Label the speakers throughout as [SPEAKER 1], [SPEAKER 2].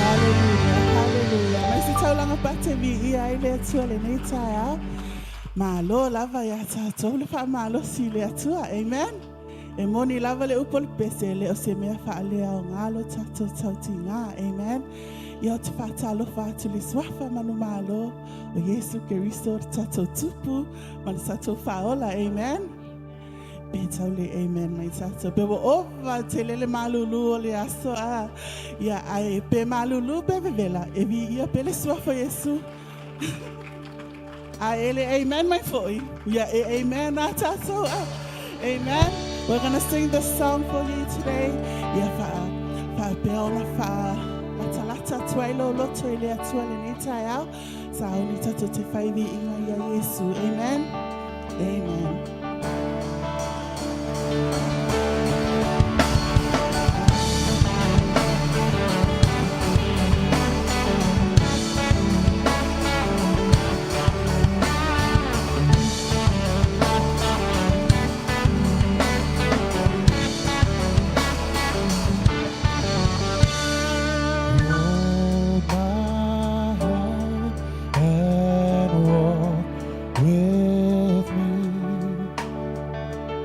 [SPEAKER 1] Hallelujah, hallelujah. Mai se taulaga pate viia ai le Atua lenei taeao. Malo lava iā tatou le faamalosi i le Atua. Amen. E moni lava le upu o le pese, e le o se mea faaleaoga lo tatou tautiga. Amen. Ia ou te faatalofa atu i le Suafa manumalo o Iesu Keriso, le tatou Tupu ma le tatou Faaola. Amen. Pe tau le amen mai tātou. Pe ua ova tele le malulu o le aso a. Ia ai pe malulu pe vevela. E viia pea le suafa o Iesu. A e le amen mai foi. Ia e amen a tātou a. Amen. We're going to sing this song for you today. Ia wha, whaapea ona wha latalata atu ai lou loto i le Atua lenei taeao. Sauni tātou te whai viinga i a Iesu. Amen. Amen.
[SPEAKER 2] Hold my hand and walk with me.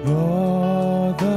[SPEAKER 2] You're the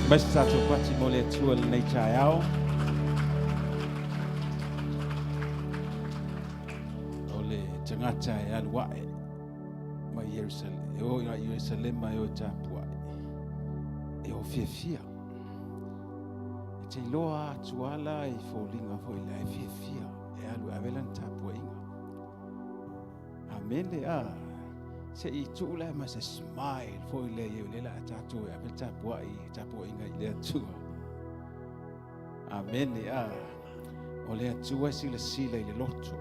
[SPEAKER 3] Mai se tatou pati mo le Atua i lenei taeao. O le tagata e alu ae mai Ierusalema, e o i Ierusalema e o e tapuai, e o fiafia. E te iloa atu ala i foliga foi lea e fiafia e alu e ave lana tapuaiga. Amene a. Se i tuu lea ma se smile foi lea i lea la tatou e ave le tapuai, tapuaiga i le Atua. Amene a. O le Atua e silasila i le loto.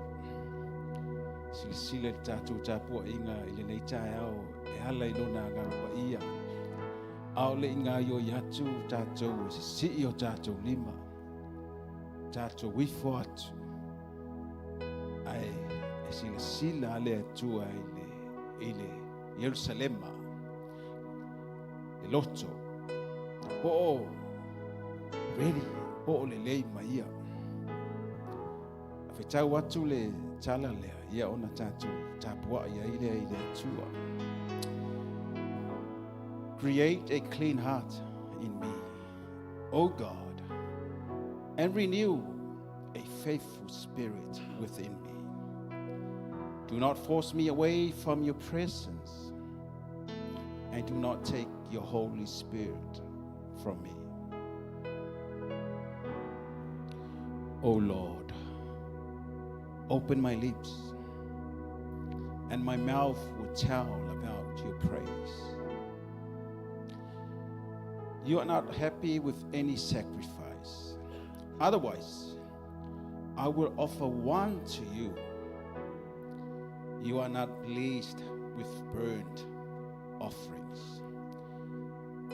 [SPEAKER 3] Silasila i le tatou tapuaiga i lenei taeao e ala i lona agaga paia. A o le i gaoioi atu tatou e sisii o tatou lima, tatou ifo atu, ae e silasila a le Atua i le, i le Ierusalema, le loto, po o ready, po o lelei ma ia. A fetau atu le tala lea, ia ona tatou tapuai ai lea i le Atua. Create a clean heart in me, O God, and renew a faithful spirit within me. Do not force me away from your presence, and do not take your Holy Spirit from me. O Lord, open my lips, and my mouth will tell about your praise. You are not happy with any sacrifice. Otherwise, I will offer one to you. You are not pleased with burnt offerings.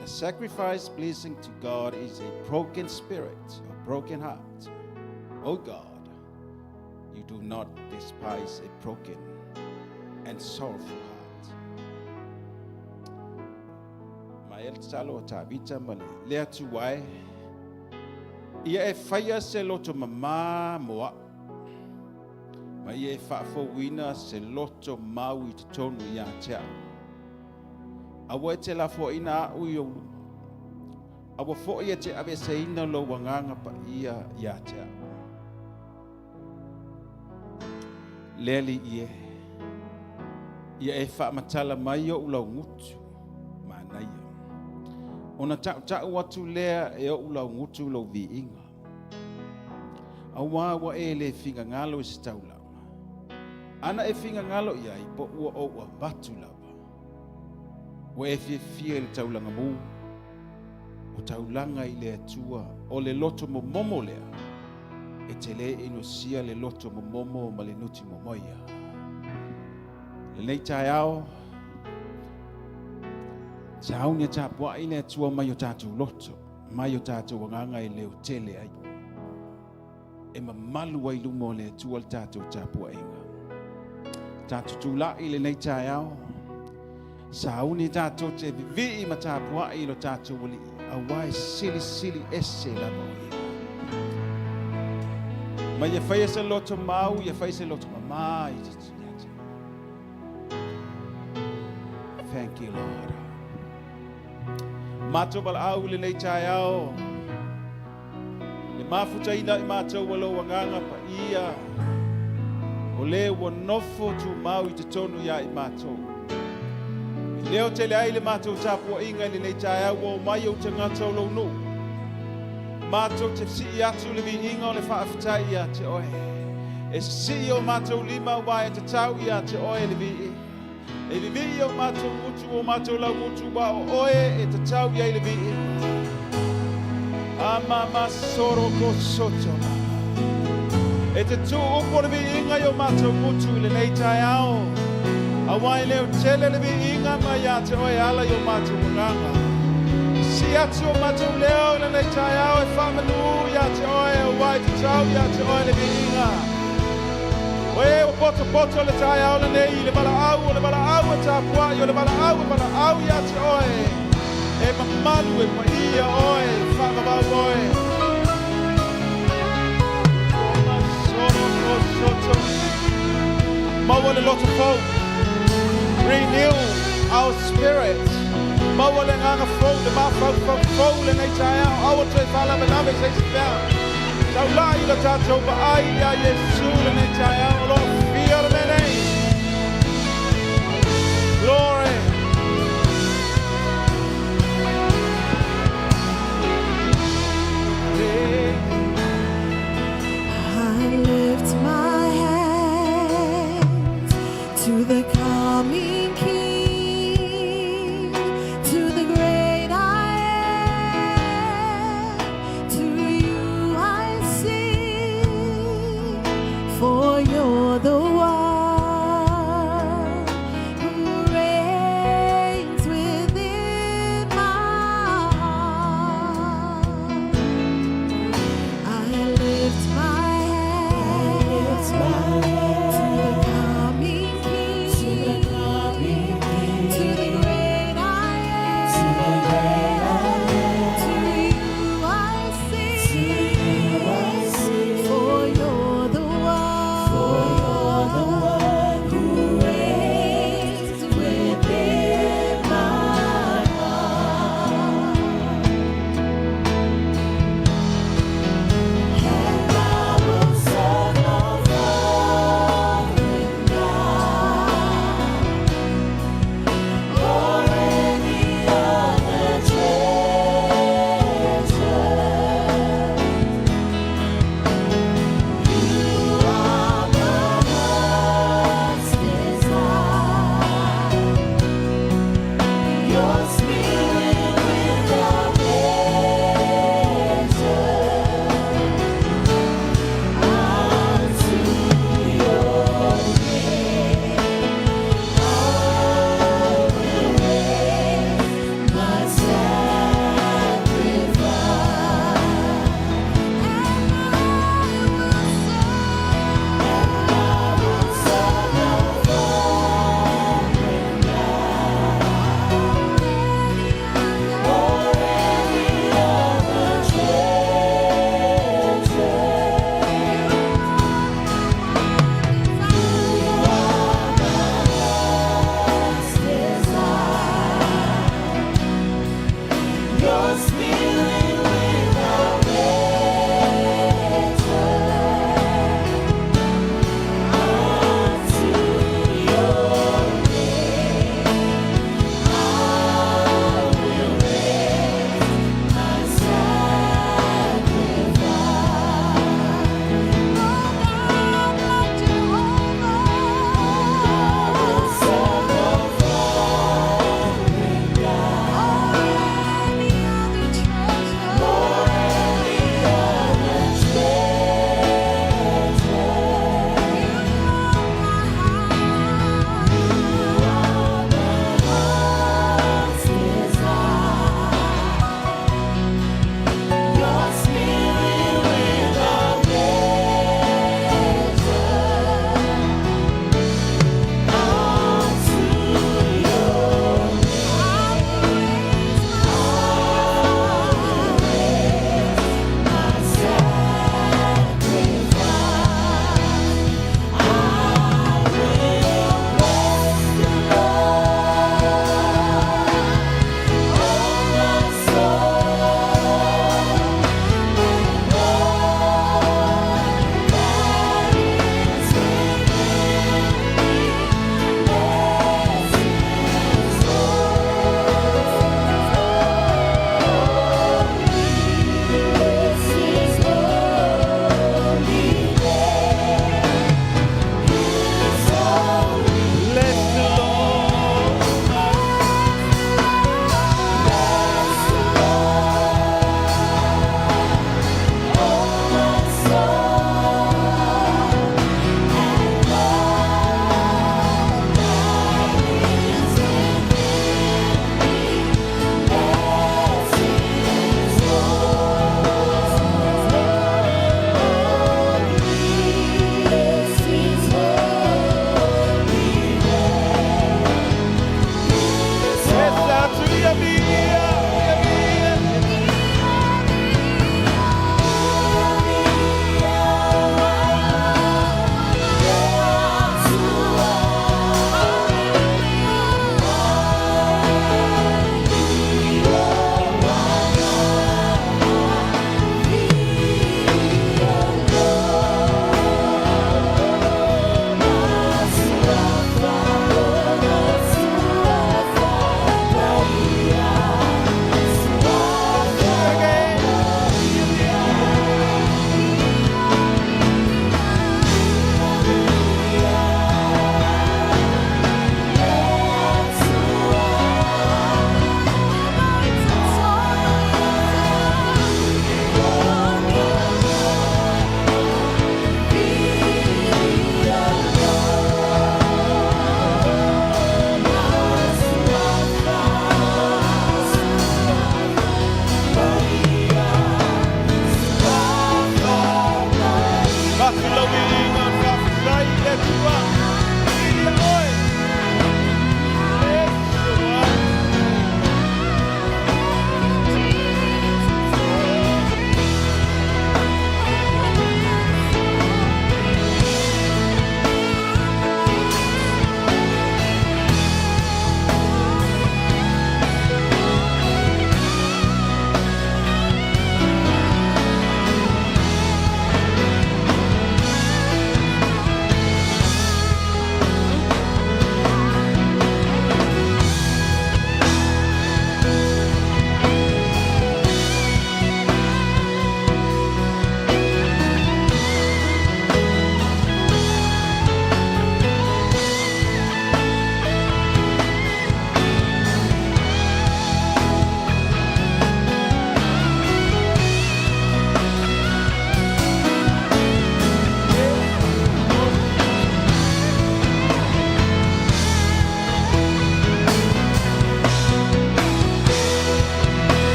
[SPEAKER 3] The sacrifice pleasing to God is a broken spirit, a broken heart. O God, you do not despise a broken and sorrowful heart. Ma e le tatalo a Tavita ma le le Atua e, ia e faia se loto mamā mo a'u, ma ia e faafouina se loto mau i totonu ia te a'u. Aua e te lafoaina a'u i ou luma, aua fo'i e te aveeseina lou Agaga Paia ia te a'u. Le Alii e, ia e faamatala mai o'u laugutu manaia, ona ta'uta'u atu lea e o'u laugutu lou viiga. Auā ua e le finagalo i se taulaga, ana e finagalo i ai po ua ou avatu lava. Ua e fiafia i le taulaga mū, o taulaga i le Atua, o le loto momomo lea, e te lē inosia le loto momomo ma le nuti momoia. Lenei taeao, sauni e tapuai le Atua mai o tatou loto, mai o tatou agaga e leo tele ai. E mamalu ai luma o le Atua le tatou tapuaiga. Tatou tulai i lenei taeao, sauni tatou te vivii ma tapuai i lo tatou Alii, auā e silisili ese lava o Ia. Ma ia faia se loto mau, ia faia se loto mamā i te ia te. Thank you, Lord. Matou valaau i lenei taeao, Le mafutaina i matou ua lou Agaga Paia, o le ua nofo tumau i totonu iā i matou. E leo tele ai le matou tapuaiga i lenei taeao ua omai ou tagata o lou nuu. Matou te sii atu le viiga o le faafetai ia te oe. E sisii o matou lima aua e tatau ia te oe le viiga. E vivii o matou gutu, o matou laugutu, ua o oe e tatau i ai le viiga. Amama soro ko soto. E te tuu upu o le viiga i o matou gutu i lenei taeao. Auā e leo tele le viiga mai ia te oe ala i o matou agaga. Si atu o matou leo i lenei taeao e faamanu ia te oe, auā e tatau ia te oe le viiga. Oe ua potopoto le taeao lenei i le valaau, o le valaau e tapuai, o le valaau e valaau ia te oe. E mamalu e paia oe, e faavavau oe. Oma soro ko soto. Maua le loto fou. Renew our spirit. Maua le agaga fou, le mafaufau fou lenei taeao. Aua toe faalavelave i se isi mea. Taulai lo tatou vaai iā Iesu lenei taeao. O lo o fia le mea nei. Glory.
[SPEAKER 4] I lift my hands to the coming King, to the great I am. To you I sing, for you're the one who reigns within my heart. I lift my hands to the coming King, to the great I am. To you I sing, for you're the one who reigns within my heart. And I will serve no foreign God or any other treasure. You are my heart's desire. Your spirit without measure. Unto your name I will raise my sacrifice, and I will serve no foreign God or any other treasure. You are my heart's desire. Your spirit without measure. Unto your name I will raise my sacrifice. Oh God, like Jehovah, I will serve no foreign God or any other treasure.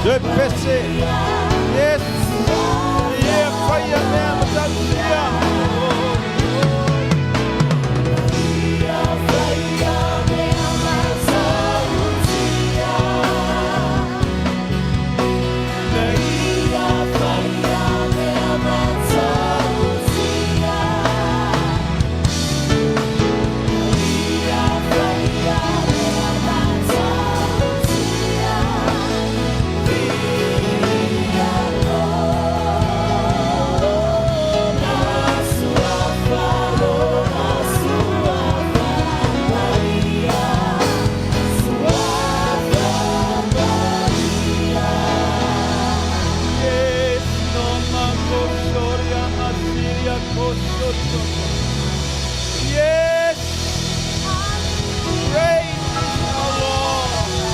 [SPEAKER 3] Toe pese. Yes. Ia faia mea matautia. Yes, no makoshoria masiria koshoto. Yes, great is our Lord.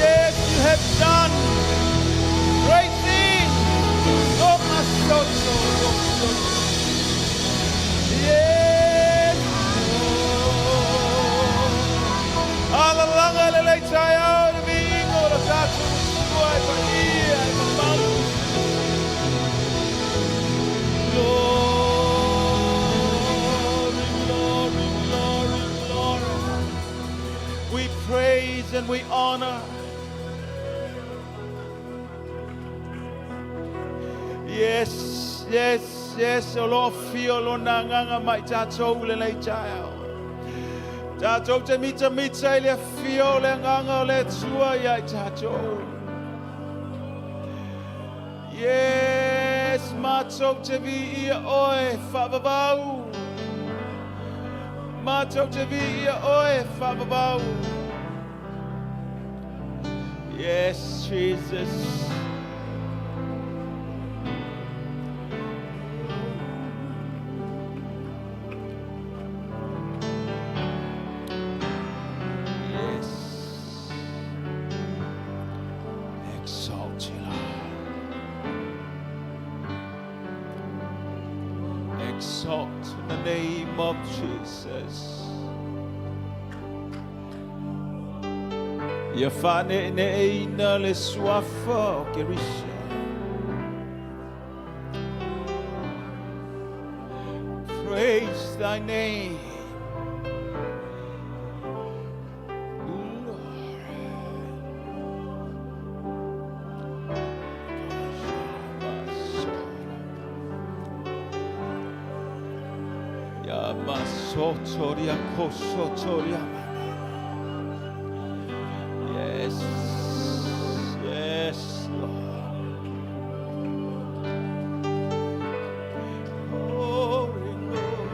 [SPEAKER 3] Yes, you have done great things. Oh, masoto, koshoto. Yes, Lord. Alalaga le lei taeao le viiga o le tatou Atua e paia e mamalu. Glory, glory, glory, glory. We praise and we honor. Yes, o lo afio lona agaga ma i tatou i lenei taeao. Tatou te mitamita i le afio o le agaga o le Atua ia i tatou. Yes, matou te viia oe faavavau. Matou te viia oe faavavau. Yes, Jesus. Yes. Exalt you, Lord. Exalt in the name of Jesus. Ia faaneeneeina le suafa o Keriso. Praise thy name. Lord. Yamasotoria kosotoria. Yes, Lord. Glory, glory.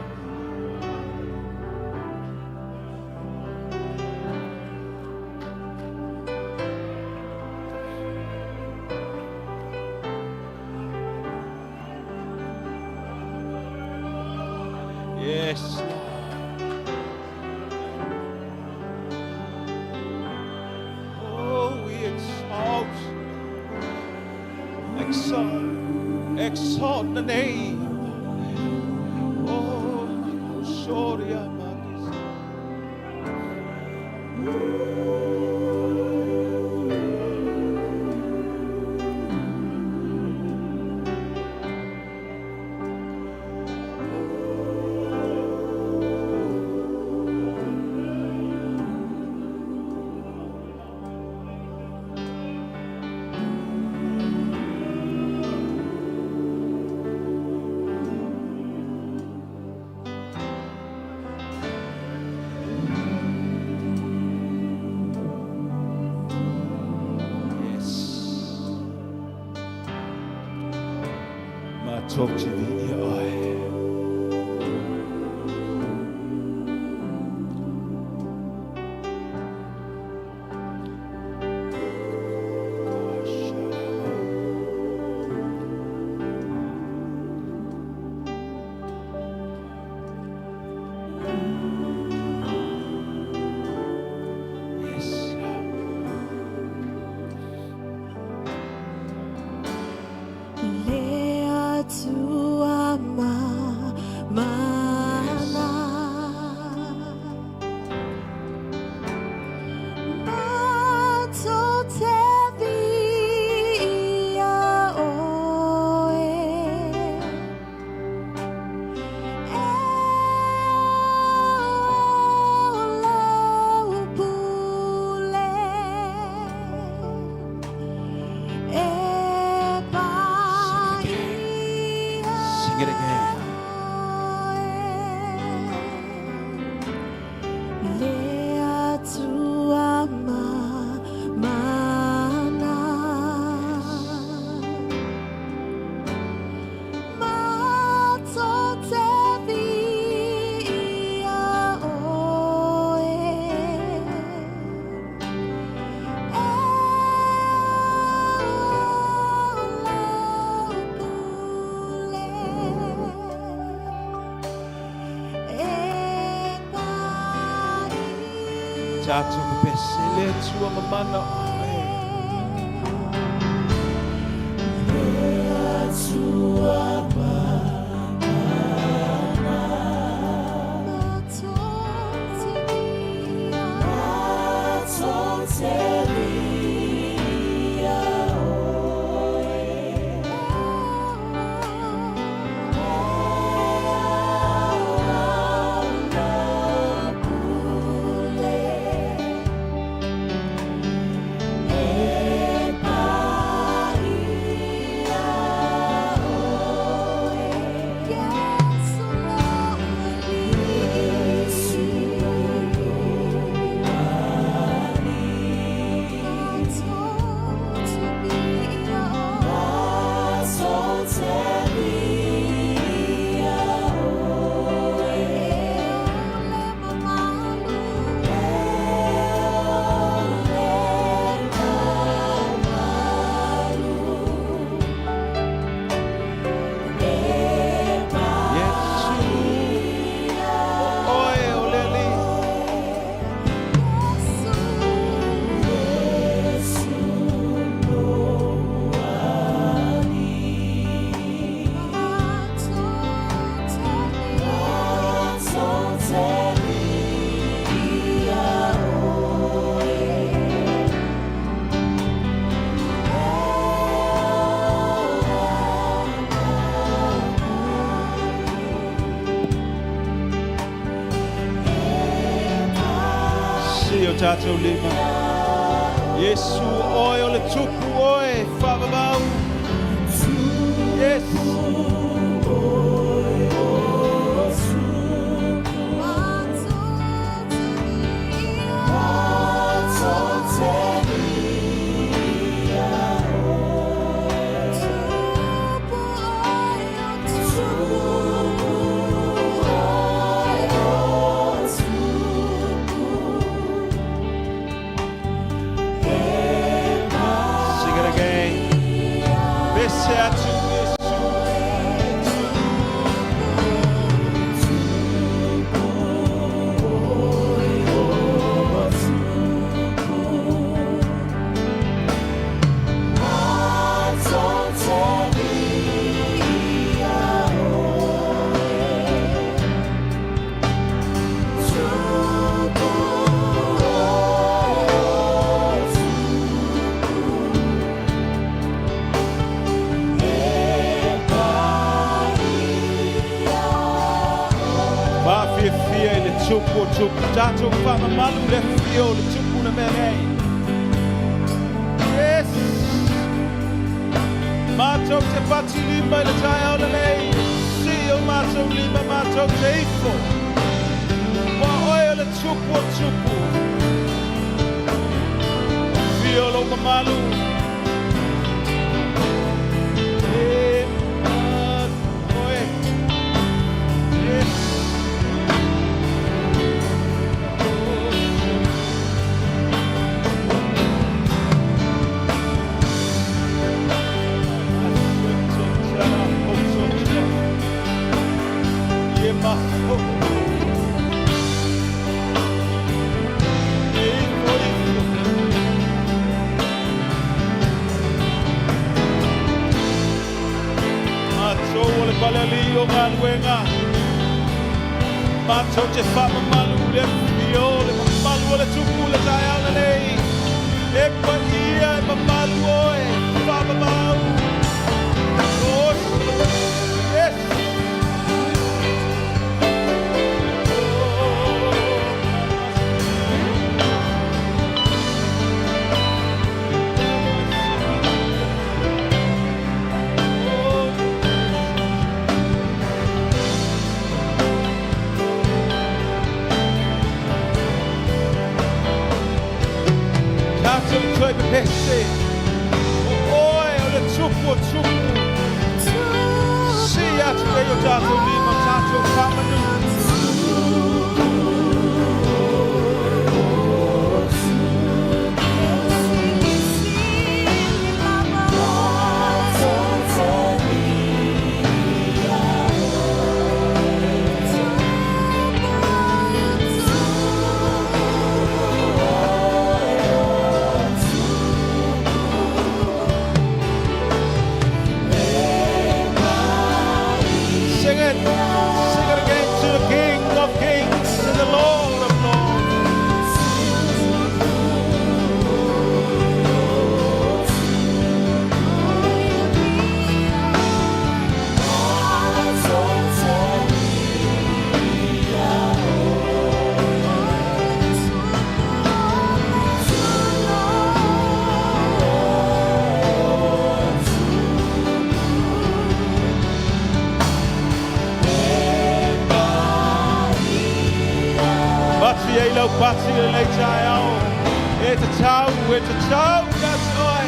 [SPEAKER 3] Yes, Lord. Oh, we exalt, exalt, exalt the name. Oh, Makosoria Magis. Yes. Matou te viia oe. Yes.
[SPEAKER 4] Le Atua.
[SPEAKER 3] Tatou pepese le Atua mamana oe. Iesu, o oe o le Alii. Si o tatou lima. Iesu, o oe o le Tupu oe, faavavau. Yes. Sing it again. Pese atu Iesu. Faafiafia i le Tupu o Tupu. Tatou faamamalu le afio o le Tupu le mea nei. Yes. Matou te pati lima i le taeao lenei. Si o matou lima matou te ifo. Ua oe o le Tupu o Tupu. Afio lou mamalu. E oe. Yes. Matou o le palealii o galuega. Matou te faamamalu le afio le mamalu o le Tupu le taeao lenei. E paia e mamalu oe, faavavau. Oh, yes. Oh. Tatou toe pepese. O oe o le Tupu o Tupu. Si atu e o tatou lima, tatou faamanu. atili lenei taeao. E tatau, e tatau ia te oe.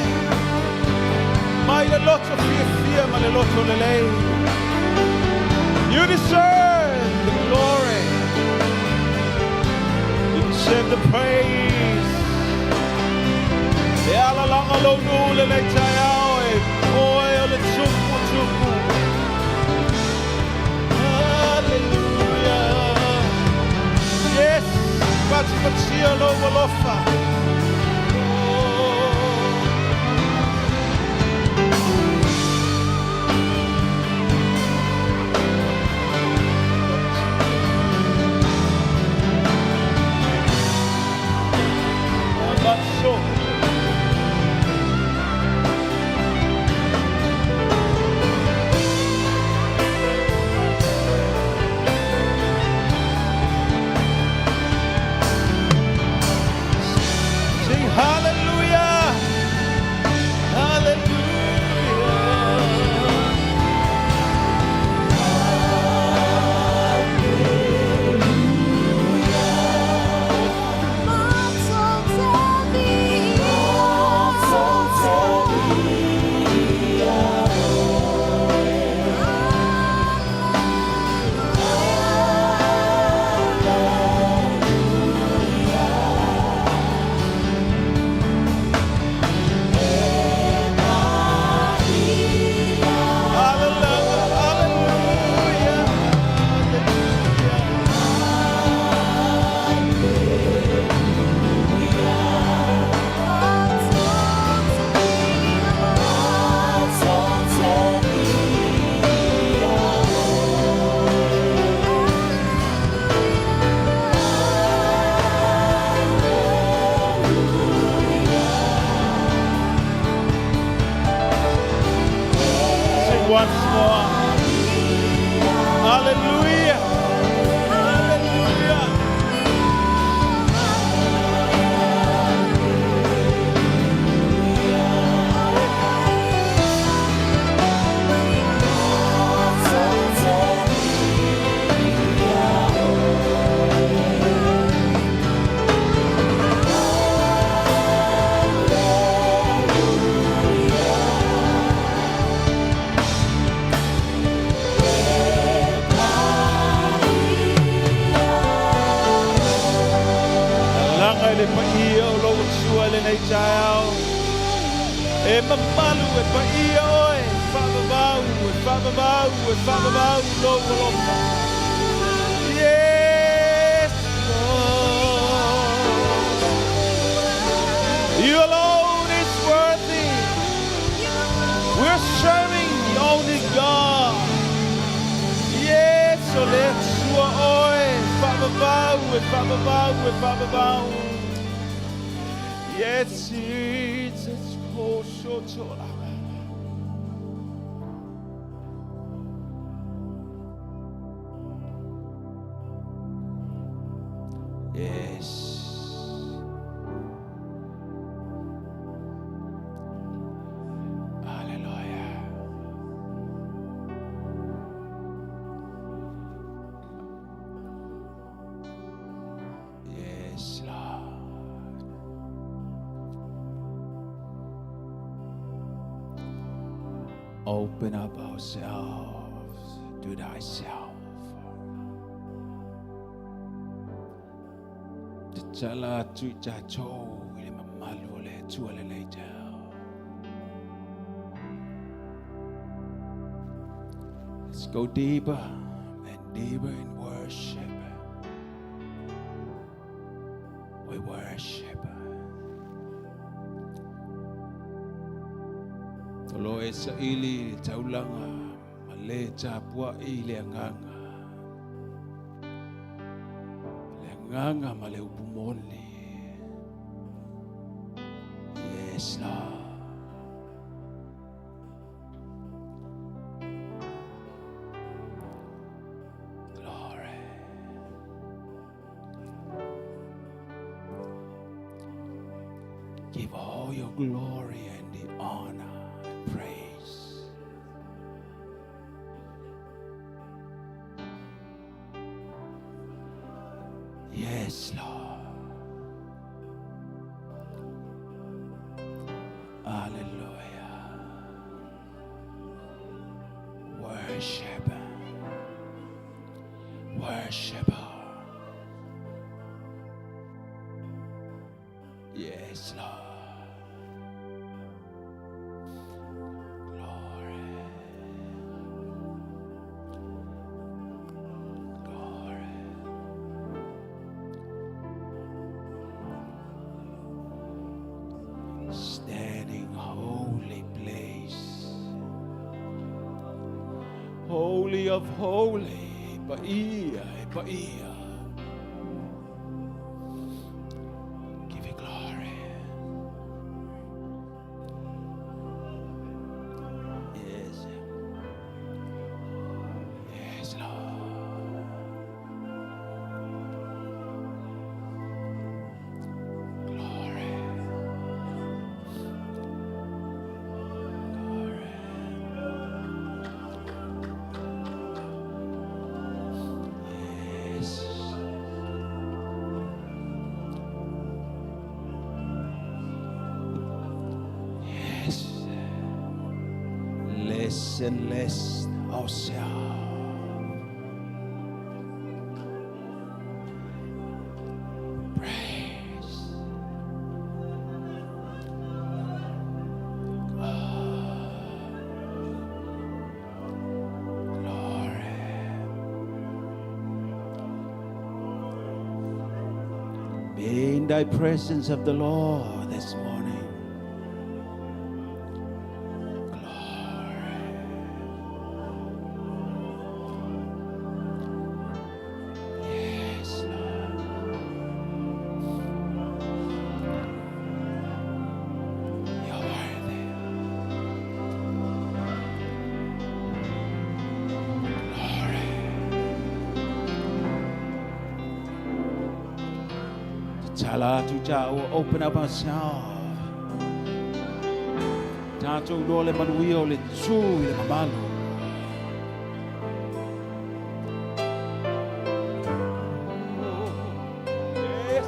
[SPEAKER 3] Mai le loto fiafia ma le loto lelei. You deserve the glory. You deserve the praise. E alalaga lou nuu lenei taeao e oe o le tupu o tupu. Hallelujah. Yes, patipatia lou alofa. Oh. Abaso. Sing hallelujah. Hallelujah. Hallelujah. Hallelujah. Sing once more. Hallelujah. Hallelujah. Laga i le paia o lou Atua i lenei taeao. E mamalu e paia oe, faavavau, e faavavau, e faavavau lou alofa. Yes, Lord. You alone is worthy. We're serving the only God. Yes, o le Atua oe, faavavau, e faavavau, e faavavau. Yes, Jesus. Oh, so to Yes. Hallelujah. Yes, Lord. Open up ourselves to thyself. Tatala atu i tatou i le mamalu o le Atua lenei taeao. Let's go deeper and deeper in worship. We worship. O lo e saili i le taulaga ma le tapuai i le agaga. Le agaga ma le upu moni. Yes, Lord. Glory. Give all your glory and the honor and praise. Yes, Lord. Hallelujah. Worship. Worship. Yes, Lord. Glory. Glory. Standing holy place. Holy of holy, paia, paia. Give you glory. Yes. Yes, Lord. Glory. Glory. Yes. Yes. Less and less ourselves. Praise. Glory. Be in thy presence of the Lord this morning. Glory. Yes, Lord. You're worthy. Glory. Tatala atu tāua, open up ourselves. Tātou loa le manuia o le tū i le mamalu. Yes.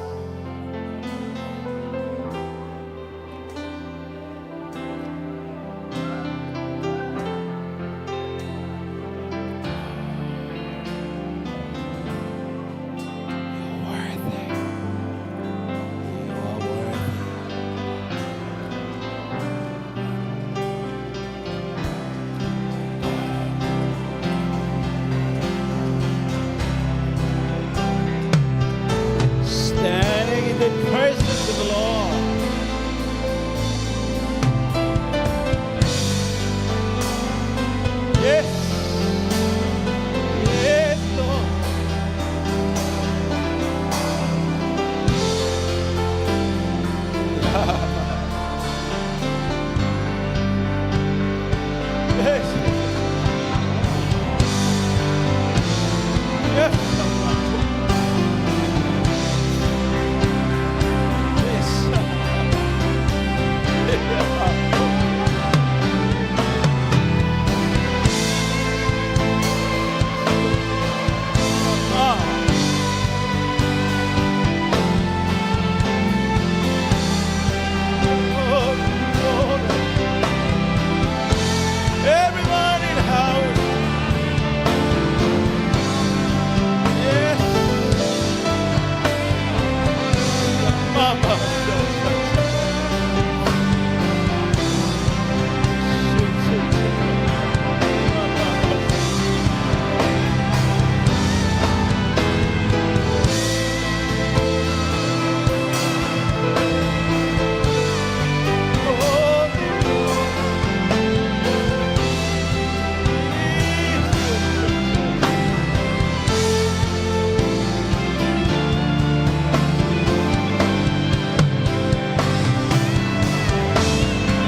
[SPEAKER 3] You're worthy. You are worthy. Standing in the presence of the Lord. Yes. Yes, Lord. Yes. Yes. Yes. Ah. Oh, Lord. Everyone in the house. Yes. Mama.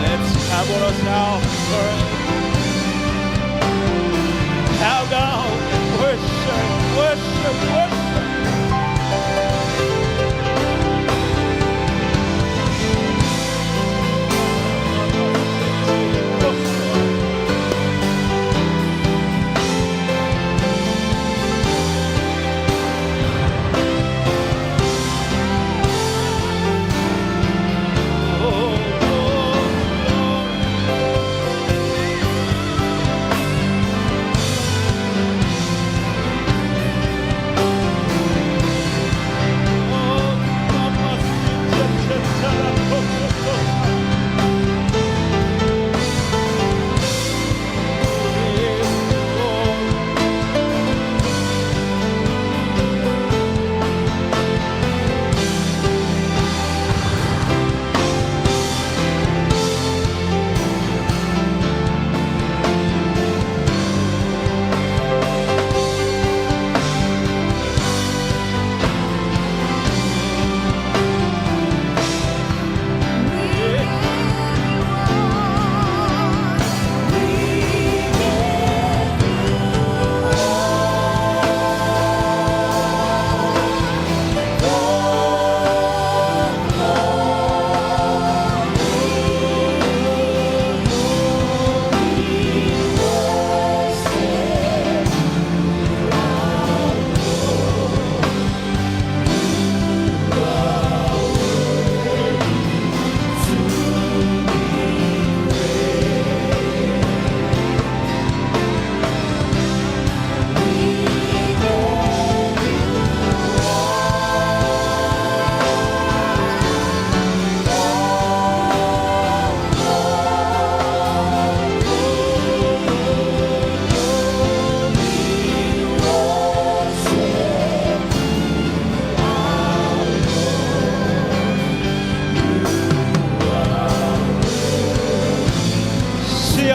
[SPEAKER 3] Let's cover ourselves first. Bow down and worship, worship, worship. Oh, oh,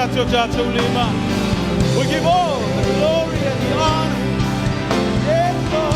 [SPEAKER 3] atu o tatou lima. We give all the glory and the honor. Yes, Lord.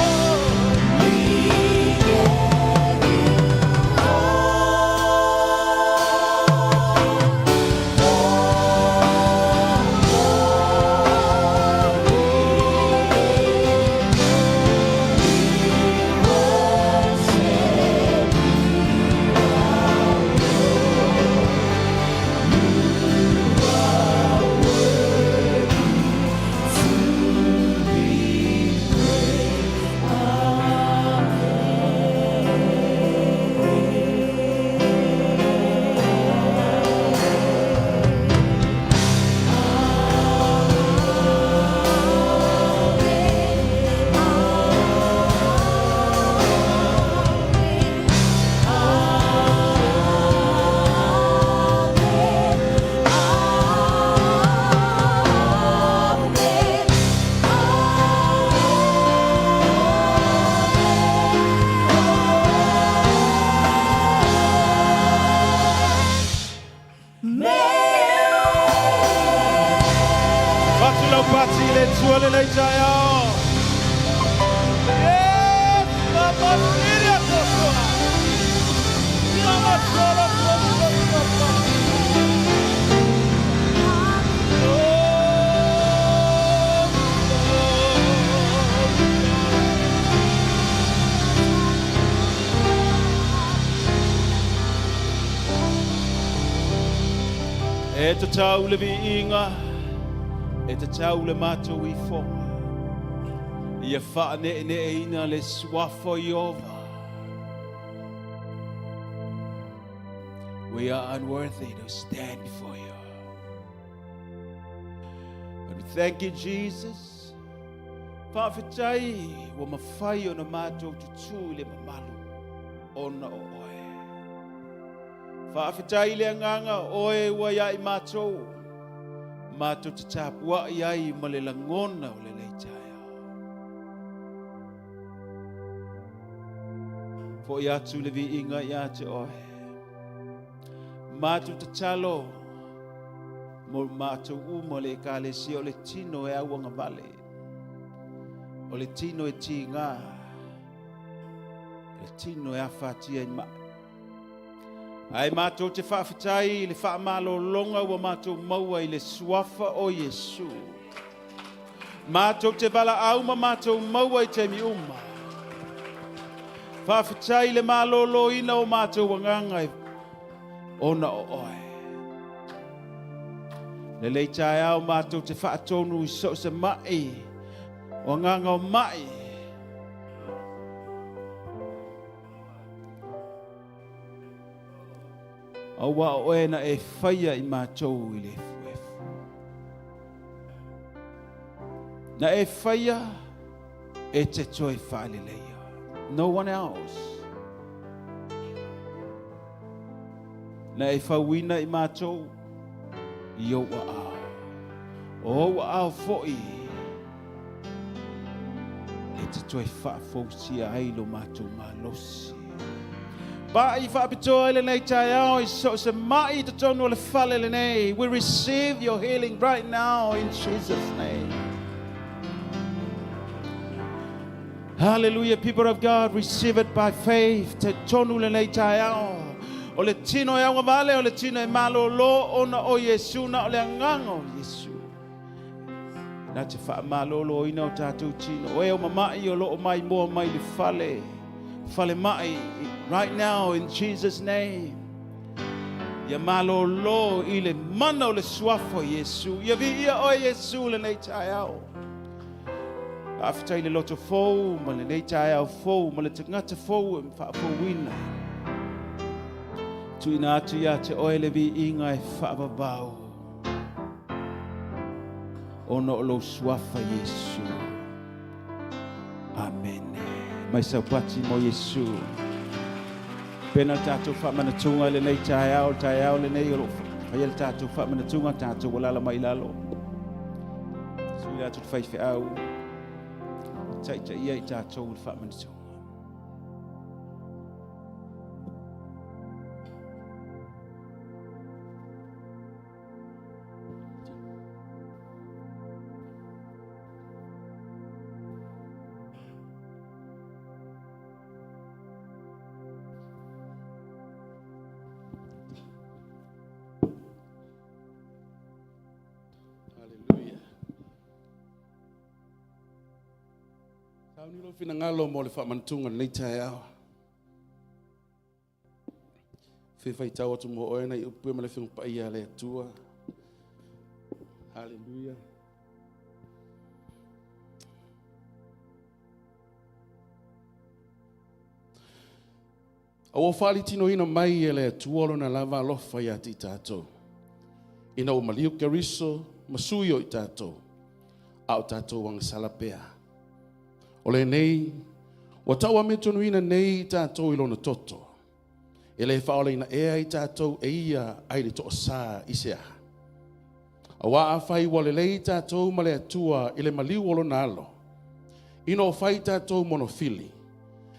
[SPEAKER 3] Fatu lau pati i le Atua lenei taeao. Yes, mama siri atosoa. Mama solo solo solo. Oh, E tatau le viiga, e tatau le matou ifoga. Ia faaneeneeina le suafa o Ieova. We are unworthy to stand before you. But we thank you, Jesus. Faafetai ua mafai ona matou tutū i le mamalu ona o oe. Faafetai i le agaga o oe ua ia i matou, matou te tapuai ai ma le lagona o lenei taeao. Foi atu le viiga ia te oe. Matou tatalo mo matou uma le ekalesia o le tino e auagavale, o le tino e tiga, le tino e afatia i mai. Ae matou te faafetai i le faamalologa ua matou maua i le suafa o Iesu. Matou te valaau ma matou maua i taimi uma. Faafetai i le maloloina o matou agaga e ona o oe. Lelei taeao matou te faatonu i so o se mai o agaga o mai. Aua o oe na e faia i matou i le efuefu. Na e faia e te toe faaleleia. No one else. Na e fauina i matou i ou aao. O ou aao foi e te toe faafousia ai lo matou malosi. Pa'i faapitoa i lenei taeao i so o se ma'i i totonu o le fale lenei. We receive your healing right now in Jesus' name. Hallelujah, people of God, receive it by faith. Te tonu lenei taeao. O le tino e augavale, o le tino e malolo ona o Iesu na o le agaga o Iesu. Na te faamaloloina o tatou tino. O e o mama'i o loo mai moa mai le fale. Fale mai right now in Jesus' name. Ia malolo i le mana o le suafa o Iesu. Ia viia oe Iesu lenei taeao. Faafetai i le loto fou ma lenei taeao fou ma le tagata fou e faafouina. Tuuina atu ia te oe le viiga e faavavau ona o lou suafa Iesu. Amene. Mai saupati mo Iesu. Pena le tatou faamanatuga i lenei taeao, le taeao lenei o lo o faia le tatou faamanatuga, tatou alala mai i lalo. Suia atu le faifeau, taitaia i tatou i le faamanatuga.
[SPEAKER 5] Sauni lou finagalo mo le faamanatuga i lenei taeao. Fia faitau atu mo oe nai upu ma le Afioga Paia a le Atua. Haleluia. A ua faalitinoina mai e le Atua lona lava alofa ia te i tatou, ina ua maliu Keriso ma sui o i tatou, a o tatou agasala pea. O lenei, ua tauamiotonuina nei i tatou i lona toto, e le faaolaina ea i tatou e ia ai le toasa i se aha? Aua afai ua lelei tatou ma le Atua i le maliu o lona Alo, ina ua fai tatou monofili,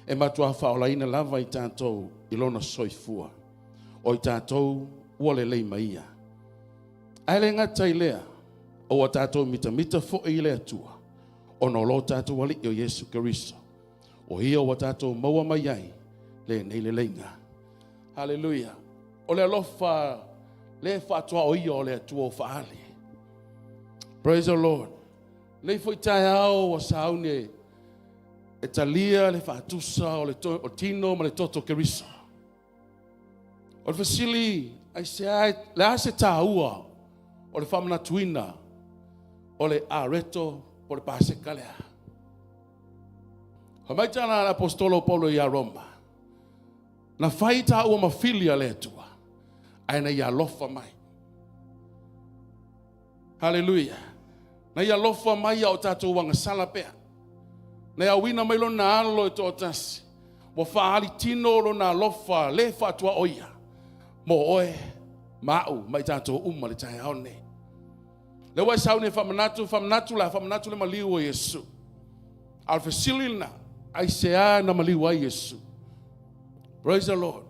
[SPEAKER 5] e matuā faaolaina lava i tatou i lona soifua, o i tatou ua lelei ma ia. Ae le gata i lea, o ua tatou mitamita foi i le Atua, ona o lo tatou Alii o Iesu Keriso, o ia ua tatou maua mai ai lenei leleiga. Haleluia! O le alofa le faatuaoia o le Atua ua faaali. Praise the Lord. Nei foi taeao ua sauni e talia le faatusa o le tino ma le toto Keriso. O le fesili, aisea, le a se taua o le faamanatuina o le areto po o le Paseka lea? Fai mai tala a le Aposetolo o Paulo ia Roma, na fai taua ma fili a le Atua, ae na ia alofa mai. Haleluia. Na ia alofa mai a o tatou agasala pea. Na ia auina mai lona alo e toatasi. Ua faaali tino lona alofa le faatuaoia mo oe ma au ma i tatou uma le taeao nei. Lea ua e sauni e faamanatu, faamanatu la, faamanatu le maliu o Iesu. A o le fesili lena, aisea na maliu ai Iesu? Praise the Lord.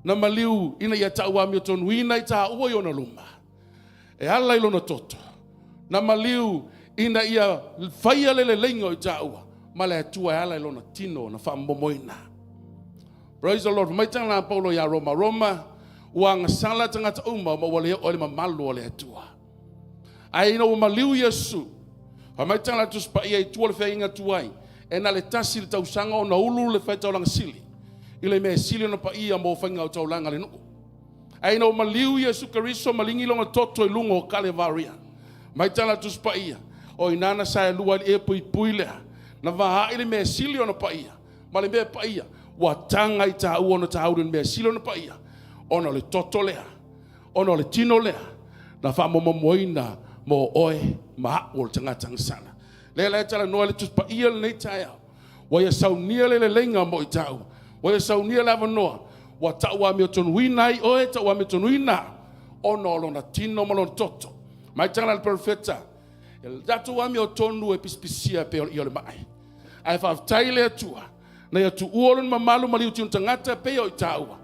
[SPEAKER 5] Na maliu ina ia tauamiotonuina i taua i ona luma. E ala i lona toto. Na maliu ina ia faia le leleiga o i taua ma le Atua e ala i lona tino na faamomoina. Praise the Lord. Mai tanga Paulo ia Roma. Roma, ua agasala tagata uma ma ua le oo i le mamalu o le Atua. Ae ina ua maliu Iesu, fai mai tanga Tusi Paia i tua o le feaiga tuai, e na le tasi le tausaga ona ulu le faitaulaga sili, i le mea sili ona paia mo faiga o taulaga a le nuu. Ae ina ua maliu Iesu Keriso ma ligi lona toto i luga o Kalevaria, mai tala Tusi Paia, o i ina na saelua ai le puipui lea, na vaai le mea sili ona paia, ma le mea paia, ua taga i taua ona taulu i le mea sili ona paia, ona o le toto lea, ona o le tino lea, na faamomomoina mo oe ma au o le tagata agasala. Lea la e talanoa le Tusi Paia lenei taeao, ua ia saunia le leleiga mo i taua, ua ia saunia le avanoa, ua tauamiotonuina ai oe, tauamiotonuina ona o lona tino ma lona toto. Mai tala le perofeta, e tatou amiotonu e pisipisia pe o le mai. Ae faafetai le Atua, na ia tuua lona mamalu ma liutiu tagata pei o i taua,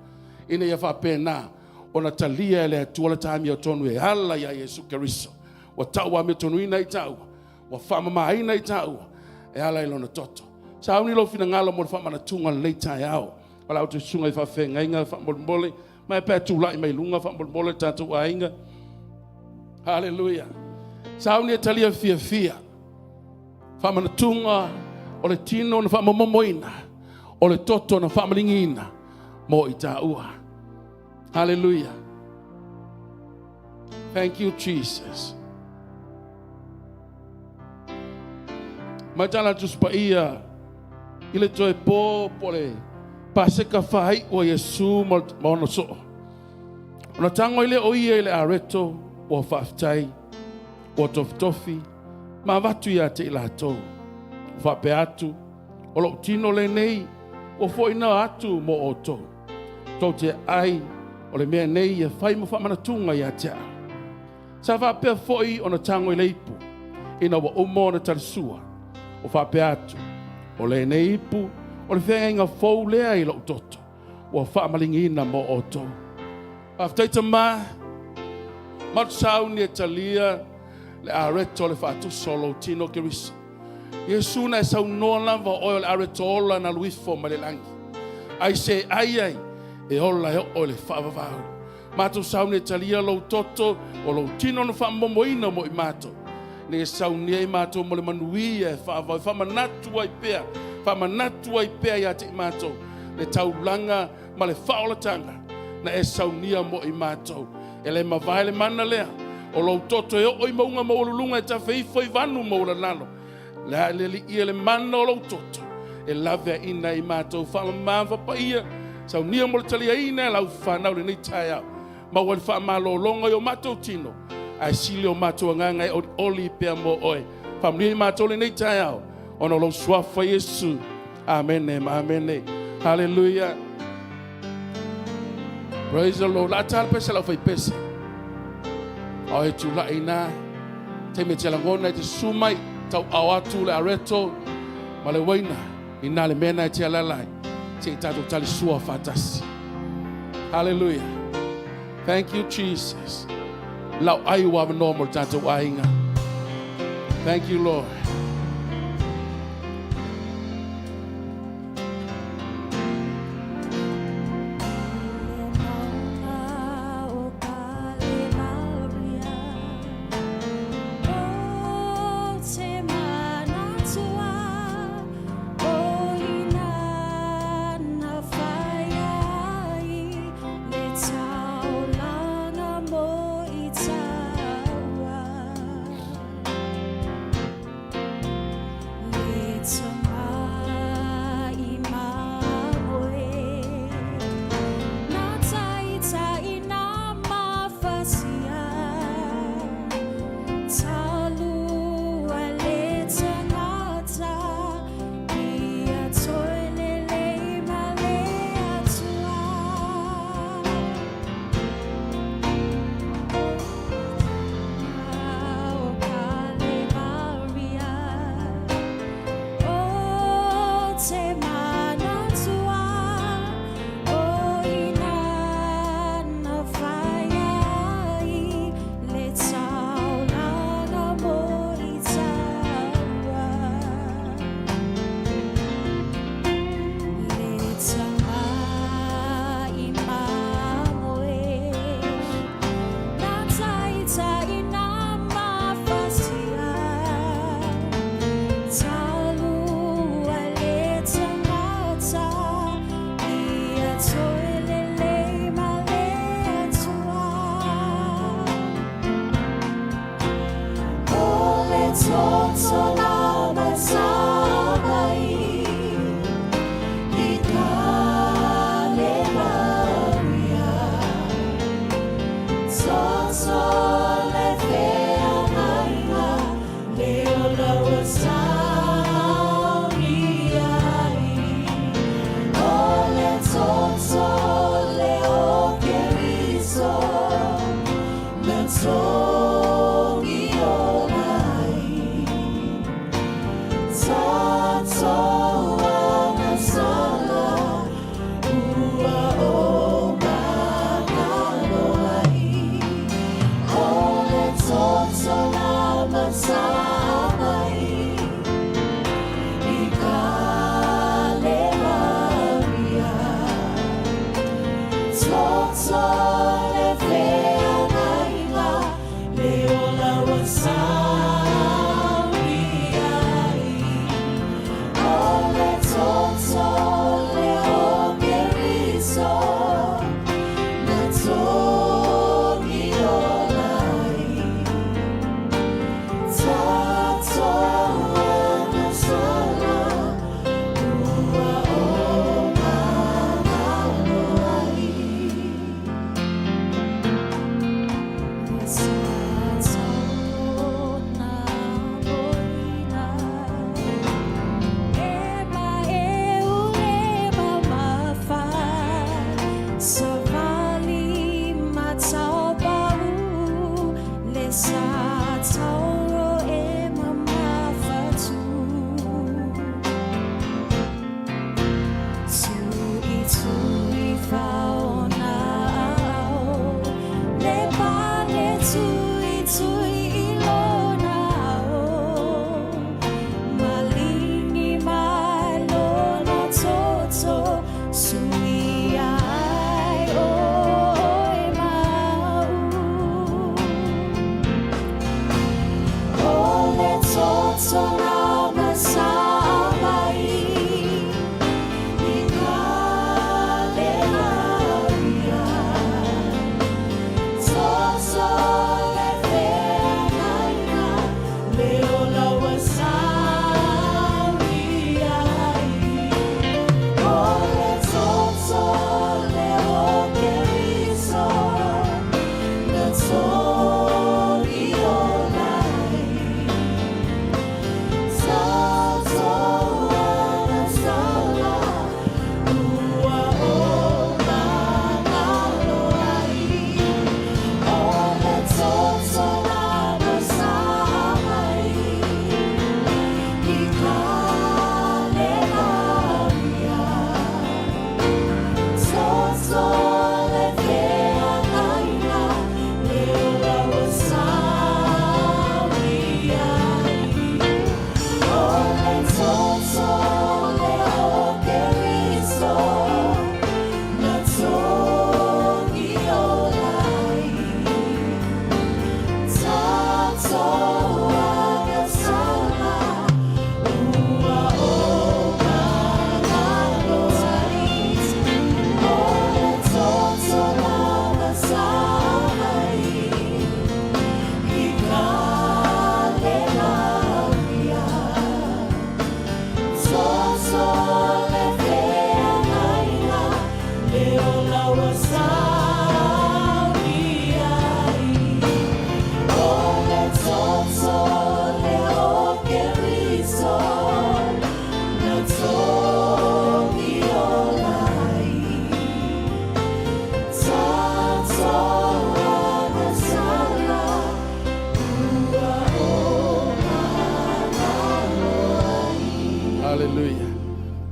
[SPEAKER 5] ina ia faapena ona talia e le Atua le ta amiotonu e ala ia Iesu Keriso. Ua tauamiotonuina i taua, ua faamamaina i taua e ala i lona toto. Sauni lou finagalo mo le faamanatuga o lenei taeao. O la outou susuga i faafeagaiga faamolemole, mai pe tulai mai luga faamolemole le tatou aiga. Haleluia. Sauni e talia fiafia. Faamanatuga o le tino na faamomomoina, o le toto na faamaligiina mo i taua. Haleluia. Thank you, Jesus. Mai tala Tusi Paia i le toe pō po le Paseka faaiu a Iesu ma ona soo. Ona tago ai lea o ia i le areto ua faafetai, ua tofitofi, ma avatu ia te i latou. Ua faapea atu, o lou tino lenei ua foina atu mo outou. Tou te ai o le mea nei e fai ma faamanatuga ia te au. Sa faapea foi ona tago i le ipu, ina ua uma ona talisua, ua faapea atu, O lenei ipu, o le feagaiga fou lea i lou toto, ua faamaligiina mo outou. Faafetai Tama, matou sauni e talia le areto o le faatusa o lou tino Keriso. Iesu na e saunoa lava o oe o le areto ola na alu ifo mai le lagi. Ai se ai ai, e ola e oo i le faavavau. Matou sauni e talia lou toto o lou tino na faamomoina mo i matou. Na e saunia i matou mo le manuia e faavavau, e faamanatu ai pea, faamanatu ai pea ia te i matou le taulaga ma le faaolataga na e saunia mo i matou. E le mavae le mana lea o lou toto e oo i mauga maualuluga e tafe ifo i vanu maualalalo. Le a le alii e le mana o lou toto e laveaina ai matou faamama fapaia, saunia mo le taliaina e lau fanau lenei taeao. Maua le faamalologa i o matou tino, ae sili o matou agaga e olioli pea mo oe. Faamanuia i matou lenei taeao, ona o lou suafa Iesu. Amene ma amene. Haleluia. Praise the Lord. La tala pese lau fai pese. O e tulai ina. Taimi e te lagona e te susu mai, tau ao atu le areto ma le uaina i nā le mea na e te alala ai. Se i tātou tali sua whātasi. Hallelujah. Thank you, Jesus. Lau ai ua avanoa mo le tātou aiga. Thank you, Lord.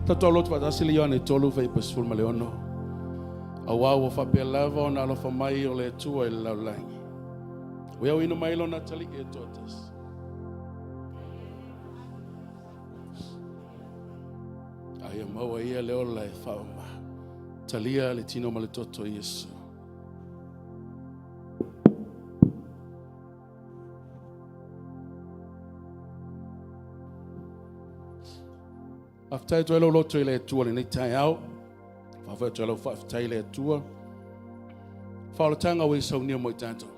[SPEAKER 5] Tatou lotu faatasi le Ioane 3 fuaiupu 16. Auā ua faapea lava ona alofa mai o le Atua i le lalolagi. Ua auina mai lona Atalii e toatasi. A ia maua ia le ola e faauma. Talia le tino ma le toto o Iesu. Faafetai atu ai lou loto i le Atua lenei taeao. Faafetai atu ai lau faafetai i le Atua. Faaolataga ua e saunia mo i tatou.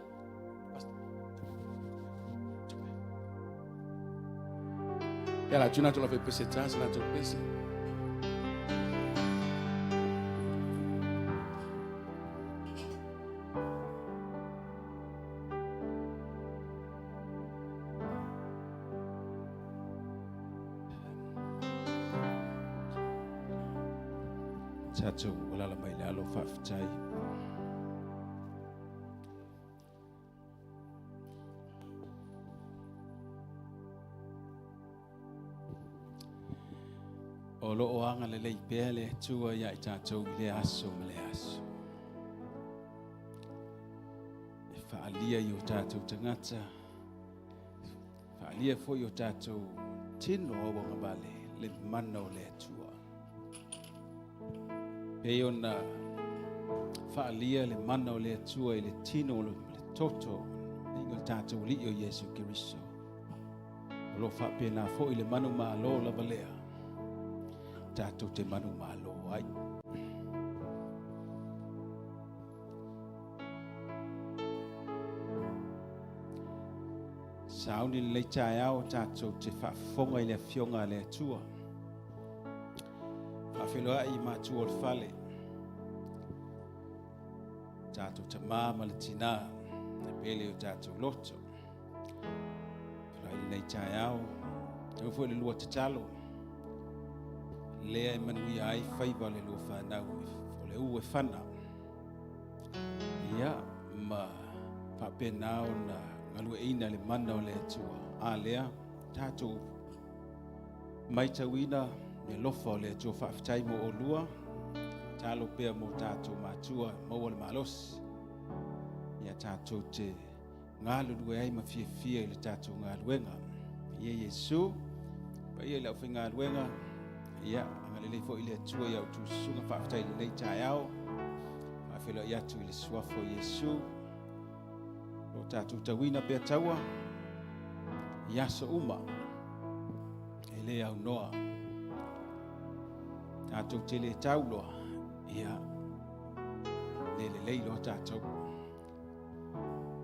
[SPEAKER 5] Ia la tuna atu la pese tasi la tu pese.
[SPEAKER 3] Tatou alala mai le alo faafetai. O lo o agalelei pea le Atua ia i tatou i lea aso ma lea aso. E faaalia i o tatou tagata, faaalia foi i o tatou tino auagavale le mana o le Atua. Pei ona faaalia le mana o le Atua i le tino o le toto i le tatou Alii o Iesu Keriso. O lo o faapena foi le manumalo lava lea tatou te manumalo ai. Sauni lenei taeao tatou te faafofoga i le Afioga a le Atua. Faafeiloai i matua o le fale, tatou tamā ma le tinā, le pele o tatou loto. Faafeiloai lenei taeao, tau foi le lua tatalo, lea e manuia ai faiva o le lua fanau, o le u e fana. Ia, ma faapena ona galueaiina le mana o le Atua. A lea, tatou maitauina le alofa o le Atua. Faafetai mo oulua, tatalo pea mo tatou matua, maua le malosi. Ia tatou te galulue ai ma fiafia i le tatou galuega. Ia Iesu, paia i le aufaigaluega, ia agalelei foi le Atua i a outou susuga. Faafetai i lenei taeao, faafeiloai atu i le suafa o Iesu. O tatou tauina pea taua i aso uma e le aunoa. Tatou te le tau loa, ia le lelei loa tatou.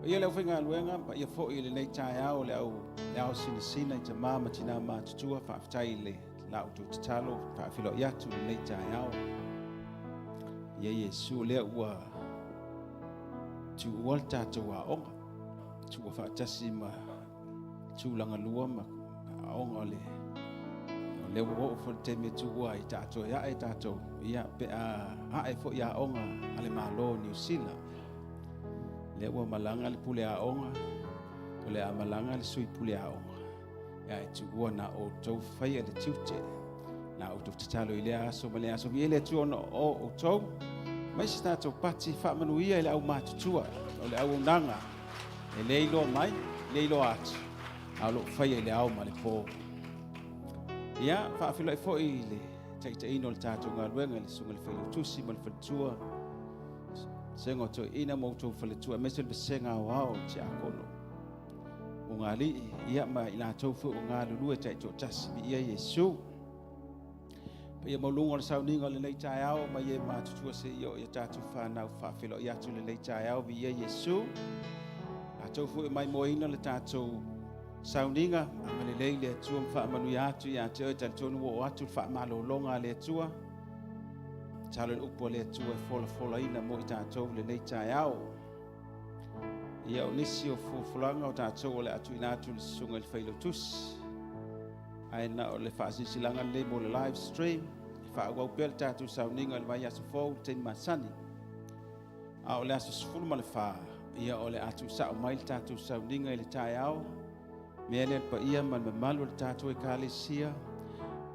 [SPEAKER 3] Paia le aufaigaluega, paia foi i lenei taeao le au le ao sinasina i tamā ma tinā matutua. Faafetai i le la outou tatalo, faafeiloai atu i lenei taeao. Ia Iesu, lea ua tuua le tatou aoga, tuua faatasi ma tulaga lua ma aoga o le o lea ua oo foi le taimi e tuua ai tatou e ae tatou, ia pe a ae foi aoga a le Malo o Niu Sila. Lea ua malaga le pule aoga, o le a malaga le sui pule aoga, e ae tuua na outou faia le tiute, na outou tatalo i lea aso ma lea aso. Viia le Atua ona o outou, mai se tatou pati faamanuia i le au matutua, o le auaunaga e le iloa mai, le iloa atu, a o lo o faia i le ao ma le po. Ia, faafeiloai foi i le taitaiina o le tatou galuega i le susuga i le Failautusi ma le faletua, Vasega o Toeaina ma outou faletua, aemaise le vasega aoao o Tiakono, Ugalii, ia ma i latou foi ua galulue taitoatasi. Viia Iesu. Paia maualuga o le sauniga o lenei taeao mai e matutua seia oo i a tatou fanau faafeiloai atu lenei taeao. Viia Iesu. Latou foi maimoaina le tatou sauniga, agalelei le Atua ma faamanuia atu ia te oe. Talitonu ua oo atu le faamalologa a le Atua. Tatalo i le upu a le Atua e folafolaina mo i tatou lenei taeao. Ia o nisi o folafolaga o tatou o le a tuuina atu i le susuga i le Failautusi. Ae na o le faasilasilaga lenei mo le live stream. E faaauau pea le tatou sauniga i le vaiaso fou i le taimi masani. A o le aso 14, ia o le a tuusao mai le tatou sauniga i le taeao. Mea lea le paia ma le mamalu o le tatou Ekalesia.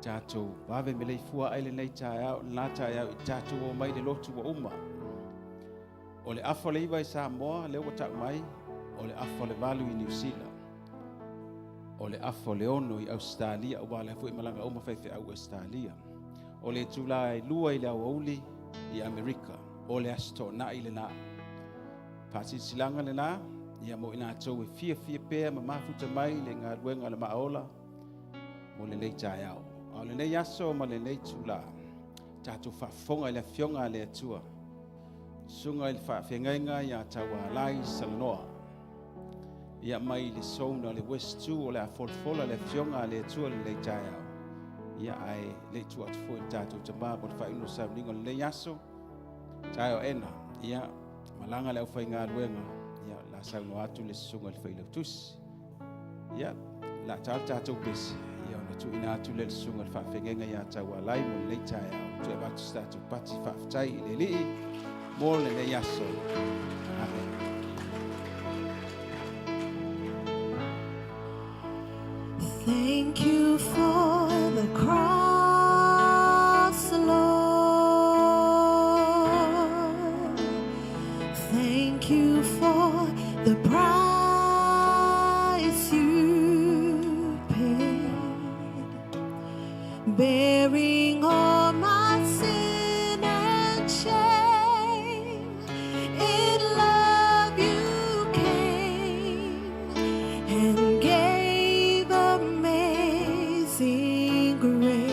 [SPEAKER 3] Tatou vave meleifua ai lenei taeao, lena taeao i tatou o mai i le lotu ua uma. O le 8:30 i Samoa, lea ua tau mai, o le 7:30 i Niu Sila. O le 5:30 i Ausetalia, aua la foi malaga uma faifeau i Ausetalia. O le itula e 2 i le aoauli i Amerika, o le Aso Toonai lena. Faasilasilaga lena, ia mo i latou e fiafia pea ma mafuta mai le galuega a le Maaola mo lenei taeao. A o lenei aso ma lenei itula, tatou faafofoga i le Afioga a le Atua, susuga i le faafeagaiga ia Taualai Salanoa. Ia mai le zone o le West 2 o le a folafola le Afioga a le Atua i lenei taeao. Ia ae le i tuu atu foi i le tatou tama mo le faaiuga o sauniga o lenei aso, taeao ena, ia malaga le aufaigaluega, ia o le a saunoa atu le susuga i le failautusi. Ia, la ta le tatou pese, ia ona tuuina atu lea i le susuga i le faafeagaiga ia Taualai mo lenei taeao. Toe avatu se tatou pati faafetai i le Alii mo lenei aso. Amen.
[SPEAKER 4] Thank you for the cross, Lord. Thank you for the price you paid, bearing all my sin and shame. In love you came and gave amazing grace.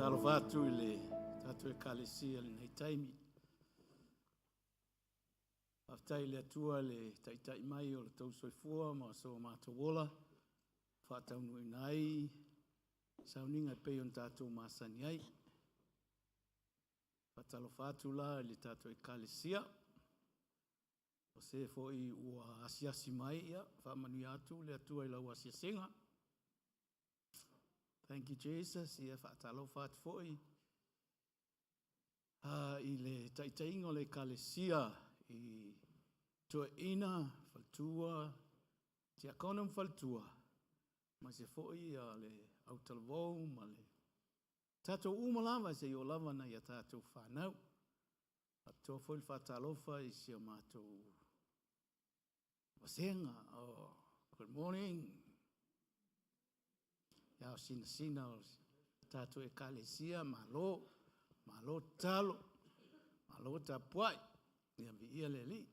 [SPEAKER 6] Faatalofa atu i le tatou Ekalesia i lenei taimi. Faafetai i le Atua le taitai mai o le tou soifua ma so matou ola, faataunuuina ai sauniga e pei ona tatou masani ai. Faatalofa atu la i le tatou Ekalesia, o se foi ua asiasi mai, ia, faamanuia atu le Atua i lau asiasiga. Thank you, Jesus. Ia faatalofa atu foi i le taitaiga o le Ekalesia i toeaiina, faletua, tiakono ma faletua, aemaise foi le autalavou ma le tatou uma lava seia oo lava nai a tatou fanau. Faapitoa foi le faatalofa i si o matou vasega. Oh, good morning. Ia o sinasina o tatou Ekalesia, malo, malo tatalo, malo tapuai, ia viia le Alii.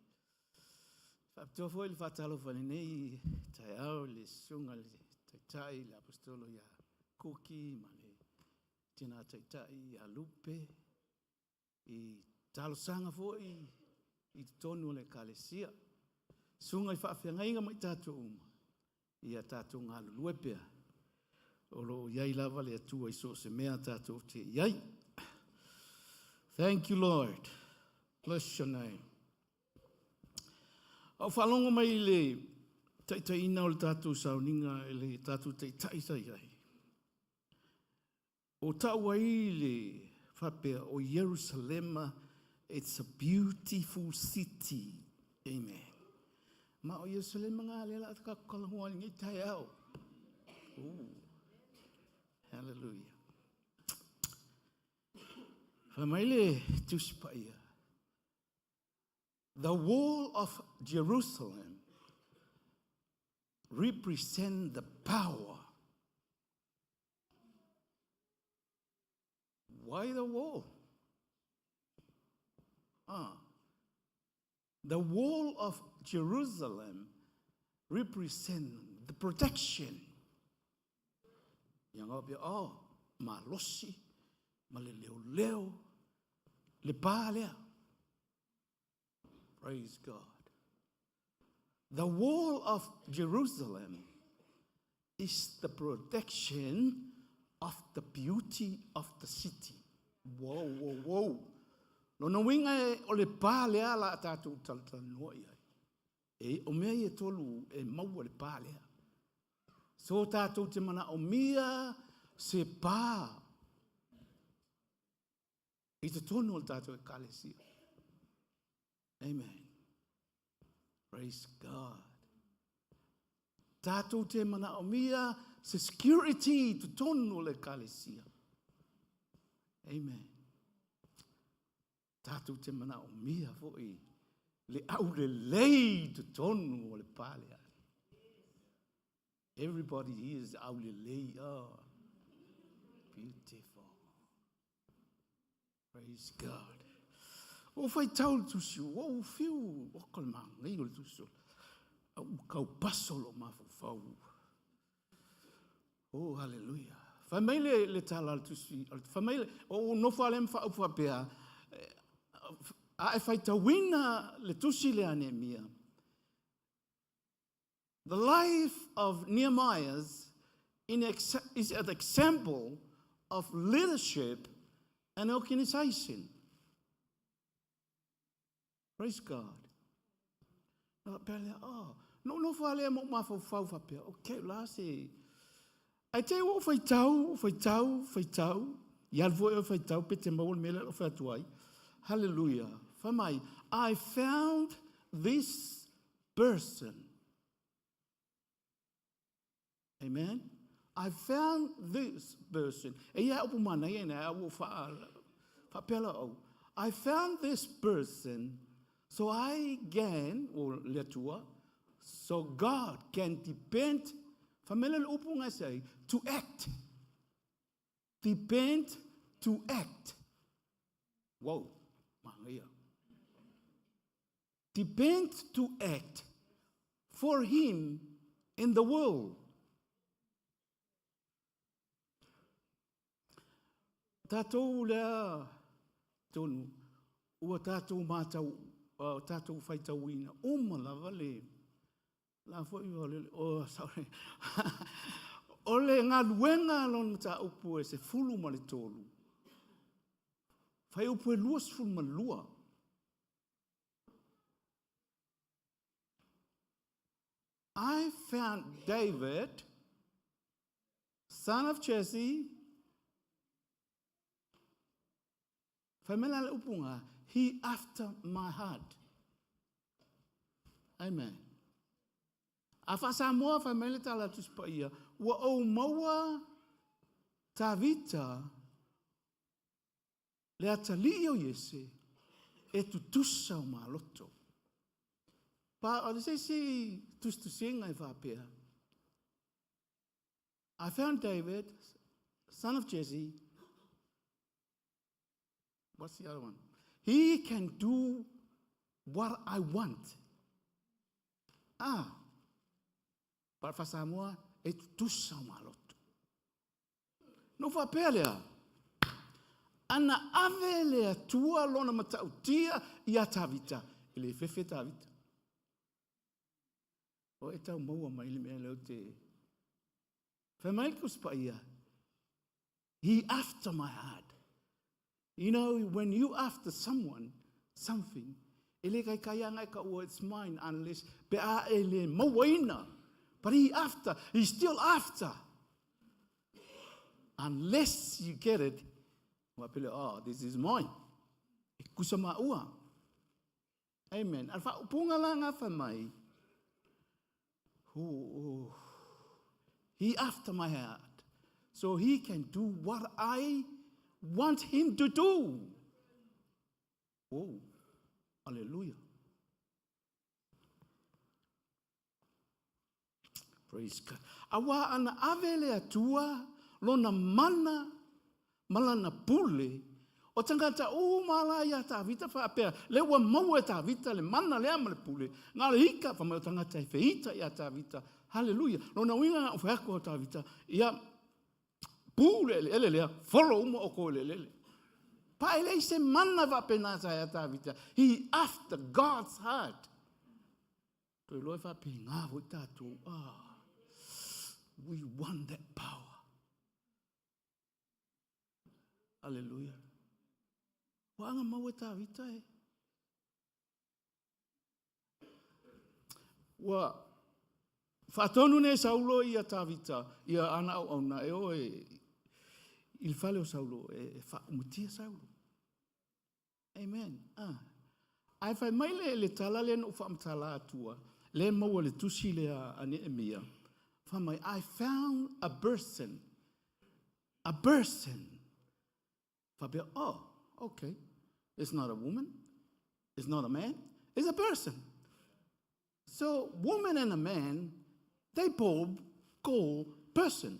[SPEAKER 6] Faapitoa foi le faatalofa i lenei taeao i le susuga i le Taitai, le Aposetolo ia Kuki ma le Tina Taitai ia Lupe, i talosaga foi i totonu o le Ekalesia. Susuga i faafeagaiga ma i tatou uma, ia tatou galulue pea, o lo o i ai lava le Atua i so o se mea tatou te i ai. Thank you, Lord. Bless your name. A o faalogo mai i le taitaiina o le tatou sauniga i le tatou taitai sa i ai, o tau ai le faapea o Ierusalema, it's a beautiful city. Amen. Ma o Ierusalema ngā lea la a tatou talanoa ai lenei taeao. Ooh. Hallelujah. Fai mai le Tusi Paia, the wall of Jerusalem represent the power. Why the wall? Ah. The wall of Jerusalem represent the protection. Ia ngā pia, oh, malosi, ma le leo leo, le pā lea. Praise God. The wall of Jerusalem is the protection of the beauty of the city. Whoa, whoa, whoa. Lona uiga e o le pā lea la a tatou talatalanoa i ai. E, o mea ia e tolu e maua le pā lea. So tatou te manaomia se pā i totonu o le tatou ekalesia. Amen. Praise God. Tatou te manaomia se security i totonu o le ekalesia. Amen. Tatou te manaomia foi le aulelei i totonu o le pale. Everybody here is aulelei. Oh, beautiful. Praise God. O faitau le tusi, ua ou fiu, o ka le magai o le tusi. Au kau paso lo mafaufau. Oh, hallelujah. Fai mai le, le tala le tusi, fai mai le, o nofo ale ma whaau whapea, a e faitauina le tusi le a Nehemia. The life of Nehemiah's in ex is an example of leadership and organization. Praise God. Na faapea lea, oh, no nofo lava lea ma ou mafaufau faapea, okay, o le a se... Ae te i ua ou faitau, faitau, faitau, i alu foi oe faitau pe te maua le mea lea o lo o fai atu ai. Hallelujah. Fai mai, I found this person. Amen. I found this person. E ia upu manaia ina au o whaapea la au. I found this person so I can, o le Atua, so God can depend, whamele le upu ngai say, to act. Depend to act. Whoa, mangaia. Depend to act for him in the world. Tatou lea tonu, ua tatou matau, tatou faitauina uma lava le, la foi o le, oh, sorry, o le galuega lona mataupu e 13, fuaiupu e 22. I found David, son of Jesse, fai mai la le upu ngā, he after my heart. Amen. A faa-Samoa fai mai le tala Tusi Paia, ua ou maua Tavita le atalii o Iese e tutusa o maloto. Pa o le se isi tusitusiga e faapea, I found David, son of Jesse. What's the other one? He can do what I want. Ah, pa Samoa e tutusa o maloto. No faapea lea, ana ave le Atua lona matautia ia Tavita, e le fefe Tavita. O e tau maua mai le mea leo te... Fai mai le Tusi Paia, he after my heart. You know, when you after someone, something, e le kaikai anga e ka ua, it's mine unless, pe a e le mauaina. But he after, he's still after. Unless you get it, wa pele, oh, this is mine. E kusa ma ua. Amen. Al whaupunga la ngā wha mai, oh, he after my heart. So he can do what I want him to do. Oh, hallelujah. Praise God. Awa ana ave le Atua lona mana ma lana pule o tagata uma la ia Tavita faapea le ua maua e Tavita le mana lea ma le pule na le ika fa mai o tagata e feita ia Tavita. Hallelujah. Lona uiga na o aku o Tavita ia pule ele ele lea follow uma o ko ele ele. Pa ele i se mana faapena sa ia Tavita. He after God's heart. Toe loa e faapena foi tatou. Ah, we want that power. Hallelujah. Ua anga mau e Tavita e. Ua faatonu nei Saulo ia Tavita, ia ana au au na e o e i le fale o Saulo e faaumatia Saulo. Amen. Ah. Ae fai mai le, le tala lea na ou faamatala atua, le maua le tusi lea a Neemia, fai mai, I found a person, a person. Faapea, oh, okay. It's not a woman, it's not a man, it's a person. So, woman and a man, they both call person.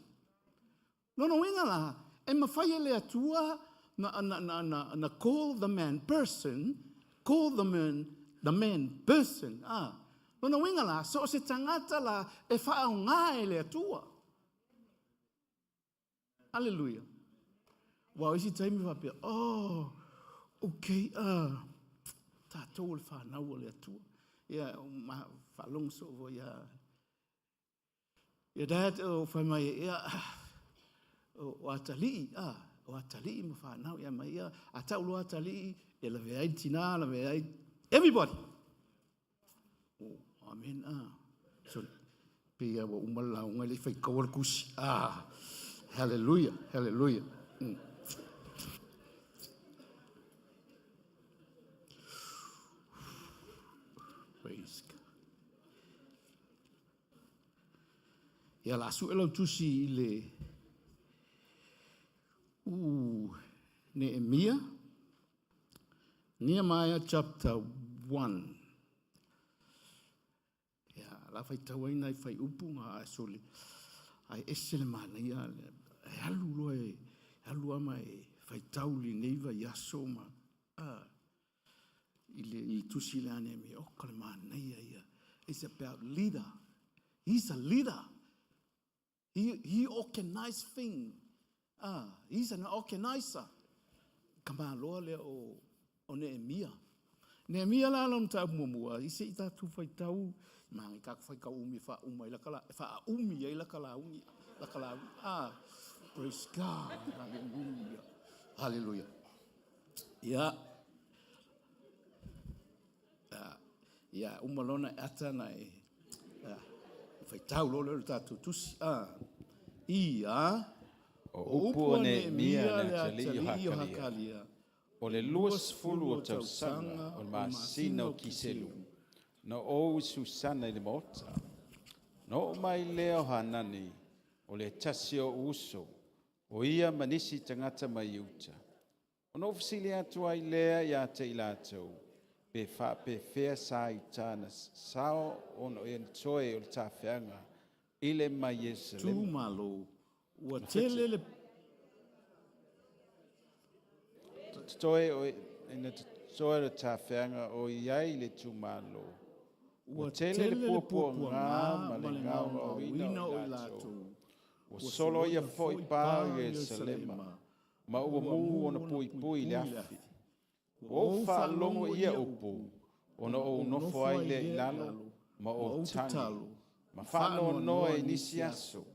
[SPEAKER 6] Lona uiga la, e mafai e le Atua na, na, na, na, na call the man person, call the man person. Ah. Lona uiga la, so o se tagata la e faaoga e le Atua. Hallelujah. Ua o isi taimi faapea, oh, okay, tatou o le whanau o le Atua. Ia, ma whalongo so fo ia, ia dad, o whai mai, ia, o atalii, o atalii ma whanau, ia mai, ia, a tau lo atalii, ia lawe ai tina, lawe ai, everybody. Oh, amen, So, pe ia ua uma le lauga i le faitaua le tusi. Ah, hallelujah, hallelujah. Praise God. Ia la sue lau tusi i le Nehemia, Nehemiah chapter 1. Ia, la faitau ai nai faiupu nga ae soli. Ai ese le manaia, e alu loa e, alu ama e faitau lenei vaiaso ma, i le, i le tusi le ane mi, o ka le manaia ia. It's about leader. He's a leader. He organized thing. He's an organizer. tamāloa lea o o Neemia. Neemia la lona mataupu muamua, i se i tatou faitau, manaia tatou faitau umi e faauma ai lata e faaumi ai lata lauga, lata lauga. Ah, praise God, hallelujah, hallelujah. Ia, ia uma loa ona e ata ona e faitau loa lea o le tatou tusi. Ah, ia,
[SPEAKER 3] O upu o Neemia le atalii o Hakalia, o le 20 o tausaga o le masina o Kiselu, na ou i Susana i le maota. Na oo mai lea o Hanani, o le tasi o ou uso, o ia ma nisi tagata mai Iuta. Ona ou fesili atu ai lea ia te i latou, pe faapefea sa i uta na sao ona e toe o le tafeaga i le mai
[SPEAKER 6] Tu
[SPEAKER 3] Ierusalema.
[SPEAKER 6] Malo, ua tele le
[SPEAKER 3] Totoe o ina totoe o le tafeaga o i ai le itumalo. Ua
[SPEAKER 6] Ua
[SPEAKER 3] tele le
[SPEAKER 6] tele le
[SPEAKER 3] puapuaga
[SPEAKER 6] puapuaga
[SPEAKER 3] ma
[SPEAKER 6] ma
[SPEAKER 3] le
[SPEAKER 6] le
[SPEAKER 3] gaogaoina
[SPEAKER 6] gaogaoina
[SPEAKER 3] o
[SPEAKER 6] o
[SPEAKER 3] i
[SPEAKER 6] i
[SPEAKER 3] latou.
[SPEAKER 6] latou.
[SPEAKER 3] Ua
[SPEAKER 6] Ua
[SPEAKER 3] soloia
[SPEAKER 6] soloia
[SPEAKER 3] foi
[SPEAKER 6] foi
[SPEAKER 3] pa
[SPEAKER 6] pa
[SPEAKER 3] o
[SPEAKER 6] o
[SPEAKER 3] Ierusalema,
[SPEAKER 6] Ierusalema,
[SPEAKER 3] ma
[SPEAKER 6] ma
[SPEAKER 3] ua
[SPEAKER 6] ua
[SPEAKER 3] mu
[SPEAKER 6] mu
[SPEAKER 3] ona
[SPEAKER 6] ona
[SPEAKER 3] puipui
[SPEAKER 6] puipui
[SPEAKER 3] i le
[SPEAKER 6] i le
[SPEAKER 3] afi.
[SPEAKER 6] afi.
[SPEAKER 3] Ua
[SPEAKER 6] Ua
[SPEAKER 3] ou
[SPEAKER 6] ou
[SPEAKER 3] faalogo
[SPEAKER 6] faalogo
[SPEAKER 3] i
[SPEAKER 6] i
[SPEAKER 3] ia
[SPEAKER 6] ia
[SPEAKER 3] upu,
[SPEAKER 6] upu,
[SPEAKER 3] ona
[SPEAKER 6] ona
[SPEAKER 3] ou
[SPEAKER 6] ou
[SPEAKER 3] nofo
[SPEAKER 6] nofo
[SPEAKER 3] ai
[SPEAKER 6] ai
[SPEAKER 3] lea i
[SPEAKER 6] lea i
[SPEAKER 3] lalo
[SPEAKER 6] lalo,
[SPEAKER 3] ma
[SPEAKER 6] ma
[SPEAKER 3] ou
[SPEAKER 6] ou
[SPEAKER 3] tagi,
[SPEAKER 6] tatalo,
[SPEAKER 3] ma
[SPEAKER 6] ma
[SPEAKER 3] faanoanoa
[SPEAKER 6] faanoanoa
[SPEAKER 3] i
[SPEAKER 6] i
[SPEAKER 3] nisi
[SPEAKER 6] nisi
[SPEAKER 3] aso,
[SPEAKER 6] aso,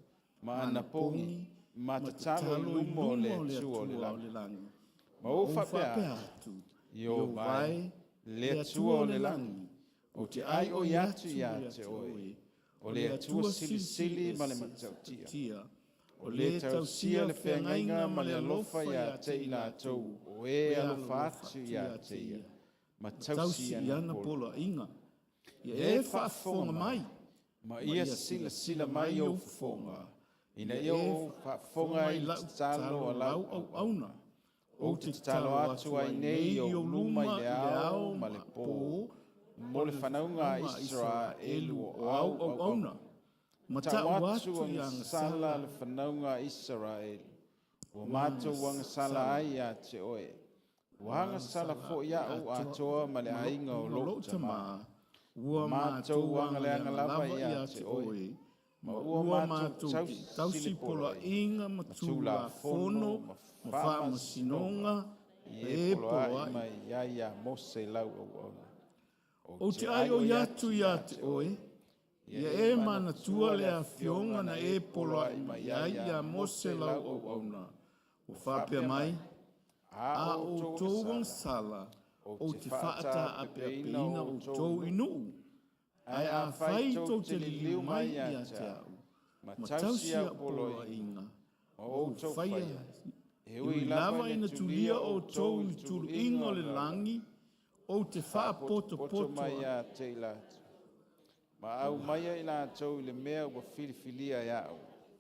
[SPEAKER 3] ma
[SPEAKER 6] ma
[SPEAKER 3] anapogi,
[SPEAKER 6] anapogi,
[SPEAKER 3] ma
[SPEAKER 6] ma
[SPEAKER 3] tatalo i
[SPEAKER 6] tatalo i
[SPEAKER 3] luma o le
[SPEAKER 6] luma o le
[SPEAKER 3] Atua o le
[SPEAKER 6] Atua o
[SPEAKER 3] lagi.
[SPEAKER 6] le lagi.
[SPEAKER 3] Ma
[SPEAKER 6] Ma
[SPEAKER 3] ou
[SPEAKER 6] ou
[SPEAKER 3] faapea
[SPEAKER 6] faapea
[SPEAKER 3] atu,
[SPEAKER 6] atu,
[SPEAKER 3] Ieova
[SPEAKER 6] Ieova
[SPEAKER 3] e,
[SPEAKER 6] e,
[SPEAKER 3] le
[SPEAKER 6] le
[SPEAKER 3] Atua
[SPEAKER 6] Atua
[SPEAKER 3] o
[SPEAKER 6] o
[SPEAKER 3] le
[SPEAKER 6] le
[SPEAKER 3] lagi,
[SPEAKER 6] lagi,
[SPEAKER 3] ou
[SPEAKER 6] ou
[SPEAKER 3] te
[SPEAKER 6] te
[SPEAKER 3] aioi
[SPEAKER 6] aioi
[SPEAKER 3] atu
[SPEAKER 6] atu
[SPEAKER 3] ia
[SPEAKER 6] ia
[SPEAKER 3] te
[SPEAKER 6] te
[SPEAKER 3] oe,
[SPEAKER 6] oe,
[SPEAKER 3] o
[SPEAKER 6] o
[SPEAKER 3] le
[SPEAKER 6] le
[SPEAKER 3] Atua
[SPEAKER 6] Atua
[SPEAKER 3] silisili
[SPEAKER 6] silisili
[SPEAKER 3] ma le
[SPEAKER 6] e
[SPEAKER 3] matautia,
[SPEAKER 6] tia,
[SPEAKER 3] o
[SPEAKER 6] o
[SPEAKER 3] le
[SPEAKER 6] le
[SPEAKER 3] tausia
[SPEAKER 6] tausia
[SPEAKER 3] le
[SPEAKER 6] le
[SPEAKER 3] feagaiga
[SPEAKER 6] feagaiga
[SPEAKER 3] ma
[SPEAKER 6] ma
[SPEAKER 3] le
[SPEAKER 6] le
[SPEAKER 3] alofa
[SPEAKER 6] alofa
[SPEAKER 3] ia
[SPEAKER 6] ia
[SPEAKER 3] te
[SPEAKER 6] te
[SPEAKER 3] i
[SPEAKER 6] i
[SPEAKER 3] latou,
[SPEAKER 6] latou,
[SPEAKER 3] o
[SPEAKER 6] o
[SPEAKER 3] e
[SPEAKER 6] e
[SPEAKER 3] alofa
[SPEAKER 6] alofa
[SPEAKER 3] atu
[SPEAKER 6] atu
[SPEAKER 3] ia
[SPEAKER 6] ia
[SPEAKER 3] te
[SPEAKER 6] te
[SPEAKER 3] ia,
[SPEAKER 6] ia,
[SPEAKER 3] ma
[SPEAKER 6] ma
[SPEAKER 3] tausi
[SPEAKER 6] tausi
[SPEAKER 3] i
[SPEAKER 6] i
[SPEAKER 3] ana
[SPEAKER 6] ana
[SPEAKER 3] poloaiga.
[SPEAKER 6] poloaiga. Ia
[SPEAKER 3] Ia e
[SPEAKER 6] e
[SPEAKER 3] faafofoga
[SPEAKER 6] faafofoga
[SPEAKER 3] mai,
[SPEAKER 6] mai,
[SPEAKER 3] ma
[SPEAKER 6] ma
[SPEAKER 3] ia
[SPEAKER 6] ia
[SPEAKER 3] silasila
[SPEAKER 6] silasila
[SPEAKER 3] mai
[SPEAKER 6] mai
[SPEAKER 3] ou
[SPEAKER 6] ou
[SPEAKER 3] fofoga,
[SPEAKER 6] fofoga,
[SPEAKER 3] ina
[SPEAKER 6] ina
[SPEAKER 3] ia
[SPEAKER 6] ia e
[SPEAKER 3] ou faafofoga
[SPEAKER 6] faafofoga
[SPEAKER 3] i
[SPEAKER 6] i
[SPEAKER 3] le
[SPEAKER 6] lau
[SPEAKER 3] tatalo
[SPEAKER 6] tatalo
[SPEAKER 3] a
[SPEAKER 6] a
[SPEAKER 3] lau
[SPEAKER 6] lau
[SPEAKER 3] auauna.
[SPEAKER 6] auauna.
[SPEAKER 3] Ou
[SPEAKER 6] Ou
[SPEAKER 3] te
[SPEAKER 6] te
[SPEAKER 3] tatalo
[SPEAKER 6] tatalo
[SPEAKER 3] atu
[SPEAKER 6] atu
[SPEAKER 3] ai
[SPEAKER 6] ai
[SPEAKER 3] nei i
[SPEAKER 6] nei i
[SPEAKER 3] ou
[SPEAKER 6] ou
[SPEAKER 3] luma i
[SPEAKER 6] luma
[SPEAKER 3] le
[SPEAKER 6] i le
[SPEAKER 3] ao
[SPEAKER 6] ao
[SPEAKER 3] ma le
[SPEAKER 6] ma
[SPEAKER 3] pō,
[SPEAKER 6] pō,
[SPEAKER 3] mo
[SPEAKER 6] mo
[SPEAKER 3] le
[SPEAKER 6] le
[SPEAKER 3] fanauga a
[SPEAKER 6] fanauga a
[SPEAKER 3] Isaraelu
[SPEAKER 6] Isaraelu
[SPEAKER 3] o
[SPEAKER 6] o
[SPEAKER 3] au
[SPEAKER 6] au
[SPEAKER 3] auauna.
[SPEAKER 6] auauna. Ma
[SPEAKER 3] Tau
[SPEAKER 6] tau
[SPEAKER 3] atu
[SPEAKER 6] atu i
[SPEAKER 3] agasala
[SPEAKER 6] agasala
[SPEAKER 3] le fanauga a Isaraelu, ua
[SPEAKER 6] ua
[SPEAKER 3] matou agasala
[SPEAKER 6] agasala
[SPEAKER 3] ai ia te oe. Ua
[SPEAKER 6] ua
[SPEAKER 3] agasala
[SPEAKER 6] agasala
[SPEAKER 3] foi au
[SPEAKER 6] atoa
[SPEAKER 3] atoa ma le
[SPEAKER 6] ma
[SPEAKER 3] aiga o
[SPEAKER 6] ma
[SPEAKER 3] lou
[SPEAKER 6] lou
[SPEAKER 3] tamā.
[SPEAKER 6] tamā,
[SPEAKER 3] Ua
[SPEAKER 6] ua
[SPEAKER 3] matou
[SPEAKER 6] matou
[SPEAKER 3] agaleaga
[SPEAKER 6] agaleaga
[SPEAKER 3] lava
[SPEAKER 6] lava
[SPEAKER 3] ia
[SPEAKER 6] ia
[SPEAKER 3] te
[SPEAKER 6] te
[SPEAKER 3] oe,
[SPEAKER 6] oe,
[SPEAKER 3] ma
[SPEAKER 6] ma
[SPEAKER 3] ua
[SPEAKER 6] ua
[SPEAKER 3] matou
[SPEAKER 6] matou
[SPEAKER 3] tausi
[SPEAKER 6] tausi
[SPEAKER 3] le poloaiga
[SPEAKER 6] poloaiga ma
[SPEAKER 3] ma tulafono
[SPEAKER 6] tulafono
[SPEAKER 3] ma
[SPEAKER 6] ma
[SPEAKER 3] faamasinoga
[SPEAKER 6] faamasinoga
[SPEAKER 3] i e
[SPEAKER 6] e
[SPEAKER 3] poloai
[SPEAKER 6] poloai.
[SPEAKER 3] mai ai ia Mose lau auauna. Ou
[SPEAKER 6] Ou
[SPEAKER 3] te
[SPEAKER 6] te
[SPEAKER 3] aioi
[SPEAKER 6] aioi
[SPEAKER 3] atu
[SPEAKER 6] atu
[SPEAKER 3] ia
[SPEAKER 6] ia
[SPEAKER 3] te
[SPEAKER 6] te
[SPEAKER 3] oe,
[SPEAKER 6] oe,
[SPEAKER 3] ia
[SPEAKER 6] ia
[SPEAKER 3] e
[SPEAKER 6] e
[SPEAKER 3] manatua
[SPEAKER 6] manatua
[SPEAKER 3] le
[SPEAKER 6] le
[SPEAKER 3] afioga
[SPEAKER 6] afioga
[SPEAKER 3] na
[SPEAKER 6] na
[SPEAKER 3] e
[SPEAKER 6] e
[SPEAKER 3] poloai
[SPEAKER 6] poloai
[SPEAKER 3] mai
[SPEAKER 6] mai
[SPEAKER 3] ai
[SPEAKER 6] ai
[SPEAKER 3] ia
[SPEAKER 6] ia
[SPEAKER 3] Mose
[SPEAKER 6] Mose
[SPEAKER 3] lau
[SPEAKER 6] lau
[SPEAKER 3] auauna.
[SPEAKER 6] auauna.
[SPEAKER 3] Ua
[SPEAKER 6] Ua
[SPEAKER 3] faapea
[SPEAKER 6] faapea
[SPEAKER 3] mai,
[SPEAKER 6] mai,
[SPEAKER 3] a
[SPEAKER 6] a
[SPEAKER 3] outou
[SPEAKER 6] outou
[SPEAKER 3] agasala,
[SPEAKER 6] agasala,
[SPEAKER 3] ou
[SPEAKER 6] ou
[SPEAKER 3] te
[SPEAKER 6] te
[SPEAKER 3] faataapeapeina
[SPEAKER 6] faataapeapeina
[SPEAKER 3] outou
[SPEAKER 6] outou
[SPEAKER 3] i
[SPEAKER 6] i
[SPEAKER 3] nuu.
[SPEAKER 6] nuu,
[SPEAKER 3] Ae
[SPEAKER 6] ae
[SPEAKER 3] afai
[SPEAKER 6] afai
[SPEAKER 3] tou
[SPEAKER 6] tou
[SPEAKER 3] te
[SPEAKER 6] te
[SPEAKER 3] liliu
[SPEAKER 6] liliu
[SPEAKER 3] mai
[SPEAKER 6] mai
[SPEAKER 3] ia
[SPEAKER 6] ia
[SPEAKER 3] te
[SPEAKER 6] te
[SPEAKER 3] au,
[SPEAKER 6] au,
[SPEAKER 3] ma
[SPEAKER 6] ma
[SPEAKER 3] tausi
[SPEAKER 6] tausi
[SPEAKER 3] au
[SPEAKER 6] au
[SPEAKER 3] poloaiga,
[SPEAKER 6] poloaiga,
[SPEAKER 3] ma
[SPEAKER 6] ma ou
[SPEAKER 3] outou
[SPEAKER 6] faia,
[SPEAKER 3] faia, e
[SPEAKER 6] e
[SPEAKER 3] ui
[SPEAKER 6] ui
[SPEAKER 3] lava
[SPEAKER 6] lava
[SPEAKER 3] ina
[SPEAKER 6] ina
[SPEAKER 3] tulia
[SPEAKER 6] tulia
[SPEAKER 3] outou
[SPEAKER 6] outou
[SPEAKER 3] i
[SPEAKER 6] i
[SPEAKER 3] le
[SPEAKER 6] le
[SPEAKER 3] tuluiga
[SPEAKER 6] tuluiga
[SPEAKER 3] o
[SPEAKER 6] o
[SPEAKER 3] le
[SPEAKER 6] le
[SPEAKER 3] lalolagi,
[SPEAKER 6] lagi, ou te
[SPEAKER 3] faapotopoto
[SPEAKER 6] faapotopoto
[SPEAKER 3] mai ia te i latou, ma aumaia i latou i le mea ua filifilia e au,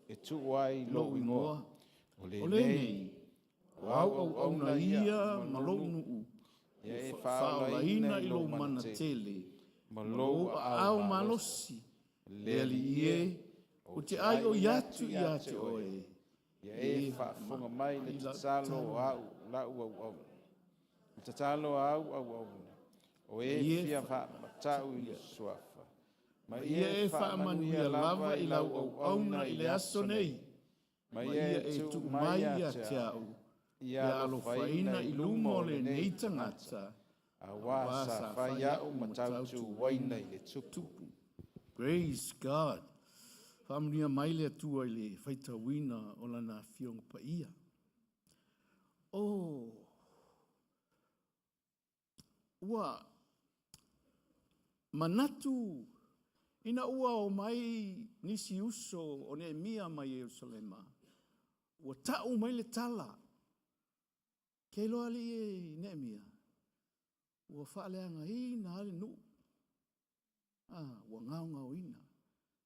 [SPEAKER 3] e tuu ai lou
[SPEAKER 6] lou
[SPEAKER 3] igoa.
[SPEAKER 6] igoa.
[SPEAKER 3] O
[SPEAKER 6] O
[SPEAKER 3] lenei,
[SPEAKER 6] lenei,
[SPEAKER 3] o
[SPEAKER 6] o
[SPEAKER 3] au
[SPEAKER 6] au
[SPEAKER 3] auauna
[SPEAKER 6] auauna
[SPEAKER 3] ia
[SPEAKER 6] ia
[SPEAKER 3] ma
[SPEAKER 6] ma
[SPEAKER 3] lou
[SPEAKER 6] lou
[SPEAKER 3] nuu,
[SPEAKER 6] nuu,
[SPEAKER 3] ia e
[SPEAKER 6] ua
[SPEAKER 3] faaolaina
[SPEAKER 6] faaolaina
[SPEAKER 3] i
[SPEAKER 6] i
[SPEAKER 3] lou
[SPEAKER 6] lou
[SPEAKER 3] mana
[SPEAKER 6] mana
[SPEAKER 3] tele,
[SPEAKER 6] tele,
[SPEAKER 3] ma
[SPEAKER 6] ma
[SPEAKER 3] lou
[SPEAKER 6] lou
[SPEAKER 3] aao
[SPEAKER 6] aao
[SPEAKER 3] malosi.
[SPEAKER 6] malosi,
[SPEAKER 3] Le
[SPEAKER 6] le
[SPEAKER 3] Alii
[SPEAKER 6] Alii
[SPEAKER 3] e,
[SPEAKER 6] e,
[SPEAKER 3] ou
[SPEAKER 6] ou
[SPEAKER 3] te
[SPEAKER 6] te
[SPEAKER 3] aioi
[SPEAKER 6] aioi
[SPEAKER 3] atu
[SPEAKER 6] atu
[SPEAKER 3] ia
[SPEAKER 6] ia
[SPEAKER 3] te
[SPEAKER 6] te
[SPEAKER 3] oe,
[SPEAKER 6] oe,
[SPEAKER 3] ia
[SPEAKER 6] ia
[SPEAKER 3] e
[SPEAKER 6] e
[SPEAKER 3] faafofoga mai le
[SPEAKER 6] i lau
[SPEAKER 3] tatalo o
[SPEAKER 6] tatalo,
[SPEAKER 3] au lau auauna, le tatalo a au auauna, o
[SPEAKER 6] ma
[SPEAKER 3] e
[SPEAKER 6] ia
[SPEAKER 3] fia faamatau i le suafa, ma
[SPEAKER 6] ma
[SPEAKER 3] ia
[SPEAKER 6] ia
[SPEAKER 3] e
[SPEAKER 6] e
[SPEAKER 3] faamanuia
[SPEAKER 6] faamanuia
[SPEAKER 3] lava
[SPEAKER 6] lava
[SPEAKER 3] i
[SPEAKER 6] i
[SPEAKER 3] lau
[SPEAKER 6] lau
[SPEAKER 3] auauna
[SPEAKER 6] auauna
[SPEAKER 3] i
[SPEAKER 6] i
[SPEAKER 3] le
[SPEAKER 6] le
[SPEAKER 3] aso
[SPEAKER 6] aso
[SPEAKER 3] nei,
[SPEAKER 6] nei,
[SPEAKER 3] ma
[SPEAKER 6] ma
[SPEAKER 3] ia
[SPEAKER 6] ia
[SPEAKER 3] e
[SPEAKER 6] e
[SPEAKER 3] tuu
[SPEAKER 6] tuu
[SPEAKER 3] mai
[SPEAKER 6] mai
[SPEAKER 3] ia
[SPEAKER 6] ia
[SPEAKER 3] te
[SPEAKER 6] te
[SPEAKER 3] au,
[SPEAKER 6] au,
[SPEAKER 3] ia
[SPEAKER 6] ia
[SPEAKER 3] alofaina
[SPEAKER 6] alofaina
[SPEAKER 3] i
[SPEAKER 6] i
[SPEAKER 3] luma
[SPEAKER 6] luma
[SPEAKER 3] o
[SPEAKER 6] o
[SPEAKER 3] lenei
[SPEAKER 6] lenei
[SPEAKER 3] tagata,
[SPEAKER 6] tagata,
[SPEAKER 3] auā
[SPEAKER 6] auā
[SPEAKER 3] sa
[SPEAKER 6] sa
[SPEAKER 3] fai
[SPEAKER 6] fai
[SPEAKER 3] au
[SPEAKER 6] au
[SPEAKER 3] ma
[SPEAKER 6] ma
[SPEAKER 3] tautuaina
[SPEAKER 6] tautuaina
[SPEAKER 3] i le tupu.
[SPEAKER 6] tupu. Praise God. Faamanuia mai le Atua i le faitauina o lana afioga paia. Oh, ua manatu ina ua o mai nisi uso o Neemia mai Ierusalema, ua tau mai le tala, ke iloa alii e Neemia, ua faaleagaina lava le nuu, ah, ua gaogaoina.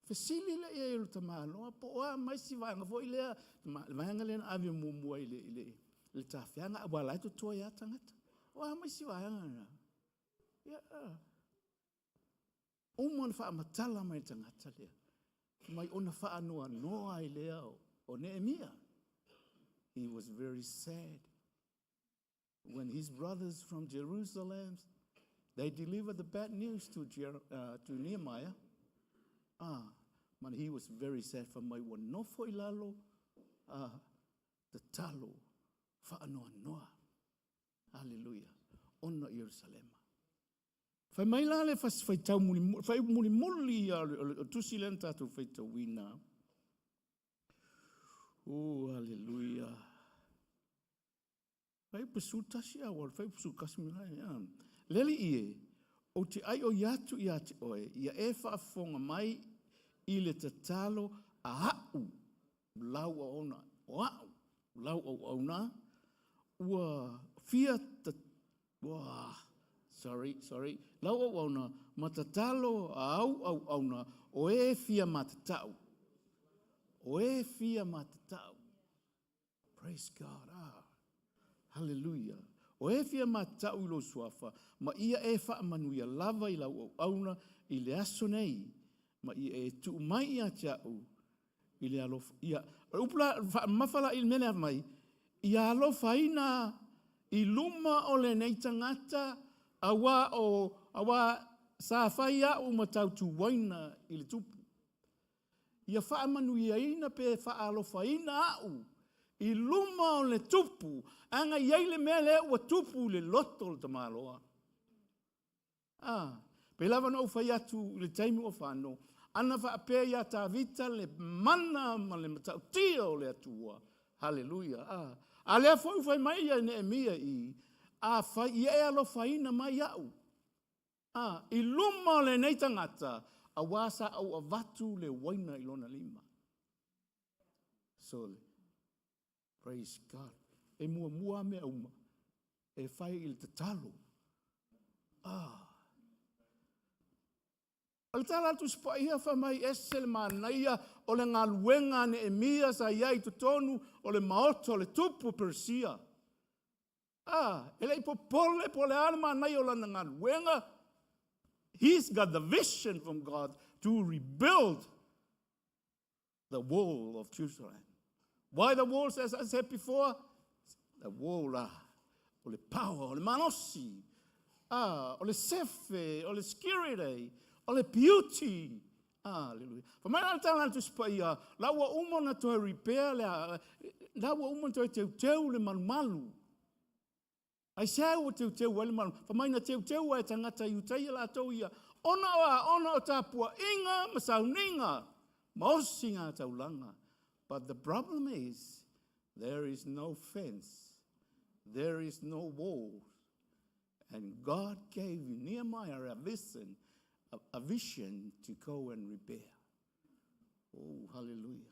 [SPEAKER 6] Fesili lea i ai o le tamaloa, po o a mai si vaega foi lea, le vaega lea na ave muamua i le tafeaga, aua la e totoe lava tagata. O a mai si vaega lena? Ia, uma ona faamatala mai e le tagata lea, mai ona faanoanoa ai lea o Neemia. He was very sad when his brothers from Jerusalem, they delivered the bad news to Nehemiah. Ah, man, he was very sad for mai ua nofo i lalo, ah, tatalo, faanoanoa. Haleluia. Ona o Ierusalema. Fai mai la le faitau mulimuli, fai mulimuli ia o le tusi lea na tatou faitauina. Oh, haleluia. Fai pasu tasi a wal, fai pasu kasi mi lai. Leli ie, o te ai o iatu ia te oe, ia e whaafonga mai i le tatalo a au, lau au ona, o au, lau au auna, ua fia ta, ua, sorry, sorry, lau au auna, ma tatalo a au au auna, o e fia matatau. O e fia matatau. Praise God. Ah. Hallelujah. O e fia matatau i lou suafa, ma ia e faamanuia lava i lau auauna i le aso nei, ma ia e tuu mai ia te au i le alofa. Ia, o le upu la, faamamafa la i le mea lea mai, ia alofaina i luma o lenei tagata, auā o, auā sa fai au ma tautuaina i le tupu. Ia faamanuiaina pe faalofaina au i luma o le tupu, aga i ai le mea lea ua tupu i le loto o le tamaloa. Ah, pei lava na ou fai atu i le taimi ua fano, ana faapea ia Tavita le mana ma le matautia o le Atua. Haleluia. Ah, a lea foi ua fai mai ia Neemia i, a fai ia e alofaina mai au. A, i luma o lenei tagata, auā sa ou avatu le uaina i lona lima. Sole. Praise God. E muamua mea uma, e fai i le tatalo. Ah. O le tala atu Paia fai mai ese le manaia o le galuega a Neemia sa i ai i totonu o le maota o le tupu o Perisia. Ah, e le i popole po o le a le manaia o lana galuega. He's got the vision from God to rebuild the wall of Jerusalem. Why the walls, as I said before? The wall, ah, o le power, o le malosi, ah, o le sefe, o le security, o le beauty. Hallelujah. Fa mai la tala le Tusi Paia, la ua uma ona toe repair le, la ua uma ona toe teuteu le malumalu. Aisea ua teuteu ai le malu? Fa mai na teuteu ai tagata Iutaia latou ia, ona o a, ona o tapuaiga ma sauniga ma osiga taulaga. But the problem is, there is no fence, there is no wall. And God gave Nehemiah a vision, a vision to go and repair. Oh, hallelujah.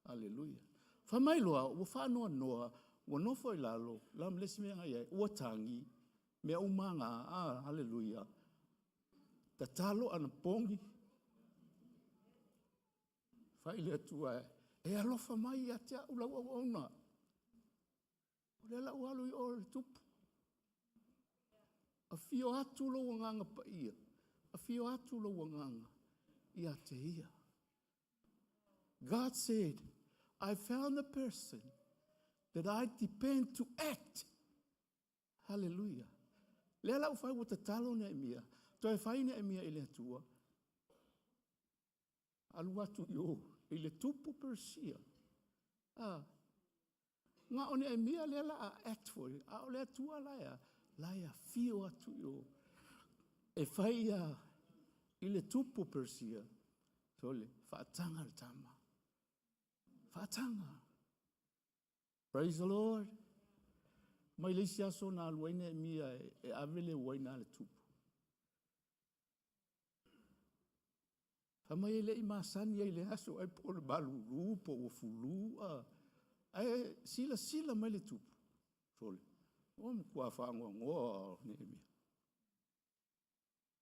[SPEAKER 6] Hallelujah. Fai mai loa, ua faanoanoa, ua nofo i lalo, la ma le isi mea na i ai, ua tagi, mea uma na, ah, hallelujah. Tatalo ana pogi, fai le Atua e alofa mai ia te au lau auauna. O lea la ua alu i o le tupu. Afio atu lou agaga paia. Afio atu lou agaga ia te ia. God said, I found a person that I depend to act. Hallelujah. Lea la ua fai ua tatalo Neemia. Toe fai Neemia i le Atua. Alu atu i o i le tupu Persia. Ah. Nga o Neemia lea la a act foi, a o le Atua la e, la e afio atu i o. E fai ia i le tupu Persia, sole, faataga le tama. Faataga. Praise the Lord. Mai le isi aso na alu ai Neemia e, e ave le uaina a le tupu. Fai mai e le i masani ai le aso ai po o le malulu po ua fulu a. Ae silasila mai le tupu. Sole. Ua matua faanoanoa Neemia.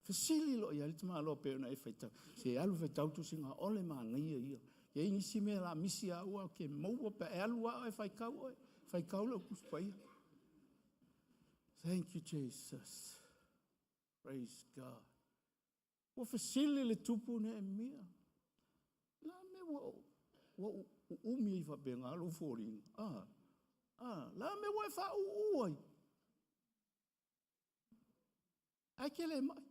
[SPEAKER 6] Fesili loa i ai le tamaloa pei ona e faitau. Se alu faitau tusiga o le manaia ia. E i ai nisi mea la misi a ua ke maua pe e alu a e faitau oe. Faitau lau Tusi Paia. Thank you Jesus. Praise God. Ua fesili le tupu Neemia. La me ua ua uumi ai faapena lou foliga. Ah, ah, la me ua e faauu ai. Ai ke le mai.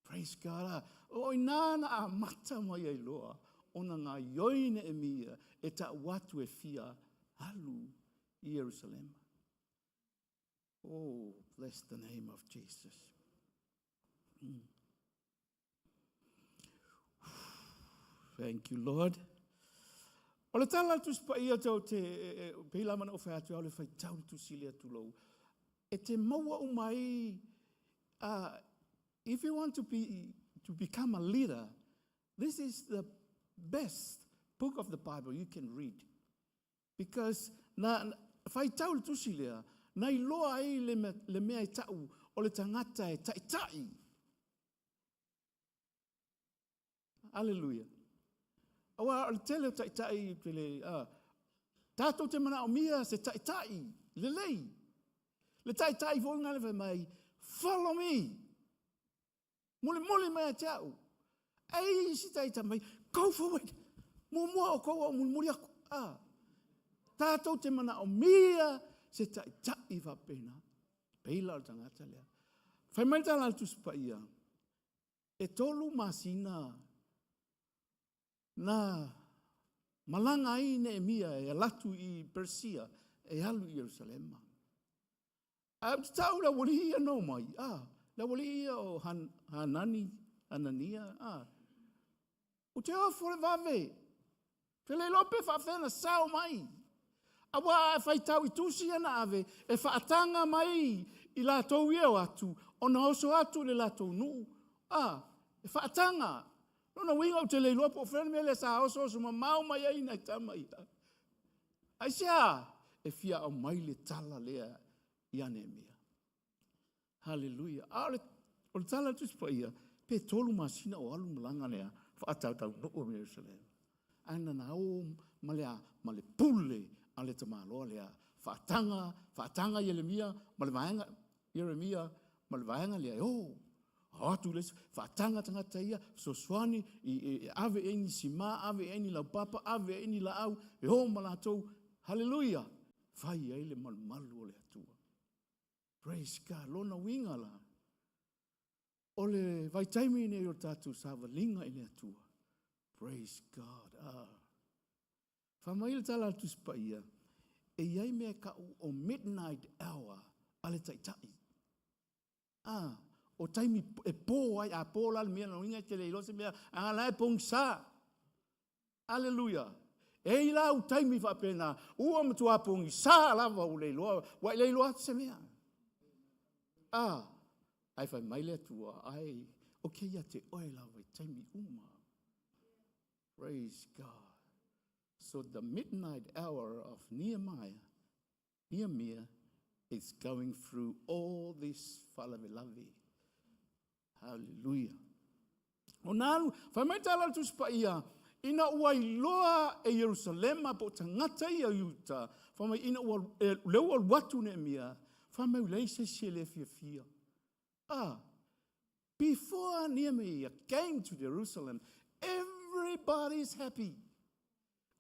[SPEAKER 6] Praise God. Ah, o ina na amata mai ai loa ona gaioi Neemia e ta'u atu e fia alu i Ierusalema. Oh, bless the name of Jesus. Thank you, Lord. O le tala le tusi paia tau te, pei la mana o whai atu au le whai tau le tusi le atu lou. E te maua umai, if you want to be, to become a leader, this is the best book of the Bible you can read. Because na, faitau le tusi lea, na iloa ai le, le mea e ta'u o le tagata e taita'i. Aleluia. Aua o le tele o taita'i te le, tātou te manaomia se taita'i lelei. Le taita'i foi ngā le whai mai, follow me. Mulimuli mai ia te au. Ei isi taita mai, go forward. Muamua o kou au mulimuli aku. Ah. Tātou te manaomia se taita'i faapena. Peila o le tagata lea. Fai mai le tala a le Tusi Paia, e tolu masina na malaga ai Neemia e alu atu i Persia e alu i Ierusalema. Ae ou te tau le aualii ia na omai, a, le aualii ia o Han, Hanani, Hanania, a. Ou te ofo le vave. Te le iloa pe faafefea na sao mai. Aua a faitau i tusi ia na ave, e faataga mai i latou ia o atu, ona oso atu i le latou nuu, a, e faataga. Lona uiga ou te le iloa po o fea le mea lea sa osooso mamao mai ai nai tama ia. Aisea? E fia aumai le tala lea ia Neemia. Haleluia. A o le, o le tala a le Tusi Paia, pe tolu masina o alu malaga lea, faatautaunuu o Ierusalema. Ae na na o ma le, ma le pule a le tamaloa lea, faataga, faataga Ieremia ma le vaega, Ieremia ma le vaega lea e o. O atu le isi, faataga tagata ia, fesoasoani, i, i, i ave i ai ni sima, ave i ai ni laupapa, ave i ai ni laau, e o ma latou. Haleluia! Fai ai le malumalu o le Atua. Praise God. Lona uiga la, o le vaitaimi nei o tatou savaliga i le Atua. Praise God. Ah. Fai mai le tala a le Tusi Paia, e i ai mea e ka'u o midnight hour a le taitai. Ah, o taimi e pō ai, a pō la le mea, lona uiga e te le iloa se mea, a la e pogisa. Aleluia. E i la u taimi faapena, ua matua pogisa lava ua le iloa, ua e le iloa atu se mea. Ah, ae fai mai le Atua, ai, o ke ia te oe lava i taimi uma. Praise God. So the midnight hour of Nehemiah, Nehemiah is going through all this faalavelave. Hallelujah. O nā alu, fai mai tā le Tusi Paia, ina ua iloa e Ierusalema po o tagata ia Iuta, fai mai ina ua, e, le ua alu atu Neemia, fai mai ua leai se isi e le fiafia. Ah, Before Nehemiah came to Jerusalem, everybody's happy.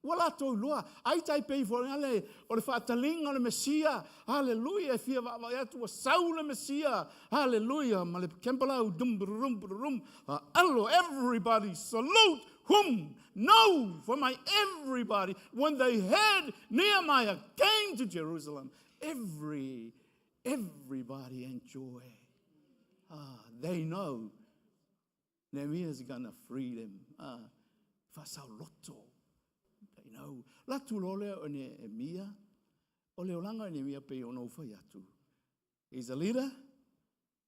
[SPEAKER 6] Ua latou iloa, ai tai pei foi le, o le faataliga o le Mesia, haleluia, e fia vaavaai atu ua sau le Mesia, haleluia, ma le kempalau, dum, brum, brum, alo, everybody salute whom? No, for my everybody, when they heard Nehemiah came to Jerusalem, every, everybody enjoy. Ah, they know Nehemiah is gonna free them. Ah, whasaoloto. They know. Latu lo lea o Nehemia, o le olanga o Nehemia pe ona ufai atu. He's a leader,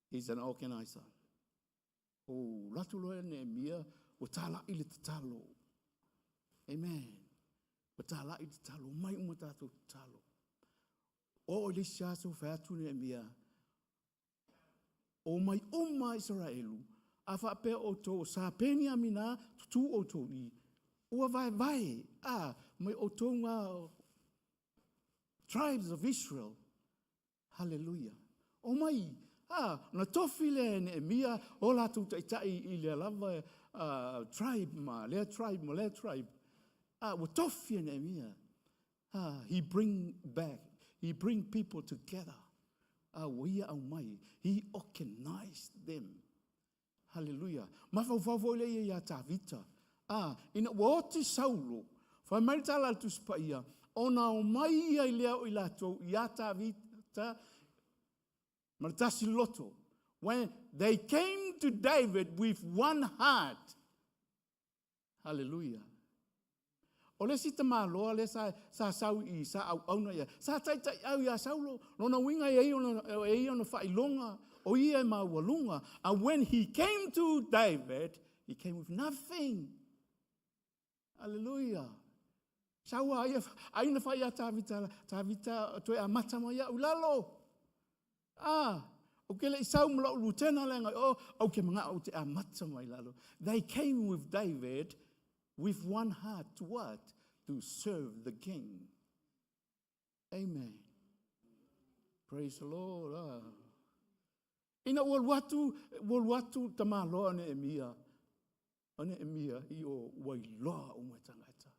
[SPEAKER 6] he's an organizer. O latu lo e Nehemia, o tāla'i le tatalo. Amen. O tāla'i le tatalo, mai uma tātou tatalo. O i le isi aso fai atu Nehemia, O mai uma Isaraelu, a faapea outou o sa Peniamina, tutū outou i, ua vaevae, a, mai outou ngā tribes of Israel. Hallelujah. O mai, a, na tofi lea e Neemia o latou taitai i lea lava tribe ma lea tribe ma lea tribe. A, ua tofi e Neemia. Ah, he bring back, he bring people together. Ah, ua ia aumai. He organized them. Hallelujah. Mafaufau foi le ia iā Tavita. Ah, ina ua oti Saulo, fai mai le tala a le Tusi Paia, ona omai ia i lea o i latou iā Tavita. Ma le tasi loto. When they came to David with one heart. Hallelujah. O le isi tamaloa lea sa, sa sau i sa auauna ia, sa taitaiau iā Saulo, lona uiga e i ona, e i ona faailoga, o ia e maualuga. And when he came to David, he came with nothing. Hallelujah. Sau a ia, ai na fai ia Tavita, Tavita toe amata mai au lalo. Ah, o ke le i sau ma lau lutena le ngai o, au ke manga au te amata mai lalo. They came with David with one heart to what? To serve the king. Amen. Praise the Lord. Ah. Ina ua alu atu, ua alu atu tamaloa Neemia, o Neemia i o ua iloa uma e tagata.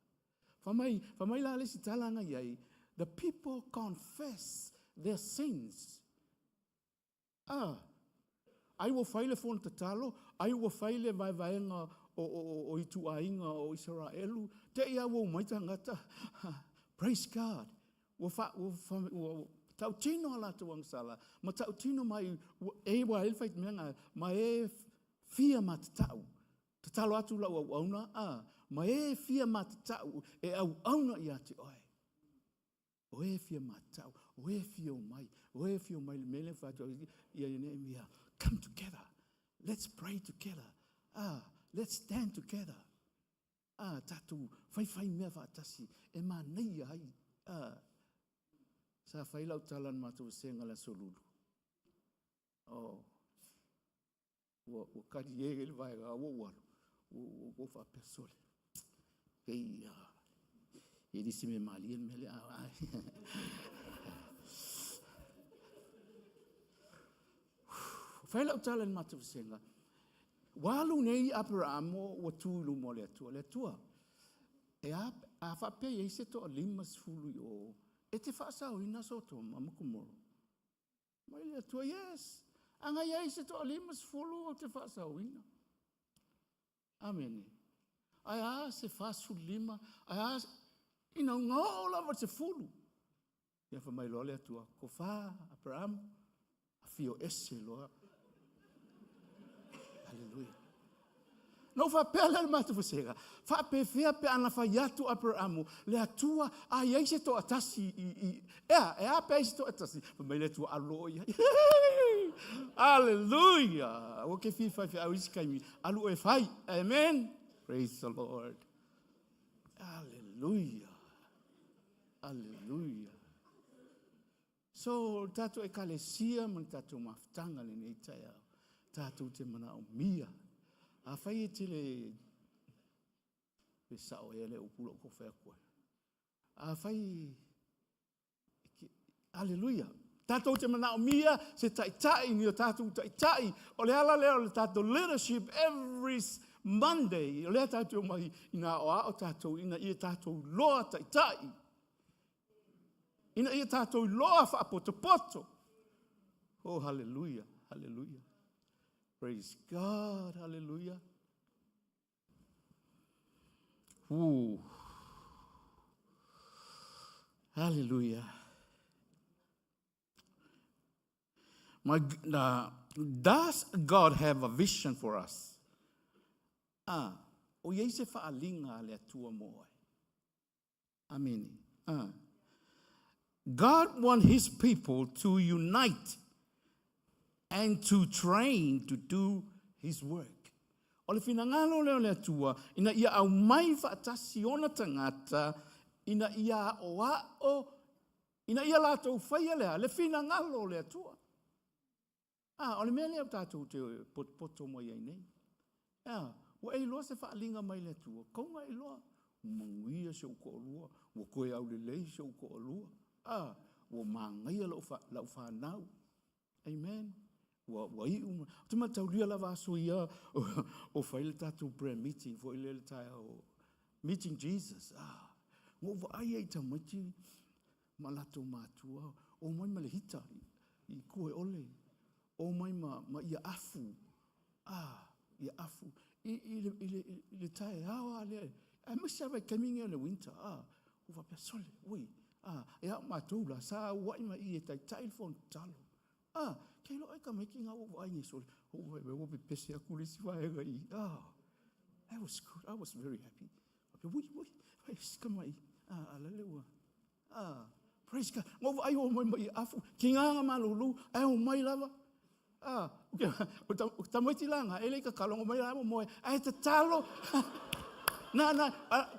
[SPEAKER 6] Fai mai, fai mai la le isi tala na i ai, the people confess their sins. Ah, ai ua fai le fono tatalo, ai ua fai le vaevaega o, o, o, o ituaiga o Isaraelu, te i a ua omai tagata. Praise God. Ua fa, ua, fa, ua tautino a latou agasala, ma tautino mai, ua, e ua ai le fai mea ma e fia matatau. Tatalo atu lau auauna, a, ma e fia matatau e auauna ia te oe. O e fia matatau, o e fia omai, o e fia omai le mea lea fai atu ia Neemia, come together, let's pray together, ah, let's stand together. Ah, tatou faifai mea faatasi e manaia ai. Ah, sa fai lau tala na matou vasega le aso Lulu. Oh, ua, ua kali e le vaega, ua ua alu, ua, ua, ua faapea sole. Pei, e le se mea malie le mea lea. Fai lau tala i le matou vasega, ua alu nei Aperamo ua tu i luma o le Atua. Le Atua, e a, a faapea i ai se toa-50 i o, e te faasaoina Sotoma ma Komoro. Mai le Atua, yes. A ngai ai se toa-50 ou te faasaoina. Amene. Ae a se 45, ae a, ina ua oo lava i le 10. Ia fai mai loa le Atua, ko whā, Abraham, afio ese loa. Hallelujah. Na ou faapea lea le matou vasega, faapefea pe ana fai atu Aperamo, le Atua, a i ai se toatasi i, i, ea, e a pe ai se toatasi, fai mai le Atua, alu loa oe i ai. Hallelujah! Ua ke fia faifeau isi taimi, alu oe e fai. Amen! Praise the Lord. Hallelujah. Hallelujah. So, le tatou ekalesia ma le tatou mafutaga lenei taeao, tatou te manaomia. Afai e tele, pe sao ea le upu lou fai atu ai. Afai, Aleluia. Tatou te manaomia se taitai, ni o tatou taitai. O le ala lea o le tatou leadership every Monday. O lea tatou omai ina aoao tatou ina ia tatou iloa taitai. Ina ia tatou iloa faapotopoto. Oh, hallelujah, hallelujah. Praise God, hallelujah. Ooh. Hallelujah. My, does God have a vision for us? Ah, o iai se faaaliga a le Atua mo oe. Amene. Ah. God want his people to unite and to train to do his work. O le finagalo lea o le Atua, ina ia aumai faatasi ona tagata, ina ia aoao, ina ia latou faia lea, le finagalo o le Atua. A, o le mea lea tatou te potopoto mai ai nei. A, ua e iloa se faaaliga mai le Atua, kauga e iloa, ua manuia si ou toalua, ua toe aulelei si ou toalua. A, ua manaia lau, fa, lau fanau. Amen. Ua, ua iu. Ou te mataulia lava aso ia o, o fai le tatou prayer meeting foi lea le taeao. Meeting Jesus. Ah, ua ou vaai ai i tamaiti ma latou matua, omai ma le hita i kue ole, omai ma, ma ia afu, ah, ia afu, i, i, le, i, le, i le taeao a lea, aemaise lava i taimi nei o le winter, ah, ua faapea, sole, ui, ah, e a matou la, sa auai mai i e taitai le fono tatalo. Ah, ke iloa ai tamaiti nga ua vaai nei sole, ua vaai mai ua pepese atu le isi vaega i i. Ah, that was good, I was very happy. Faapea, ui, ui, fai si tamai, ah, a lale ua, ah, praise God. Nga ou vaai o mai mai afu, tiga na malulu, ae o mai lava. Ah, o tamaiti la nga, e le i tatalo, na omai la momoe, ae tatalo. Na, na,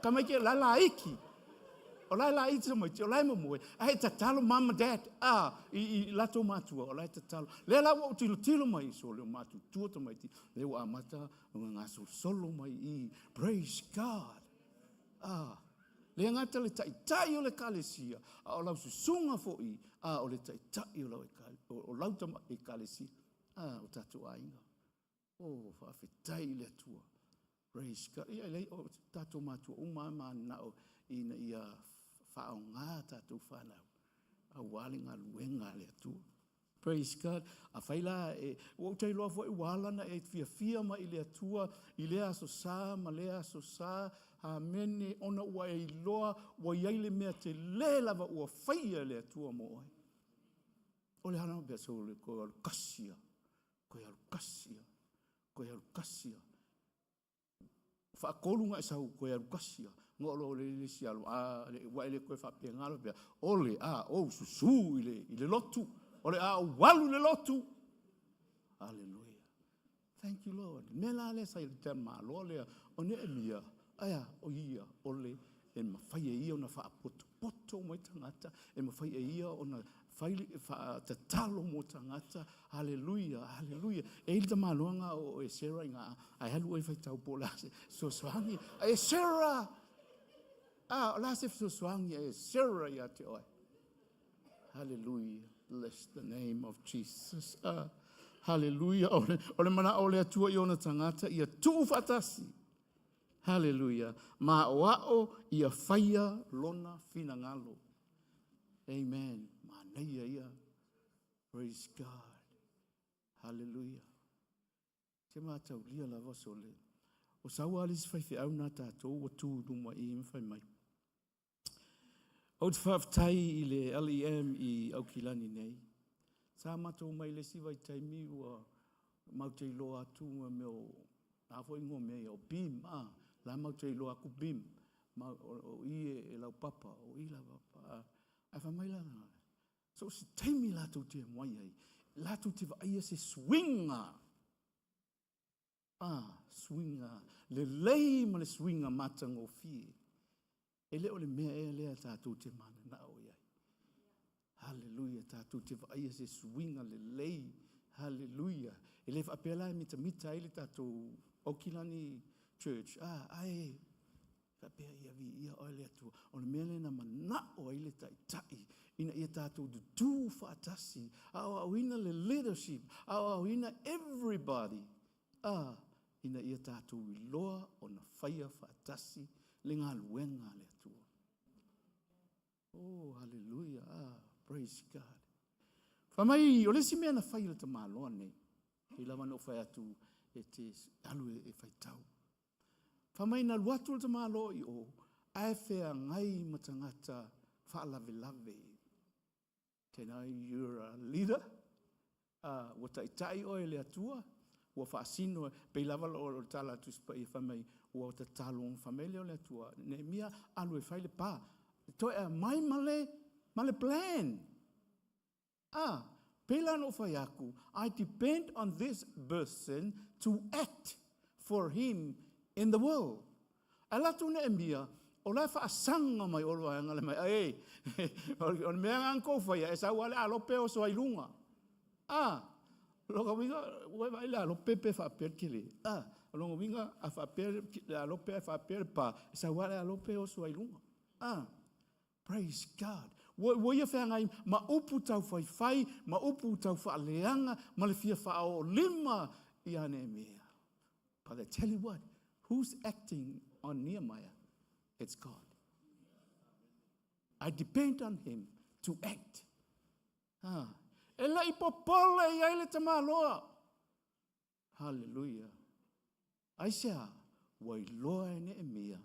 [SPEAKER 6] tamaiti la laiti. O la e laiti tamaiti, o la e momoe, ae tatalo mom and dad, ah, i latou matua, o la e tatalo. Lea la ua ou tilotilo mai i sole o matutua tamaiti, lea ua amata ona gasolosolo mai i, praise God. Ah, le gata le taitai o le ekalesia, a o lau susuga foi, ah, o le taitai o lau, o lau tama ekalesia, ah, o tatou aiga. Oh, faafetai i le Atua. Praise God. Ia, e o tatou matua uma lava mananao ina ia faaaoga tatou fanau aua le galuega a le Atua. Praise God. Afai la, e, ua ou tailoa foi ua ala na e fiafia mai i le Atua i lea aso sa ma lea aso sa, amene, ona ua e iloa ua i ai le mea tele lava ua faia e le Atua mo oe. O le ala pea so le koe alu kasi ia, koe alu kasi ia, koe alu kasi ia. Faatolu na e sau koe alu kasi ia. Nga o lo le le si alu, a, le, ua e le koe faapena lo pea, o le a ou susu i le, i le lotu, o le a ou alu i le lotu. Hallelujah. Thank you, Lord. Mea la lea sa i le malo lea, o Neemia, aia, o ia, o le, e mafai e ia ona faapotopoto mai tagata, e mafai e ia ona fai, faatatalo mo tagata. Haleluia, haleluia. E i le tamaloa o Esera i ngā, ai alu oe faitau po o le a se fesoasoani a Esera. A, o le a se fesoasoani a Esera ia te oe. Haleluia. Bless the name of Jesus. Ah, haleluia. O le, o le manao o le Atua i ona tagata ia tuu faatasi. Haleluia. Ma aoao ia faia lona finagalo. Amen. Manaia ia. Praise God. Haleluia. Te mataulia lava sole. O sau lava le isi faifeau na tatou ua tu i luma i i ma fai mai. Ou te faafetai i le LEM i Aukilani nei. Sa matou mai le isi vaitaimi ua matou te iloa atu ma mea o a foi igoa o mea ia, o BIM, a, la matou te iloa atu BIM, ma o i e laupapa, o i laupapa. Ae fai mai la, so o se taimi latou te omai ai, latou te vaaia se suiga, a, suiga lelei ma le suiga matagofie. E le o le mea ea lea tatou te mananao i ai. Haleluia, tatou te vaaia se suiga lelei. Haleluia. E le faapea la e mitamita ai le tatou Aukilani Church. Ah, ae faapea ia viia oe le Atua. O le mea lea na manao ai le Taitai ina ia tatou tutū faatasi, aoaoina le leadership, aoaoina everybody, ah, ina ia tatou iloa ona faia faatasi le galuega a le Atua. Oh, hallelujah. Ah, praise God. Fai mai, o le isi mea na fai e le tamaloa nei, pei lava na ou fai atu e te alu e faitau. Fai mai na alu atu le tamaloa i o, ae feagai ma tagata faalavelave. Tēnā, you're a leader. Ua taitai oe e le Atua, ua faasino, pei lava o le tala a Tusi Paia fai mai, ua tatalo ona fai mai lea o le Atua, Neemia, alu e fai le pa. Toe aumai ma le, ma le plan. Ah, pei la ona ou fai atu, I depend on this person to act for him in the world. Ae alu atu Neemia, o la e faasaga mai o le vaega le mai, e, o le mea lena na tou faia, e sau lava le alope oso ai i luga. A, lona uiga, ua e vaai le alope pe faapea le tele. A, o lona uiga, a faapea le alope ae faapea le pa, e sau lava le alope oso ai i luga. A, praise God. Ua ia feagai ma upu tau faifai, ma upu tau faaleaga, ma le fia faaoolima ia Neemia. But I tell you what, who's acting on Nehemiah? It's God. I depend on him to act. Ah, e le i popole i ai le tamaloa. Hallelujah. Aisea, ua iloa e Neemia,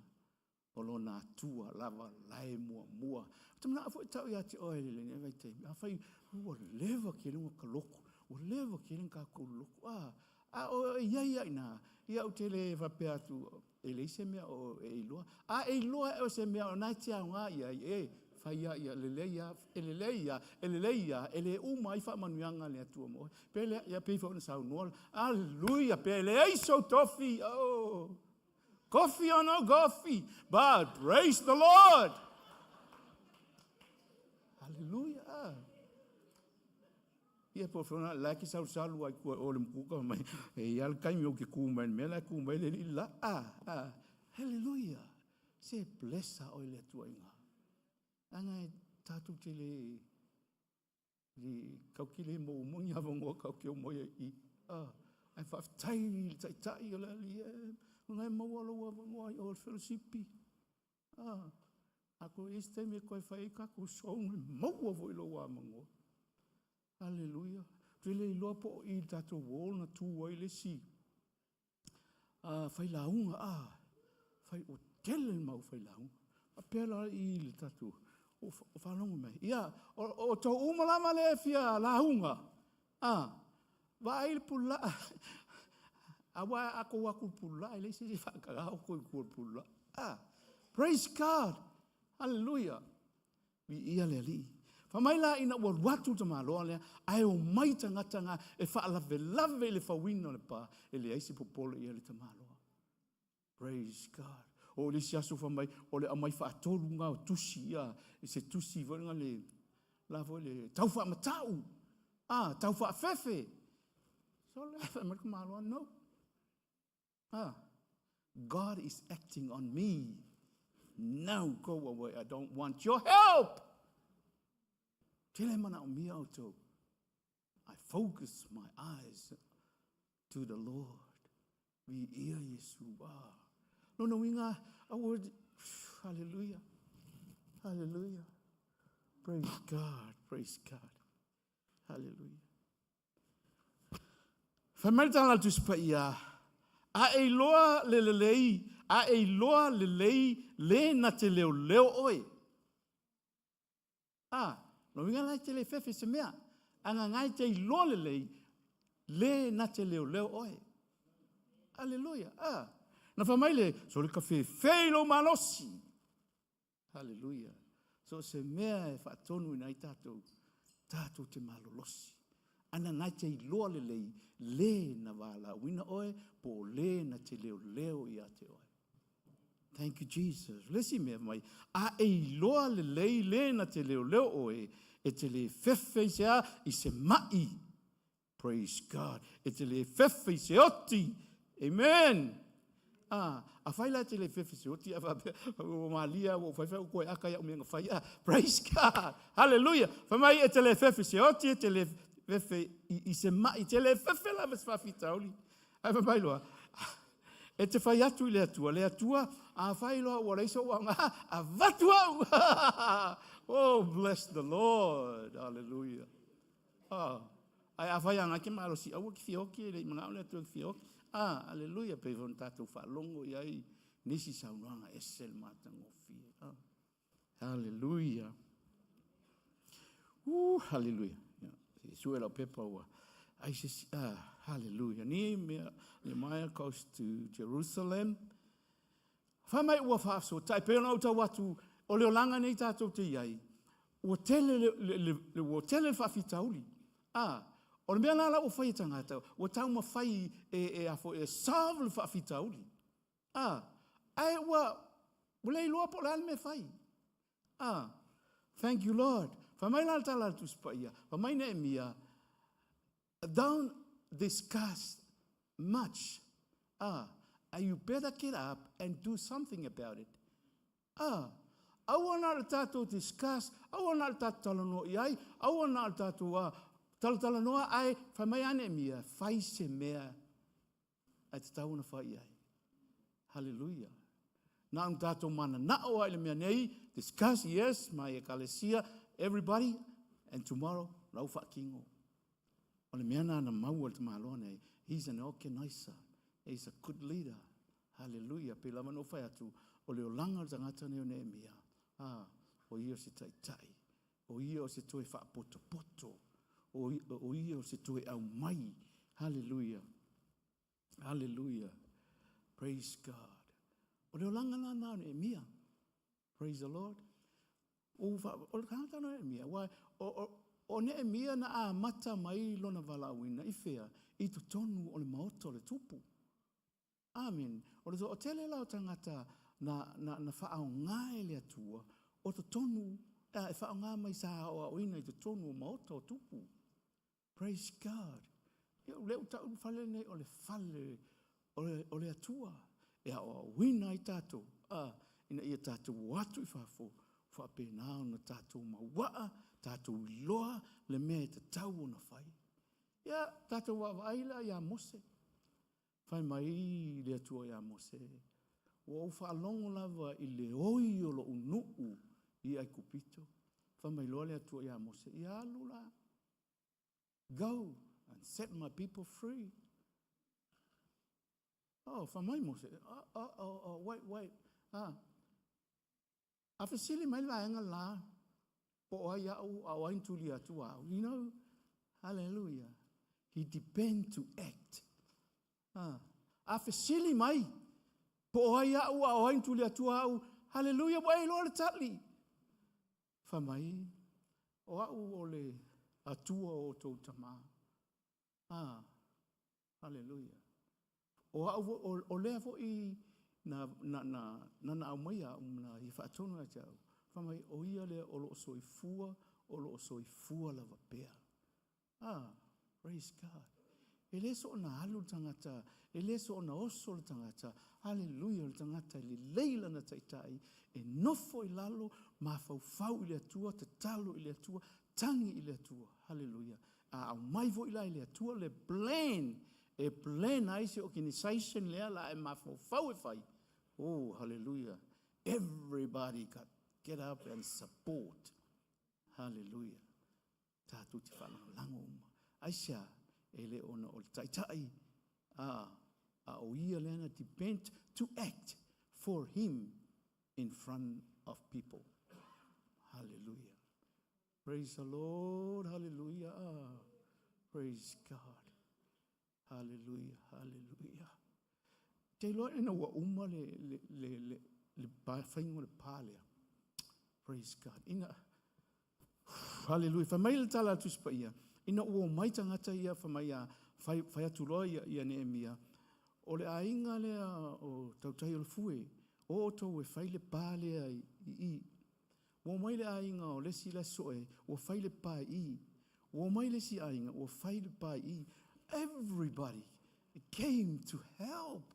[SPEAKER 6] O lona Atua lava la e muamua. Ou te manao foi e tau ia te oe i lenei vaitaimi, afai ua leva tele ona ta lotu, ua leva tele ona tatou lotu, a, a o e i ai lava i ina, ia ou te le faapea atu e leai se mea o e iloa. A e iloa e oe se mea o lena e te aoga i ai, e, fai lava ia, lelei lava, e lelei lava, e lelei lava, e le uma ai faamanuiaga a le Atua mo oe. Pe le, ia pei foi ona saunoa, Aleluia, pe leai sou tofi, oh, coffee or no coffee, but praise the Lord. Hallelujah. Ah. Ia po fona la ke salusalu ai kua o le mukuka mai. E ia le kaimi o ke ku mai me la ku mai le la. Ah, ah. Hallelujah. Se blessa o le atua inga. Anga e tātou te le le kau ki le mo mo ni avongoa kau ke o mo ia i. Ah, ai whaaftai i le taitai o le ali e. Ngai maua lou avanoa i o le fellowshipi. Ah, a ko isi taimi e koe whai ka ko song e maua foi lou avanoa. Hallelujah. Te le iloa po o i le tatou wall na tū ai le si failauga, a, fai, ua tele le mau failauga. Faapea la i le tatou, o, o faalogo mai. Ia, o, o tou uma lava le fia lauga, a, vaai le pulaa, aua a kou atu i le pulaa, e leai se isi e faatagā outou i tua o le pulaa. A, praise God, hallelujah. Viia le Alii. Fai mai la ina ua alu atu le tamaloa lea, ae omai tagata na e faalavelave i le fauina o le pa, e leai se popole i ai le tamaloa. Praise God. O le isi aso fai mai, o le aumai faatolu na o tusi, ia, se tusi foi lena le, la foi le tau faamatau, ah, tau faafefe. So le fai mai le tamaloa, no. Ah, God is acting on me. Now go away, I don't want your help. Tele manaomia outou. I focus my eyes to the Lord. Viia Iesu. Ah. Lona uiga, aua, hallelujah. Hallelujah. Praise God, praise God. Hallelujah. Fai mai le tala a le Tusi Paia, A e iloa le lelei, a e iloa lelei le na te leoleo oe. A, lona uiga la e te le fefe i se mea. A na e te iloa lelei le na te leoleo oe. Aleluia. A, na fai mai le, sole ka fefe i lou malosi. Haleluia. So o se mea e faatonuina ai tatou, tatou te malolosi. Ana na te iloa lelei, le na valaauina oe, po o le na te leoleo ia te oe. Thank you, Jesus. Le isi mea mai, a e iloa lelei le na te leoleo oe, e te le fefe i se a, i se mai. Praise God. E te le fefe i se oti. Amen. Ah, afai la e te le fefe i se oti, a faapea, ua malia, ua ou fai fai, ua toe aka ia'u mea na fai. Ah, praise God. Hallelujah. Fai mai e te le fefe i se oti, e te le fefe i, i se ma'i, te le fefe lava i se faafitauli. Ae fai mai loa, e te fai atu i le Atua, le Atua, afai loa ua leai sou aoga, avatu au. Oh, bless the Lord. Hallelujah. Ah, ae afai a ke malosi, aua ke fia oki, e le i manao le Atua ke fia oki. Ah, aleluia, pei foi ona tatou faalogo i ai nisi saunoaga ese le matagofie. Ah, haleluia. Haleluia. Yeah. Sue lau pepa ua. Ai se, ah, haleluia. Nehemiah, Nehemiah goes to Jerusalem. Fai mai ua faafesootai, pei ona ou tau atu, o le olaga nei tatou te i ai, ua tele le, le, le, le, ua tele le faafitauli. A, o le mea la la ua fai e tagata, ua taumafai e, e, a foi, e solve le faafitauli. A, ae ua, ua le iloa po o le a le mea e fai. A, thank you Lord. Fai mai la le tala a le Tusi Paia, fai mai Neemia, Don't discuss much. Ah, you better get up and do something about it. Ah, aua na o le tatou discuss, aua na o le tatou talanoa i ai, aua na o le tatou talatalanoa, ae fai mai a Neemia, fai se mea ae tatau ona fai i ai. Hallelujah. Na ona tatou mananao lava i le mea nei, discuss, yes, my ekalesia, everybody, and tomorrow, lau faatino. O le mea na na maua i le tamaloa nei, he's an organizer, he's a good leader. Hallelujah. Pei lava na ou fai atu, O le olaga o le tagata nei o Neemia, a, o ia o se taitai, o ia o se toe faapotopoto, o, o ia o se toe aumai. Hallelujah. Hallelujah. Praise God. O le olaga la na o Neemia. Praise the Lord. O, o le tagata o Neemia, ua, o, o, o Neemia na amata mai lona valaauina i fea? I totonu o le maota o le tupu. Amen. O le toatele la o tagata na, na, na faaaoga e le Atua, o totonu, e faaaoga mai sa aoaoina i totonu o maota o tupu. Praise God. Ia, o lea ua tau le fale lenei o le fale o le, o le Atua e aoaoina ai tatou, a, ina ia tatou o atu i fafo, faapena ona tatou mauaa, tatou iloa le mea e tatau ona fai. Ia, tatou vaavaai la ia Mose. Fai mai le Atua ia Mose, Ua ou faalogo lava i le oi o lou nuu i Aikupito. Fai mai loa le Atua ia Mose, Ia alu la. Go and set my people free. Oh, fai mai Mose, oh, oh, oh, oh, wait, wait. Ah. A fesili mai le vaega la, po o ai au, a o ai na tuli atu au. You know, hallelujah. He depend to act. Ah. A fesili mai, po o ai au, a o ai na tuli atu au. Hallelujah, ua e iloa le tali. Fai mai, o au o le Atua o outou tama. Ah, hallelujah. O au o, o lea foi na, na, na, na, na aumaia au na ia faatonu ia te au. Fai mai, o ia lea o loo soifua, o loo soifua lava pea. Ah, praise God. E le soona alu le tagata, e le soona oso le tagata. Hallelujah, o le tagata e lelei lana taitai, e nofo i lalo, mafaufau i le Atua, tatalo i le Atua, tagi i le Atua. Hallelujah. A aumai foi la e le Atua le plan, e plan ai se organization lea la e mafaufau e fai. Oh, hallelujah. Everybody got get up and support. Hallelujah. Tatou te faalagolago uma. Aisea, e le ona o le taitai, a, a o ia lea na depend to act for him in front of people. Hallelujah. Praise the Lord. Hallelujah. Praise God. Hallelujah. Hallelujah. Te iloa ina ua uma le, le, le, le, le faiga o le pā lea. Praise God. Ina, hallelujah. Fai mai le tala a le Tusi Paia, ina ua omai tagata ia, fai mai a, fai, fai atu loa ia, ia Neemia, o le aiga lea o Tautai o le Fue, o outou e fai le pā lea i, i, i. Ua omai le aiga o le isi la soe, ua fai le pa i. Ua omai le isi aiga, ua fai le pa i. Everybody came to help.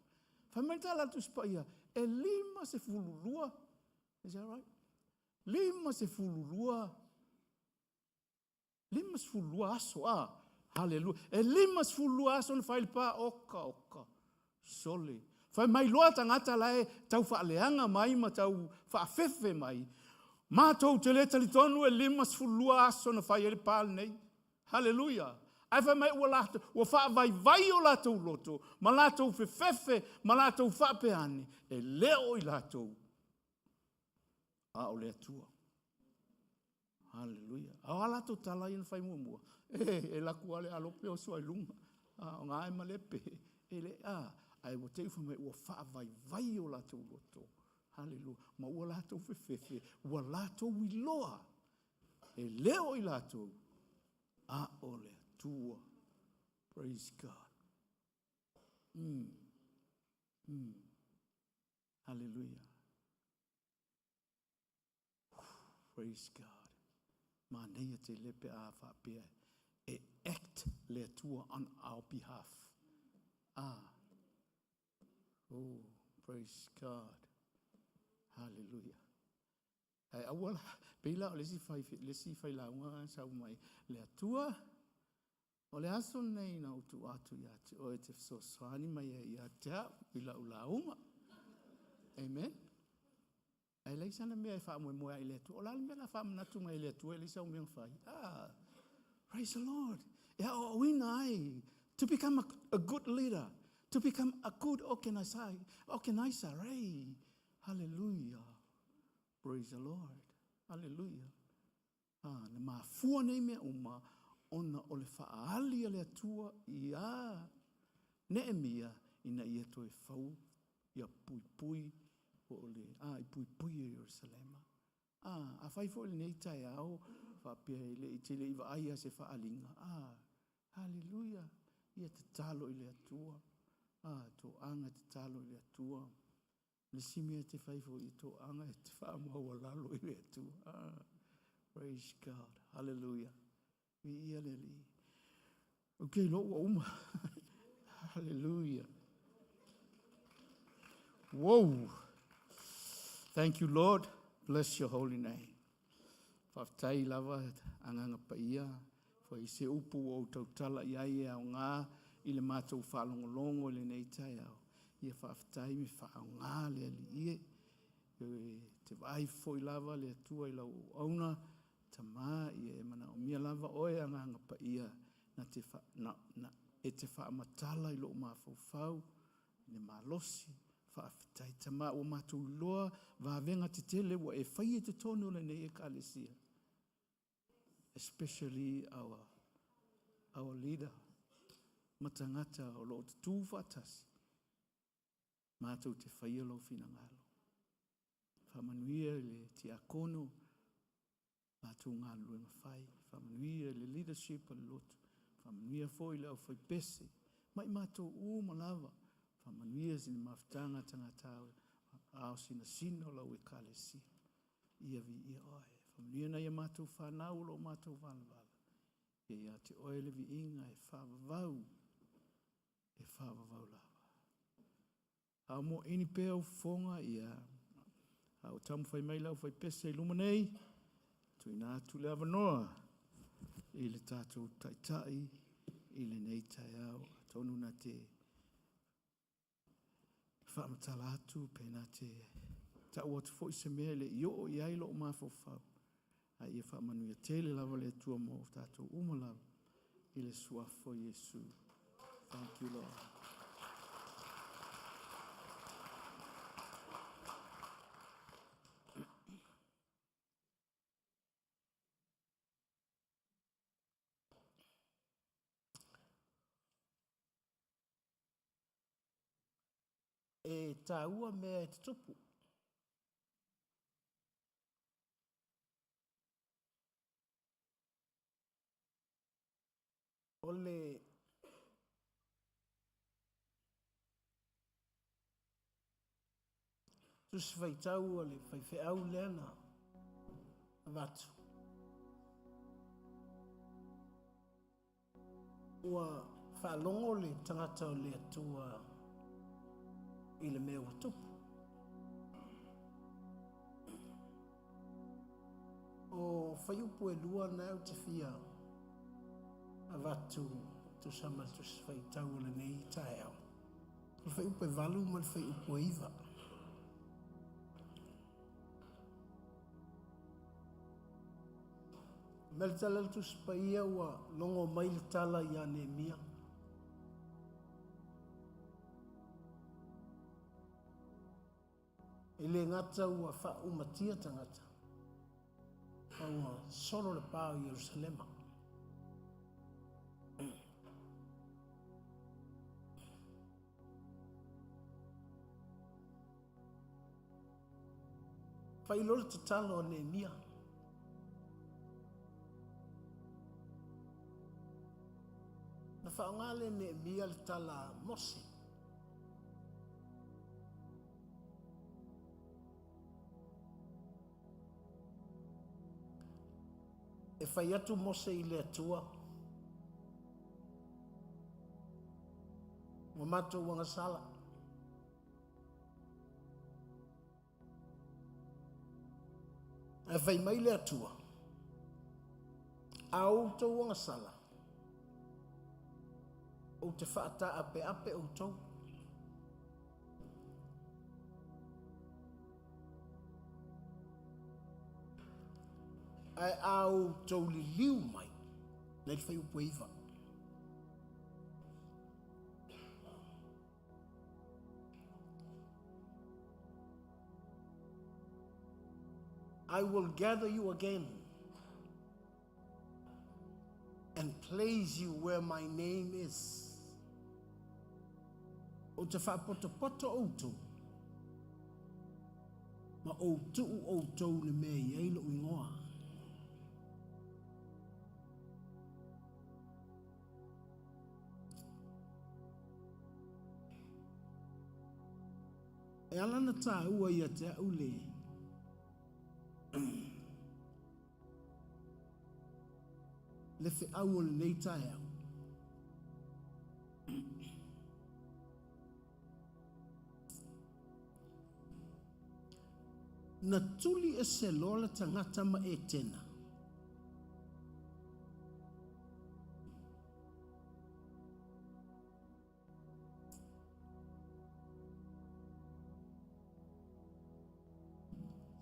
[SPEAKER 6] Fai mai le tala a le Tusi Paia, e 52, is that right? 52 52 aso, a, haleluia. E 52 aso na fai le pa, oka, oka, sole. Fai mai loa tagata la e tau faaleaga mai ma tau faafefe mai. Matou te le talitonu e 52 aso na fai ai le pa lenei. Haleluia. Ae fai mai ua latou, ua faavaivai o latou loto, ma latou fefefe, ma latou faapea ane, e le o i latou, a o le Atua. Haleluia. A o a latou tala ia na fai muamua, e, e laku lava le alope oso ai luga, a o gā e malepe, e le, a, ae ua te i fai mai ua faavaivai o latou loto. Haleluia. Ma ua latou fefefe, ua latou iloa, e le o i latou, a o le Atua. Praise God. Hallelujah. Praise God. Manaia tele pe a faapea e act le Atua on our behalf. Ah. Oh, praise God. Hallelujah. Ae aua la, pei la o le isi fai, le isi failauga sau mai, le Atua, o le aso lenei na ou tuu atu ia te oe e te fesoasoani mai ai ia te au i lau lauga. Amen. Ae leai sana mea e faamoemoe ai i le Atua. O le a le mea o le a faamanatu mai e le Atua e leai sau mea na fai? Ah, praise the Lord. E aoaoina ai to become a good leader, to become a good organizer, organizer, right? Hallelujah. Praise the Lord. Hallelujah. Ah, na mafua nei mea uma ona o le faaali a le Atua iā Neemia ina ia toe fau ia puipui po o le a i puipui o Ierusalema. A, afai foi lenei taeao faapea e le i tele i vaai a se faaaliga, a, hallelujah, ia tatalo i le Atua. A, toaga tatalo i le Atua. Le isi mea e te fai foi i toaga e te faamaualalo i le Atua. Ah, praise God. Hallelujah. Viia le Alii. Ou te iloa ua uma. Hallelujah. Whoa. Thank you, Lord. Bless your holy name. Faafetai lava agaga paia foi i se upu ua ou tautala i ai e aoga i le matou faalogologo i lenei taeao. Ia faafetai me faaaoga le Alii e. E te vaai foi lava le Atua i lau auauna, Tama, ia e manaomia lava oe agaga paia na te fa, na, na, e te faamatala i lou mafaufau i le malosi. Faafetai Tama, ua matou iloa vavega tetele ua e faia i totonu o lenei Ekalesia, especially our leader ma tagata o lo o tutū faatasi, matou te faia lou finagalo. Faamanuia i le tiakono, matou galuega fai, faamanuia i le leadership o le lotu, faamanuia foi i le aufaipese, ma i matou uma lava, faamanuia i le mafutaga a tagata ao sinasina o lau Ekalesia. Ia viia oe. Faamanuia nai a matou fanau o lo o matou valavala. Ia ia te oe le viiga e faavavau, e faavavau lava. A o moini pea ou fofoga, ia, a o taumafai mai le aufaipese i luma nei, tuuina atu le avanoa i le tatou taitai i lenei taeao. Atonu na te faamatala atu pe na te tau atu foi se mea e le i oo i ai lou mafaufau. A ia faamanuia tele lava le Atua mo tatou uma lava i le suafa o Iesu. Thank you, Lord.
[SPEAKER 7] E taua mea e tutupu. O le Tusi Faitau a le faifeau lea na avatu. Ua faalogo le tagata o le Atua i le mea ua tupu. O fuaiupu e lua na ou te fia avatu tusa ma le Tusi Faitau o lenei taeao. O le fuaiupu e 8 ma le fuaiupu e 9. Mea le tala le Tusi Paia ua logo mai le tala iā Neemia. E le gata ua faaumatia tagata, a ua solo le pa o Ierusalema. Fai loa le tatalo a Neemia. Na faaaoga le Neemia le tala a Mose. E fai atu Mose i le Atua, Ua matou agasala. Ae fai mai le Atua, A outou agasala, ou te faataapeape outou. Ae a outou liliu mai, nei le fuaiupu e 9. I will gather you again and place you where my name is. Ou te faapotopoto outou, ma ou tuu outou i le mea e i ai lou igoa. E ala ona taua ia te au le le feau o lenei taeao. Na tuli ese loa le tagata ma Etena.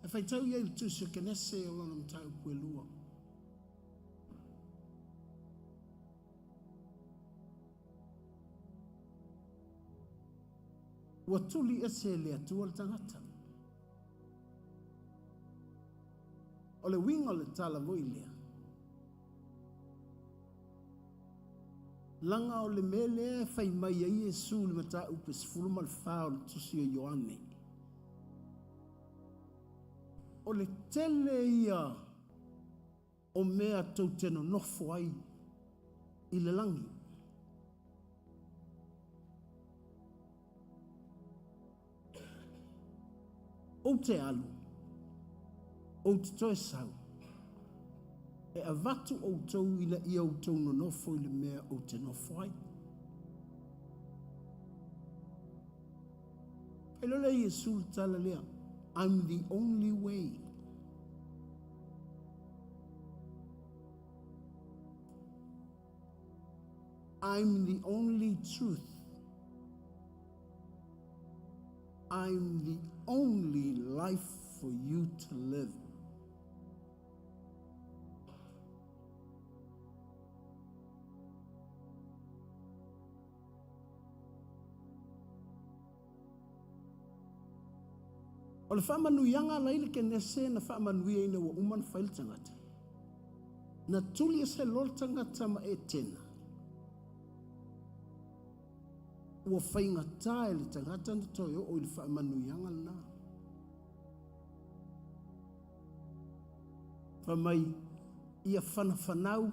[SPEAKER 7] E faitau ia i le tusi o Kenese o lona mataupu e lua. Ua tuli ese e le Atua le tagata. O le uiga o le tala foi lea, Laga o le mea lea e fai mai ai Iesu i le mataupu e 14 o le tusi o Ioane. O le tele ia o mea tou te nonofo ai i le lagi. Ou te alu, ou te toe sau, e avatu outou ina ia outou nonofo i le mea ou te nofo ai. Fai loa lea Iesu le tala lea, I'm the only way. I'm the only truth. I'm the only life for you to live. O le faamanuiaga la i le Kenese na faamanuia ina ua uma ona fai le tagata. Na tuli ese loa le tagata ma Etena. Ua faigata e le tagata ona toe oo i le faamanuiaga lena. Fai mai, ia fanafanau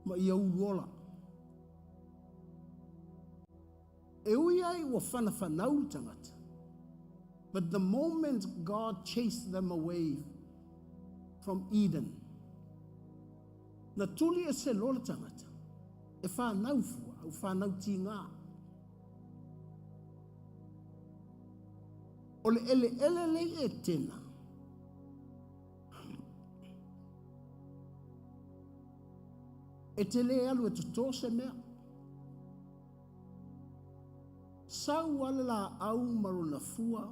[SPEAKER 7] ma ia uluola. E ui ai ua fanafanau le tagata, but the moment God chased them away from Eden, na tuli ese loa le tagata, e whanau fua, au whanau tīngā. O le eleele lei Etena, e te le alu e totō se mea. Sau a le laau ma lona fua,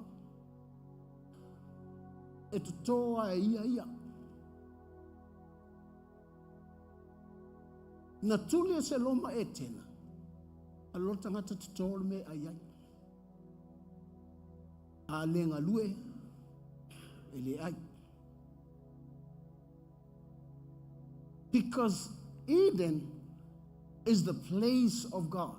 [SPEAKER 7] e totō a e ia ia. Na tuli e se loma Etena, a lo tagata totō le mea ai ai. A le galue, e le ai. Because Eden is the place of God.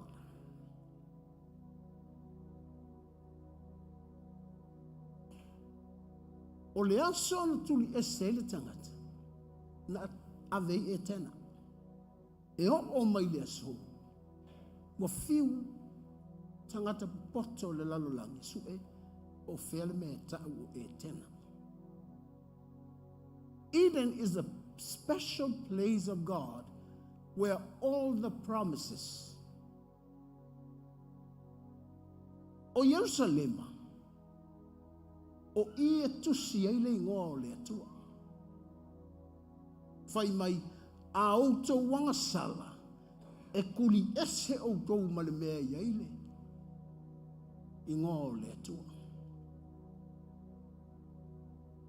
[SPEAKER 7] O le aso na tuli ese ai le tagata, na ave i Etena. E oo mai le aso, ua fiu tagata popoto o le lalolagi, sue o fea le mea e tau o Etena. Eden is a special place of God where all the promises. O Ierusalema, o i e tusi ai le igoa o le Atua. Fai mai, a outou agasala, e kuli ese outou ma le mea i ai le igoa o le Atua.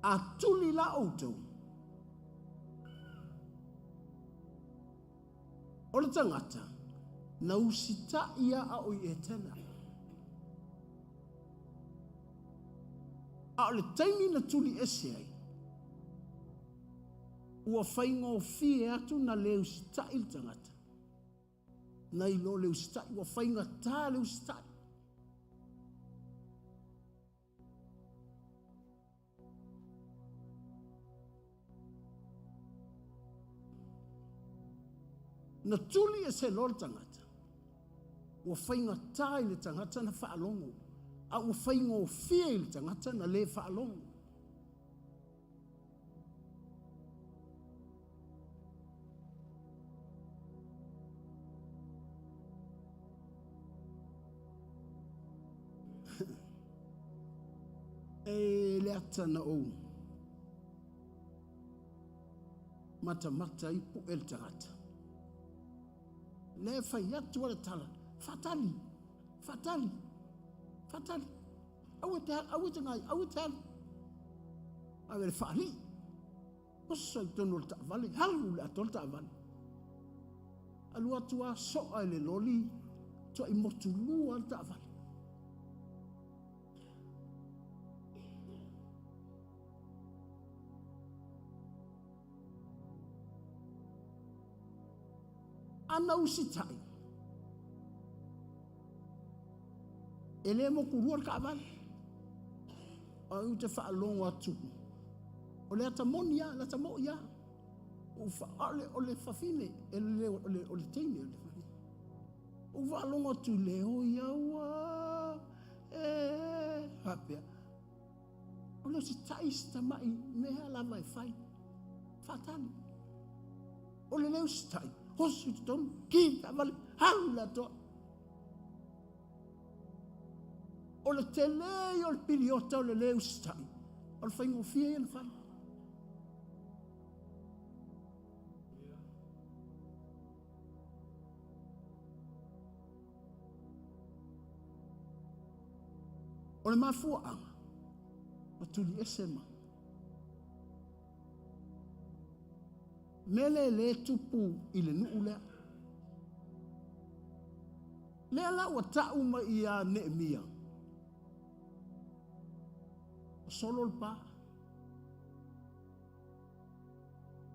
[SPEAKER 7] A tuli la outou, o le tagata, na usitai ia a o i Etena. A o le taimi na tuli ese ai, Ua faigofie atu na le usitai le tagata nai lo le usitai. Ua faigata le usitai. Na tuli e se loa le tagata. Ua faigata i le tagata na faalogo, a ua faigofie i le tagata na le faalogo. E le ata na ou matamata ai pu'e le tagata. Lea e fai atu a le tala, faatali, faatali, faatali. Aua te alu, aua te gai, aua te alu. Ave le faalii. Oso i totonu o le taavale, alu le atoa le taavale. Alu atu a soa i le loli, tuai motulua le taavale. Ana usitai, e le mokulua le taavale. Ai ou te faalogo atu, o le ata moni lava, le ata moi lava. Ou fa, o le, o le fafine, e le, o le, o le teine, o le fafine. Ou faalogo atu i le oi aua, e, faapea. O le usitai si tamai mea lava e fai. Faatali. O le le usitai, oso i totonu, ki le taavale, alu le atoa. O le tele ia o le piliota o le le usitai, o le faigofie ia na fai. O le mafuaaga, ua tuli ese ma mea lea e le tupu i le nuu lea. Lea la ua tau mai ia Neemia, ua solo le pa,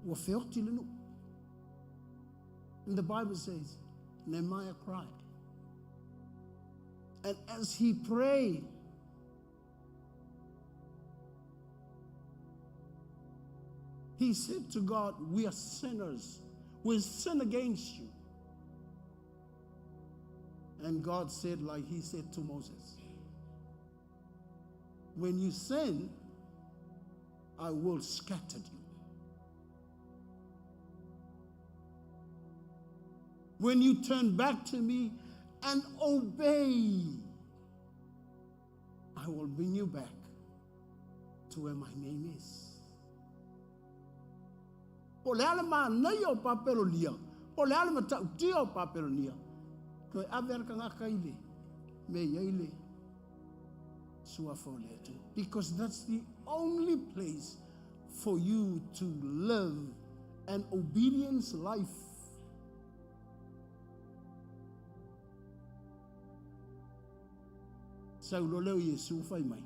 [SPEAKER 7] ua feoti le nuu. And the Bible says, Nehemiah cried. And as he prayed, he said to God, we are sinners. We sin against you. And God said, like he said to Moses, when you sin, I will scatter you. When you turn back to me and obey, I will bring you back to where my name is. Po o le a le manaia o Papelonia, po o le a le matautia o Papelonia, toe ave lava le tagata i le mea e i ai le suafa o le Atua. Because that's the only place for you to live an obedience life. Sau loa lea o Iesu fai mai,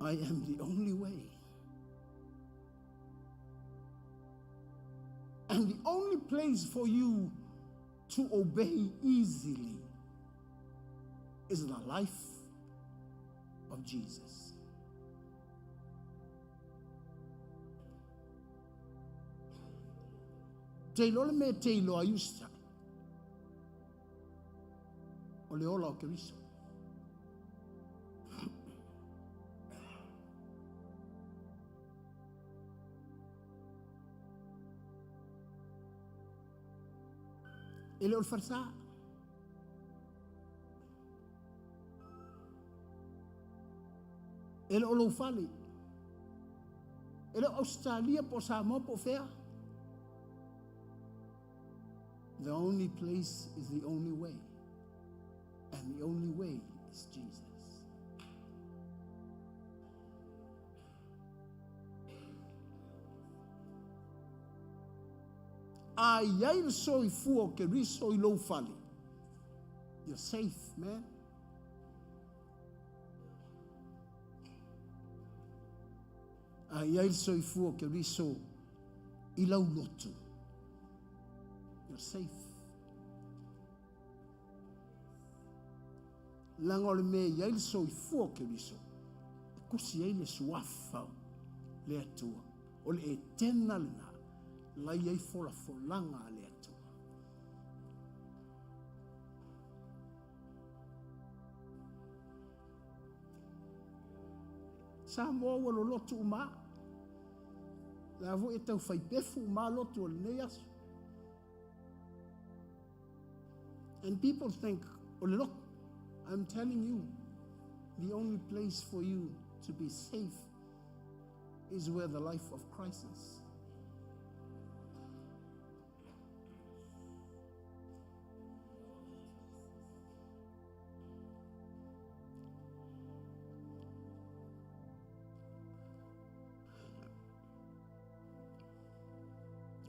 [SPEAKER 7] I am the only way. And the only place for you to obey easily is the life of Jesus. Te iloa le mea e te iloa ai usitai. O le ola o Keriso. E le o le falesa. E le o lou fale. E le o Ausetalia po o Samoa po o fea. The only place is the only way. And the only way is Jesus. A i ai le soifua o Keriso i lou fale, you're safe, man. A i ai le soifua o Keriso I lau lotu, you're safe. Leaga o le mea e i ai le soifua o Keriso, e kusi ai le suafa o le Atua. O le Etena lena, la i ai folafolaga a le Atua. Samoa ua lolotu uma a. La foi e tau fai pefu uma lotu o lenei aso. And people think, o le lotu. I'm telling you, the only place for you to be safe is where the life of Christ is.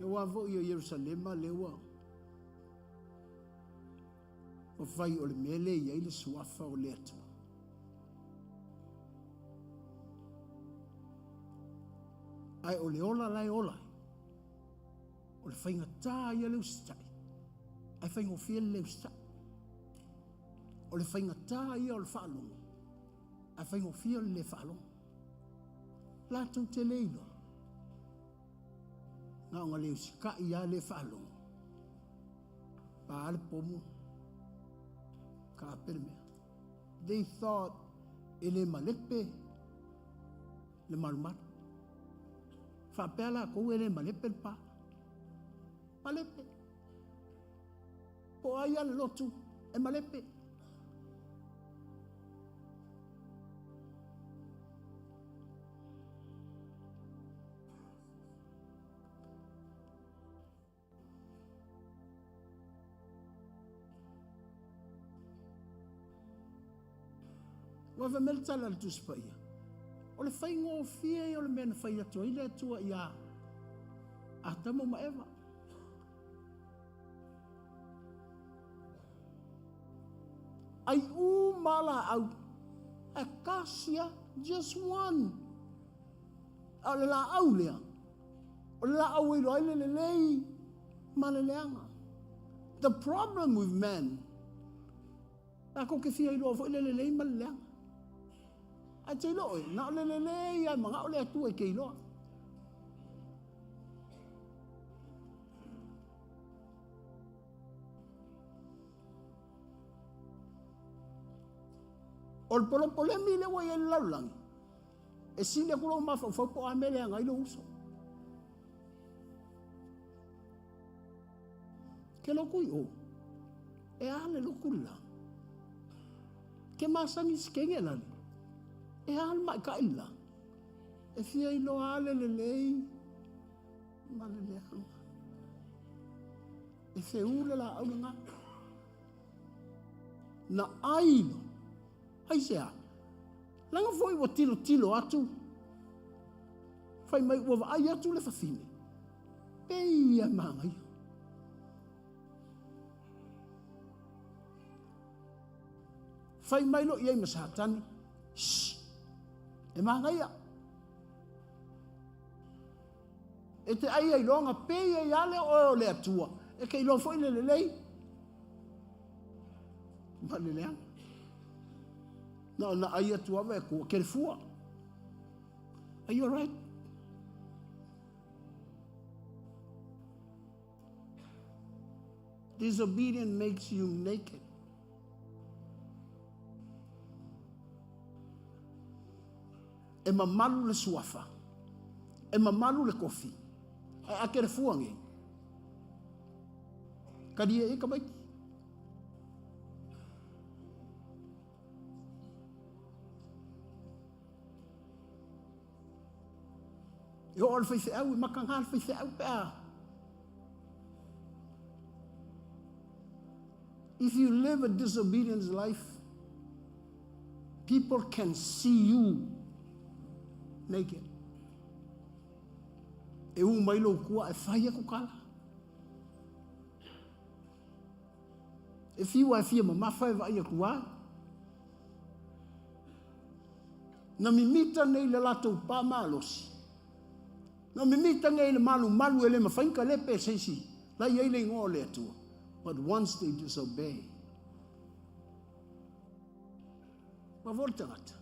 [SPEAKER 7] Aua foi o Ierusalema lea ua fai o le mea lea e i ai le suafa o le Atua. Ae o le ola la e ola ai, o le faigata ia le usitai, ae faigofie le le usitai. O le faigata ia o le faalogo, ae faigofie le le faalogo. Latou te le iloa. Na ona le usitai lava le faalogo. Pa le pomu, taape le mea. They thought e le malepe le malumalu. Faapea lakou e le malepe le pa. Malepe. Po o ai lava le lotu e malepe. Ua fai mai le tala a le Tusi Paia, o le faigofie ia o le mea na fai atu ai le Atua iā Atamo ma Eva. Ai uma laau, ae tasi lava, just one. A o le laau lea, o le laau e iloa ai le lelei ma le leaga. The problem with men, latou te fia iloa foi le lelei ma le leaga. Ae te iloa oe, na o le lelei lava e manao le Atua e te iloa. O le polopolemi lea ua i ai le lalolagi, e sili atu lou mafaufau po o a mea e leaga ai lou uso. Ke lotu i o, e a le lotu le la? Ke masani si kenge lale, e a le maʻitaʻi le la? E fia iloa a le lelei ma le leaga. E feū le laau lena. Na ai lo. Aisea? Leaga foi ua tilotilo atu, fai mai ua vaai atu le fafine, pei e manaia. Fai mai lo i ai ma Satani, shh, e manaia. E te ai ai loa pei ai ale oe o le Atua, e ke iloa foi le lelei ma le leaga. Na ona ai atu ava e kua, ke le fua. Are you alright? Disobedience makes you naked. E mamalu le suafa, e mamalu le kofi, ae a kelefua nei, kalie i tamaiti. E oo le faifeau, e makaga le faifeau pe a. If you live a disobedience life, people can see you naked. E u mai lou kua e fai aku tala. E fiu a e fia mamafa e vaai atu ai. Na mimita nei le latou pā malosi. Na mimita nei le malumalu e le mafai ona kalepe e se isi la e i ai le igoa o le Atua. But once they disobey, ua foi le tagata.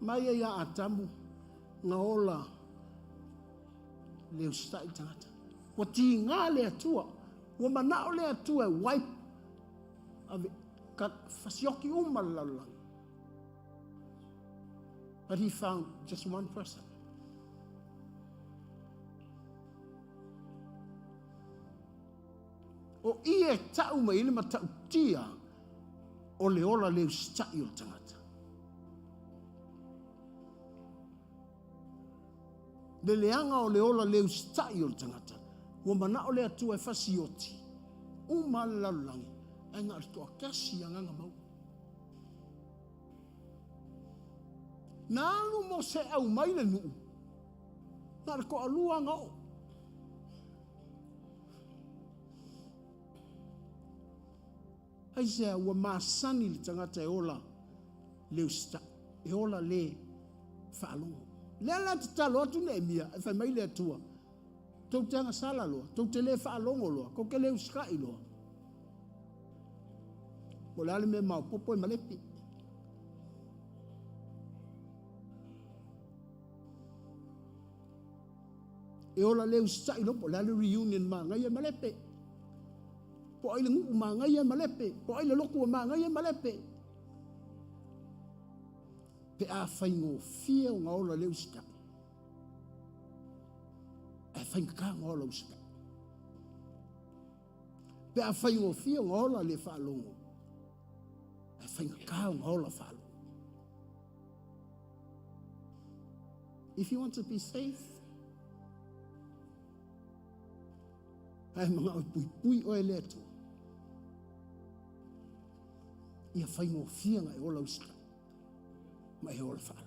[SPEAKER 7] Mai ai ia Atamu na ola le usitai le tagata. Ua tiga le Atua. Ua manao le Atua e wipe, ave, ka, fasioki uma le lalolagi. But he found just one person. O i e tau mai le matautia o le ola le usitai o le tagata. Le leaga o le ola le usitai o le tagata, ua manao le Atua e fasioti uma le lalolagi, ae na o le toatasi agaga maua. Na alu Mose e aumai le nuu, na o le toalua na oo. Aisea ua masani le tagata e ola le usitai, e ola le faalogo. Lea la tatalo atu Neemia, e fai mai le Atua, tou te agasala loa, tou te le faalogo loa, tou te le usitai loa. Po o le a le mea maopoopo e malepe. E ola le usitai loa, po o le a le reunion manaia e malepe. Po o ai le nuu manaia e malepe. Po o ai le lotu e manaia e malepe. Pe a faigofie ona ola le usitai. Ae faigata ona ola usitai. Pe a faigofie ona ola le faalogo. Ae faigata ona ola faalogo. If you want to be safe, ae manao e puipui oe le Atua, ia faigofie ona e ola usitai ma e ola faalogo.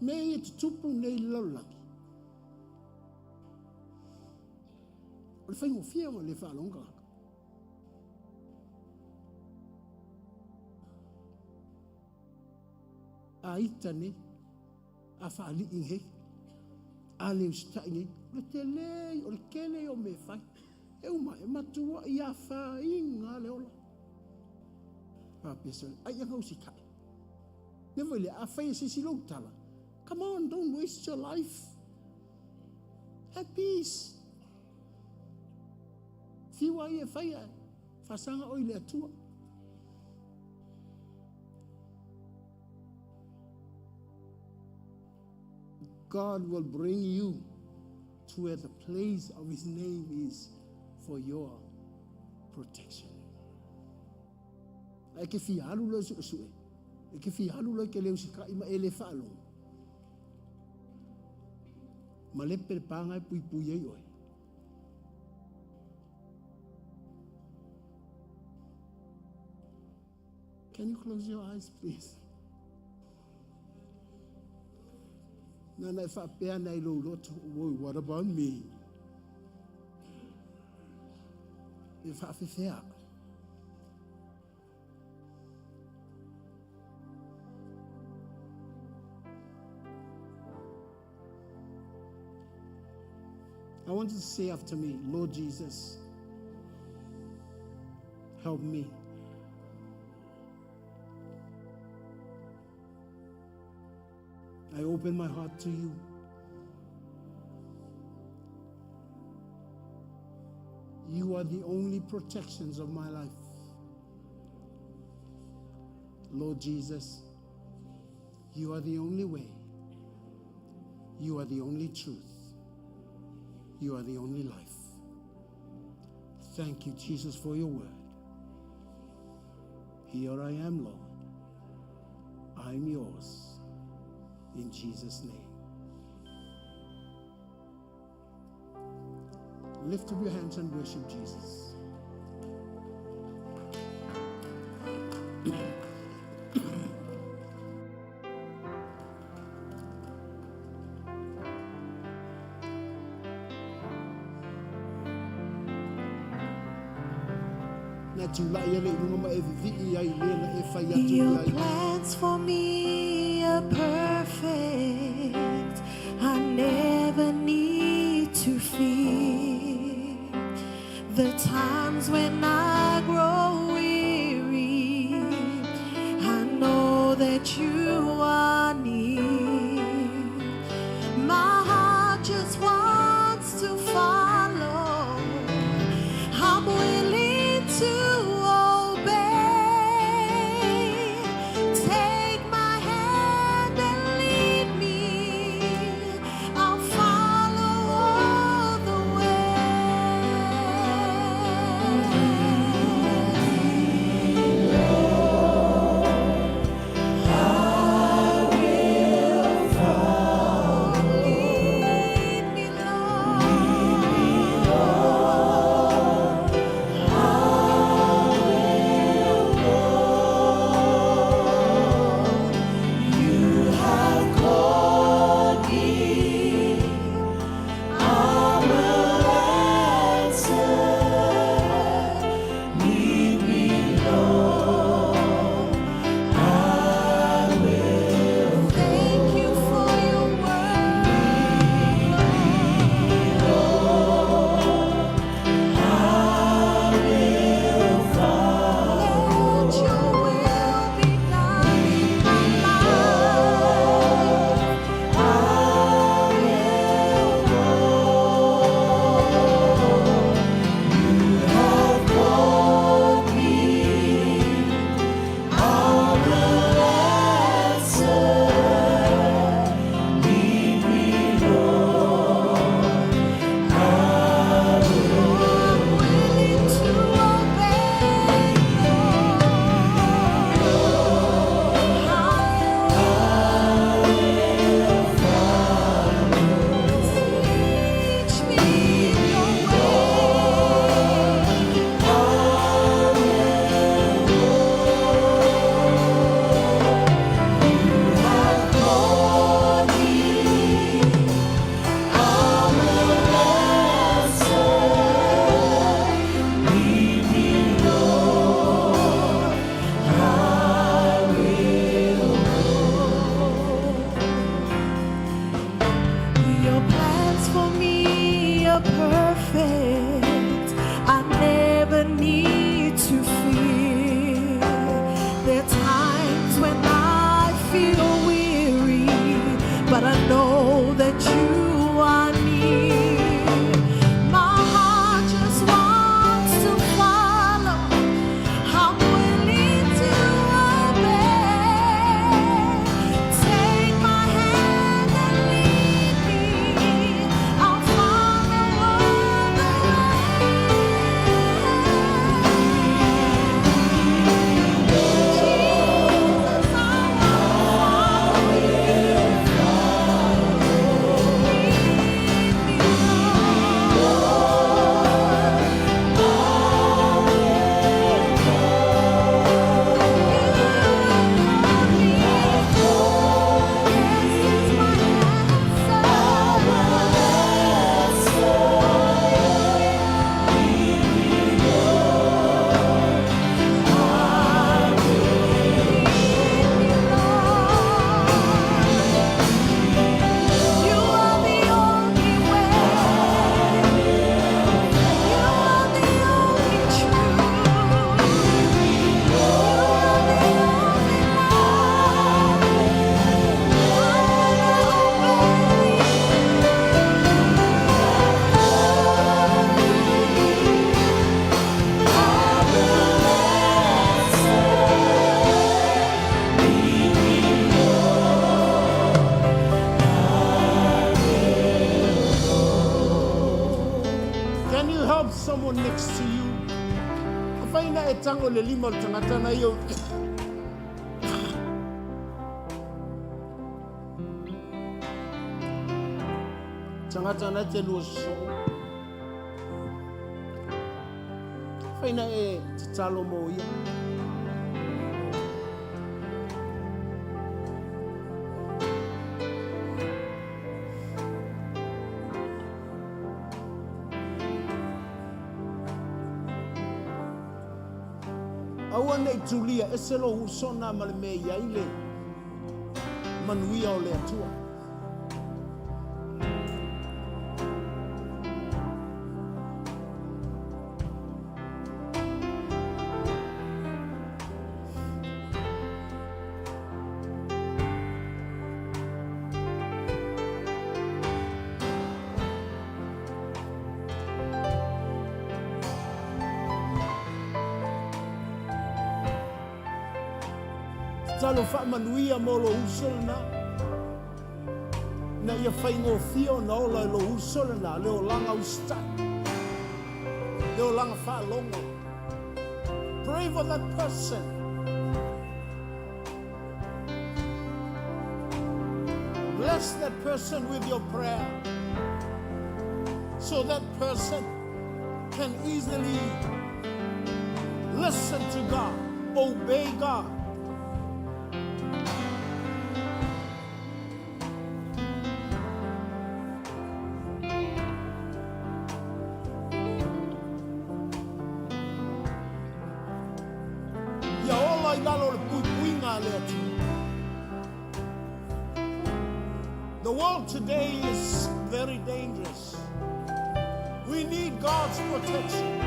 [SPEAKER 7] Mea ia tutupu nei i le lalolagi, o le faigofie ona le faalogo tagata. A ita nei, a faalii nei, a le usitai nei, o le tele, o le tele o mea e fai. E uma, e matuai afaina le ola. Faapea sole, ai ana usitai. Le foi lea, afai e se isi lou tala, come on, don't waste your life. Have peace. Fiu ai e fai ae, faasaga oe i le Atua. God will bring you to where the place of his name is for your protection. Ae ke fia alu loa e suesue, e ke fia alu loa e ke le usitai ma e le faalogo. Malepe le paga e puipui ai oe. Can you close your eyes, please? Nana e faapea ana i lou loto, woi, what about me? E faafefea. I want you to say after me, Lord Jesus, help me. I open my heart to you. You are the only protections of my life. Lord Jesus, you are the only way. You are the only truth. You are the only life. Thank you, Jesus, for your word. Here I am, Lord. I'm yours. In Jesus' name. Lift up your hands and worship Jesus. Na tulai ai lea i luga ma e vivii ai i le na e fai atu i
[SPEAKER 4] Your
[SPEAKER 7] ai.
[SPEAKER 4] plans for me are perfect. I never need to fear the times when I grow weary. I know that you are near. My heart just wants to follow. I'm willing to obey. Take my hand and lead me. I'll follow all the way. Lead me, Lord. Thank you for your word, Lord. Let your will be done in my life. I will go. You have called me. I will answer. Lead me, Lord. I'm willing to obey, Lord. Teach me your way. Called me. I will answer. Lead me, Lord. I will go. Your plans for me are perfect. I never need to fear. There are times when I feel weary, but I know that you are near. My heart just wants to follow. I'm willing to obey. Take my hand and lead me. I'll follow all the way. Jesus, I wanna follow you. Lead me, Lord. You are the only way. You are the only truth. You are the only light. I wanna obey. I will answer. Lead me,
[SPEAKER 7] Can you help someone next to you? Afaina e tango le lima o le tagata na ia. Tagata na te lua sosoo. Afaina e tatalo mo ia. Aua nei tulia ese lou uso na ma le mea i ai le manuia o le Atua. Tatalo faamanuia mo lou uso lena, ina ia faigofie ona ola e lou uso lena le olaga usitai, le olaga faalogo. Pray for that person. Bless that person with your prayer so that person can easily listen to God, obey God. Ia ola i lalo o le puipuiga a le Atua. The world today is very dangerous. We need God's protection.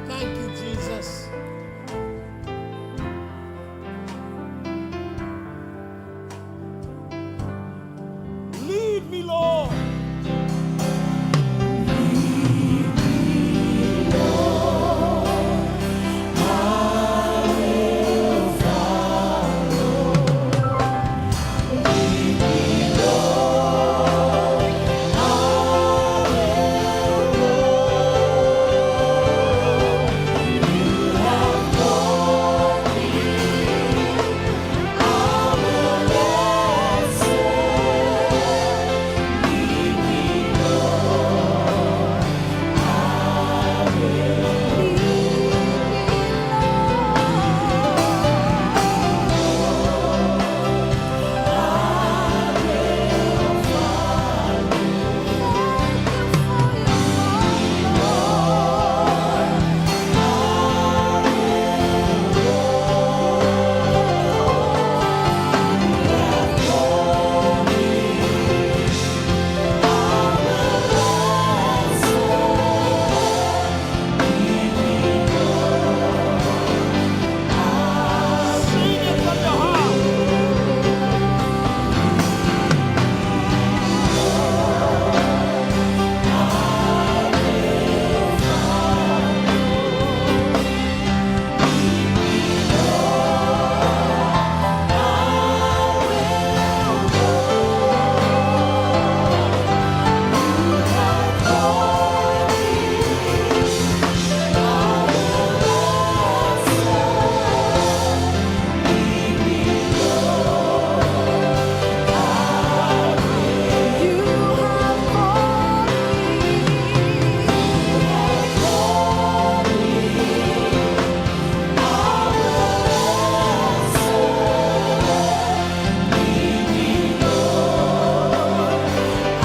[SPEAKER 7] Thank you, Jesus. Lead me, Lord. Sing it from your heart.
[SPEAKER 4] You have called me. I will answer. Lead me, Lord. I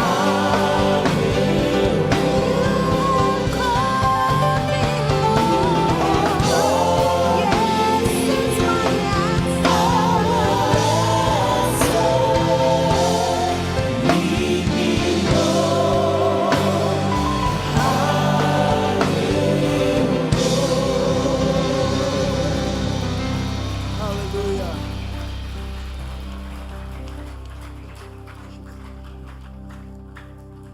[SPEAKER 4] will go. Call me, Lord. Yes is my answer. Lead me, Lord.
[SPEAKER 7] Hallelujah.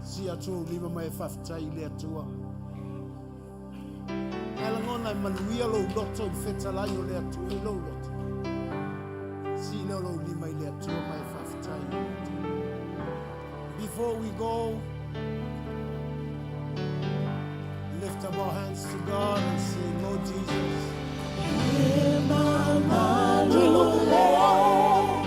[SPEAKER 7] Si atu lima mai faafetai i le Atua. Ae lagona e manuia lou loto i le fetalai o le Atua i lou loto. Si lea o lou lima i le Atua ma e faafetai i le Atua. Before we go, lift up our hands to God and say, Lord Jesus, we look forward.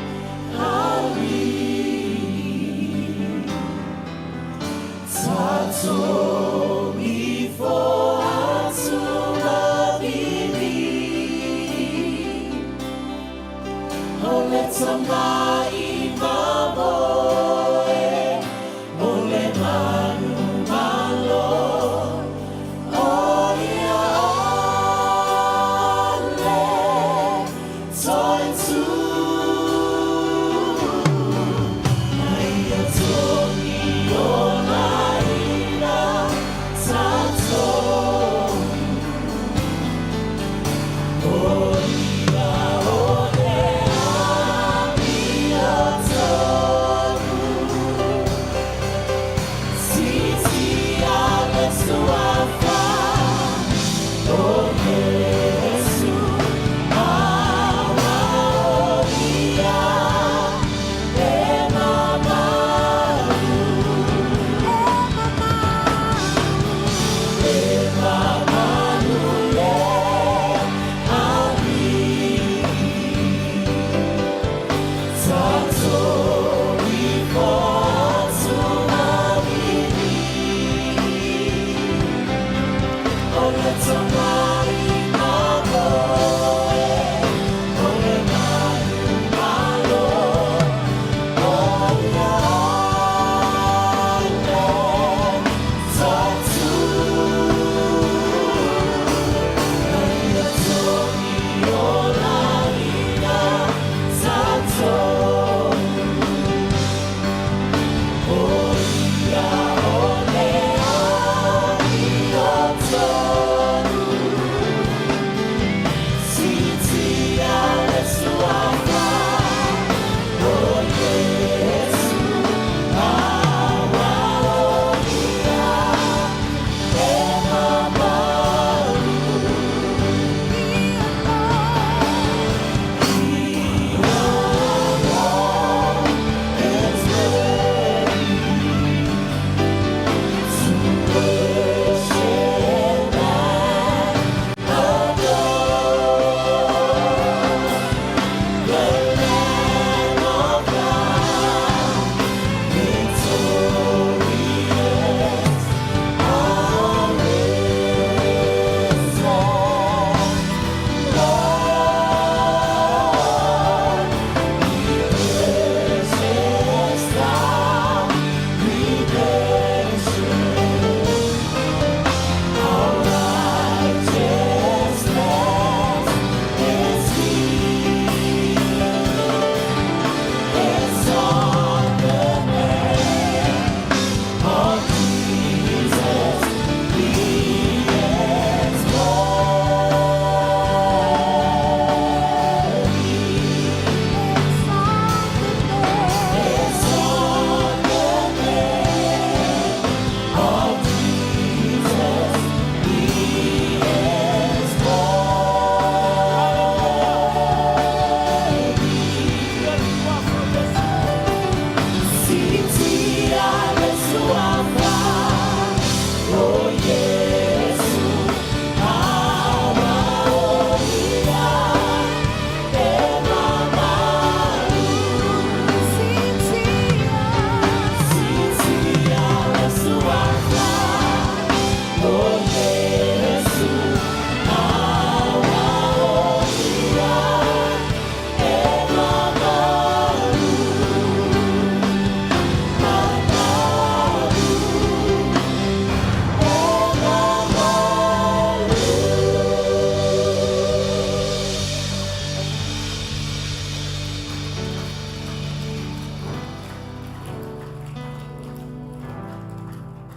[SPEAKER 4] Oh, let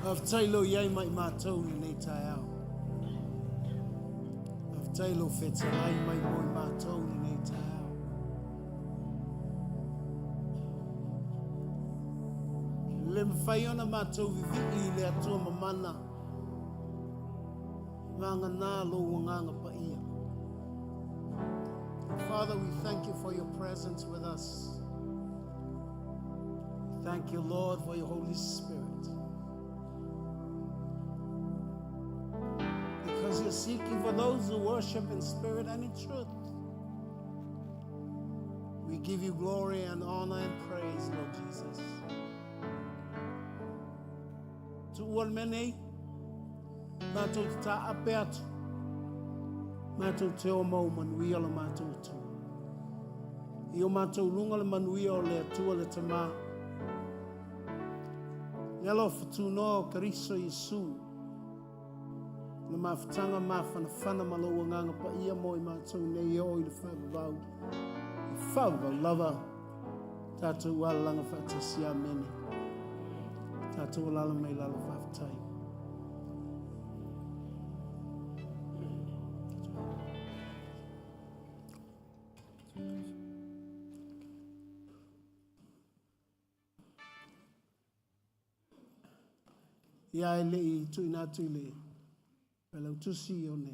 [SPEAKER 7] Faafetai lou iai ma i matou i lenei taeao. Faafetai lou fetalai mai mo i matou i lenei taeao. Le mafai ona matou vivii i le Atua mamana, vagana lou agaga paia. Father, we thank you for your presence with us. Thank you, Lord, for your Holy Spirit. Because you're seeking for those who worship in spirit and in truth. We give you glory and honor and praise, Lord Jesus. Tuua le mea nei, matou te taape atu, matou te o ma ua manuia lo matou itu. I o matou luga le manuia o le Atua le Tama, le alofa tunoa o Keriso Iesu, le mafutaga mafanafana ma lou Agaga Paia mo i matou nei e oo i le faavavau, i faavavau lava, tatou alalaga faatasi. Amene. Tatou alala mai lalo faafetai. Ia e le i tuuina atu i le Failautusi o le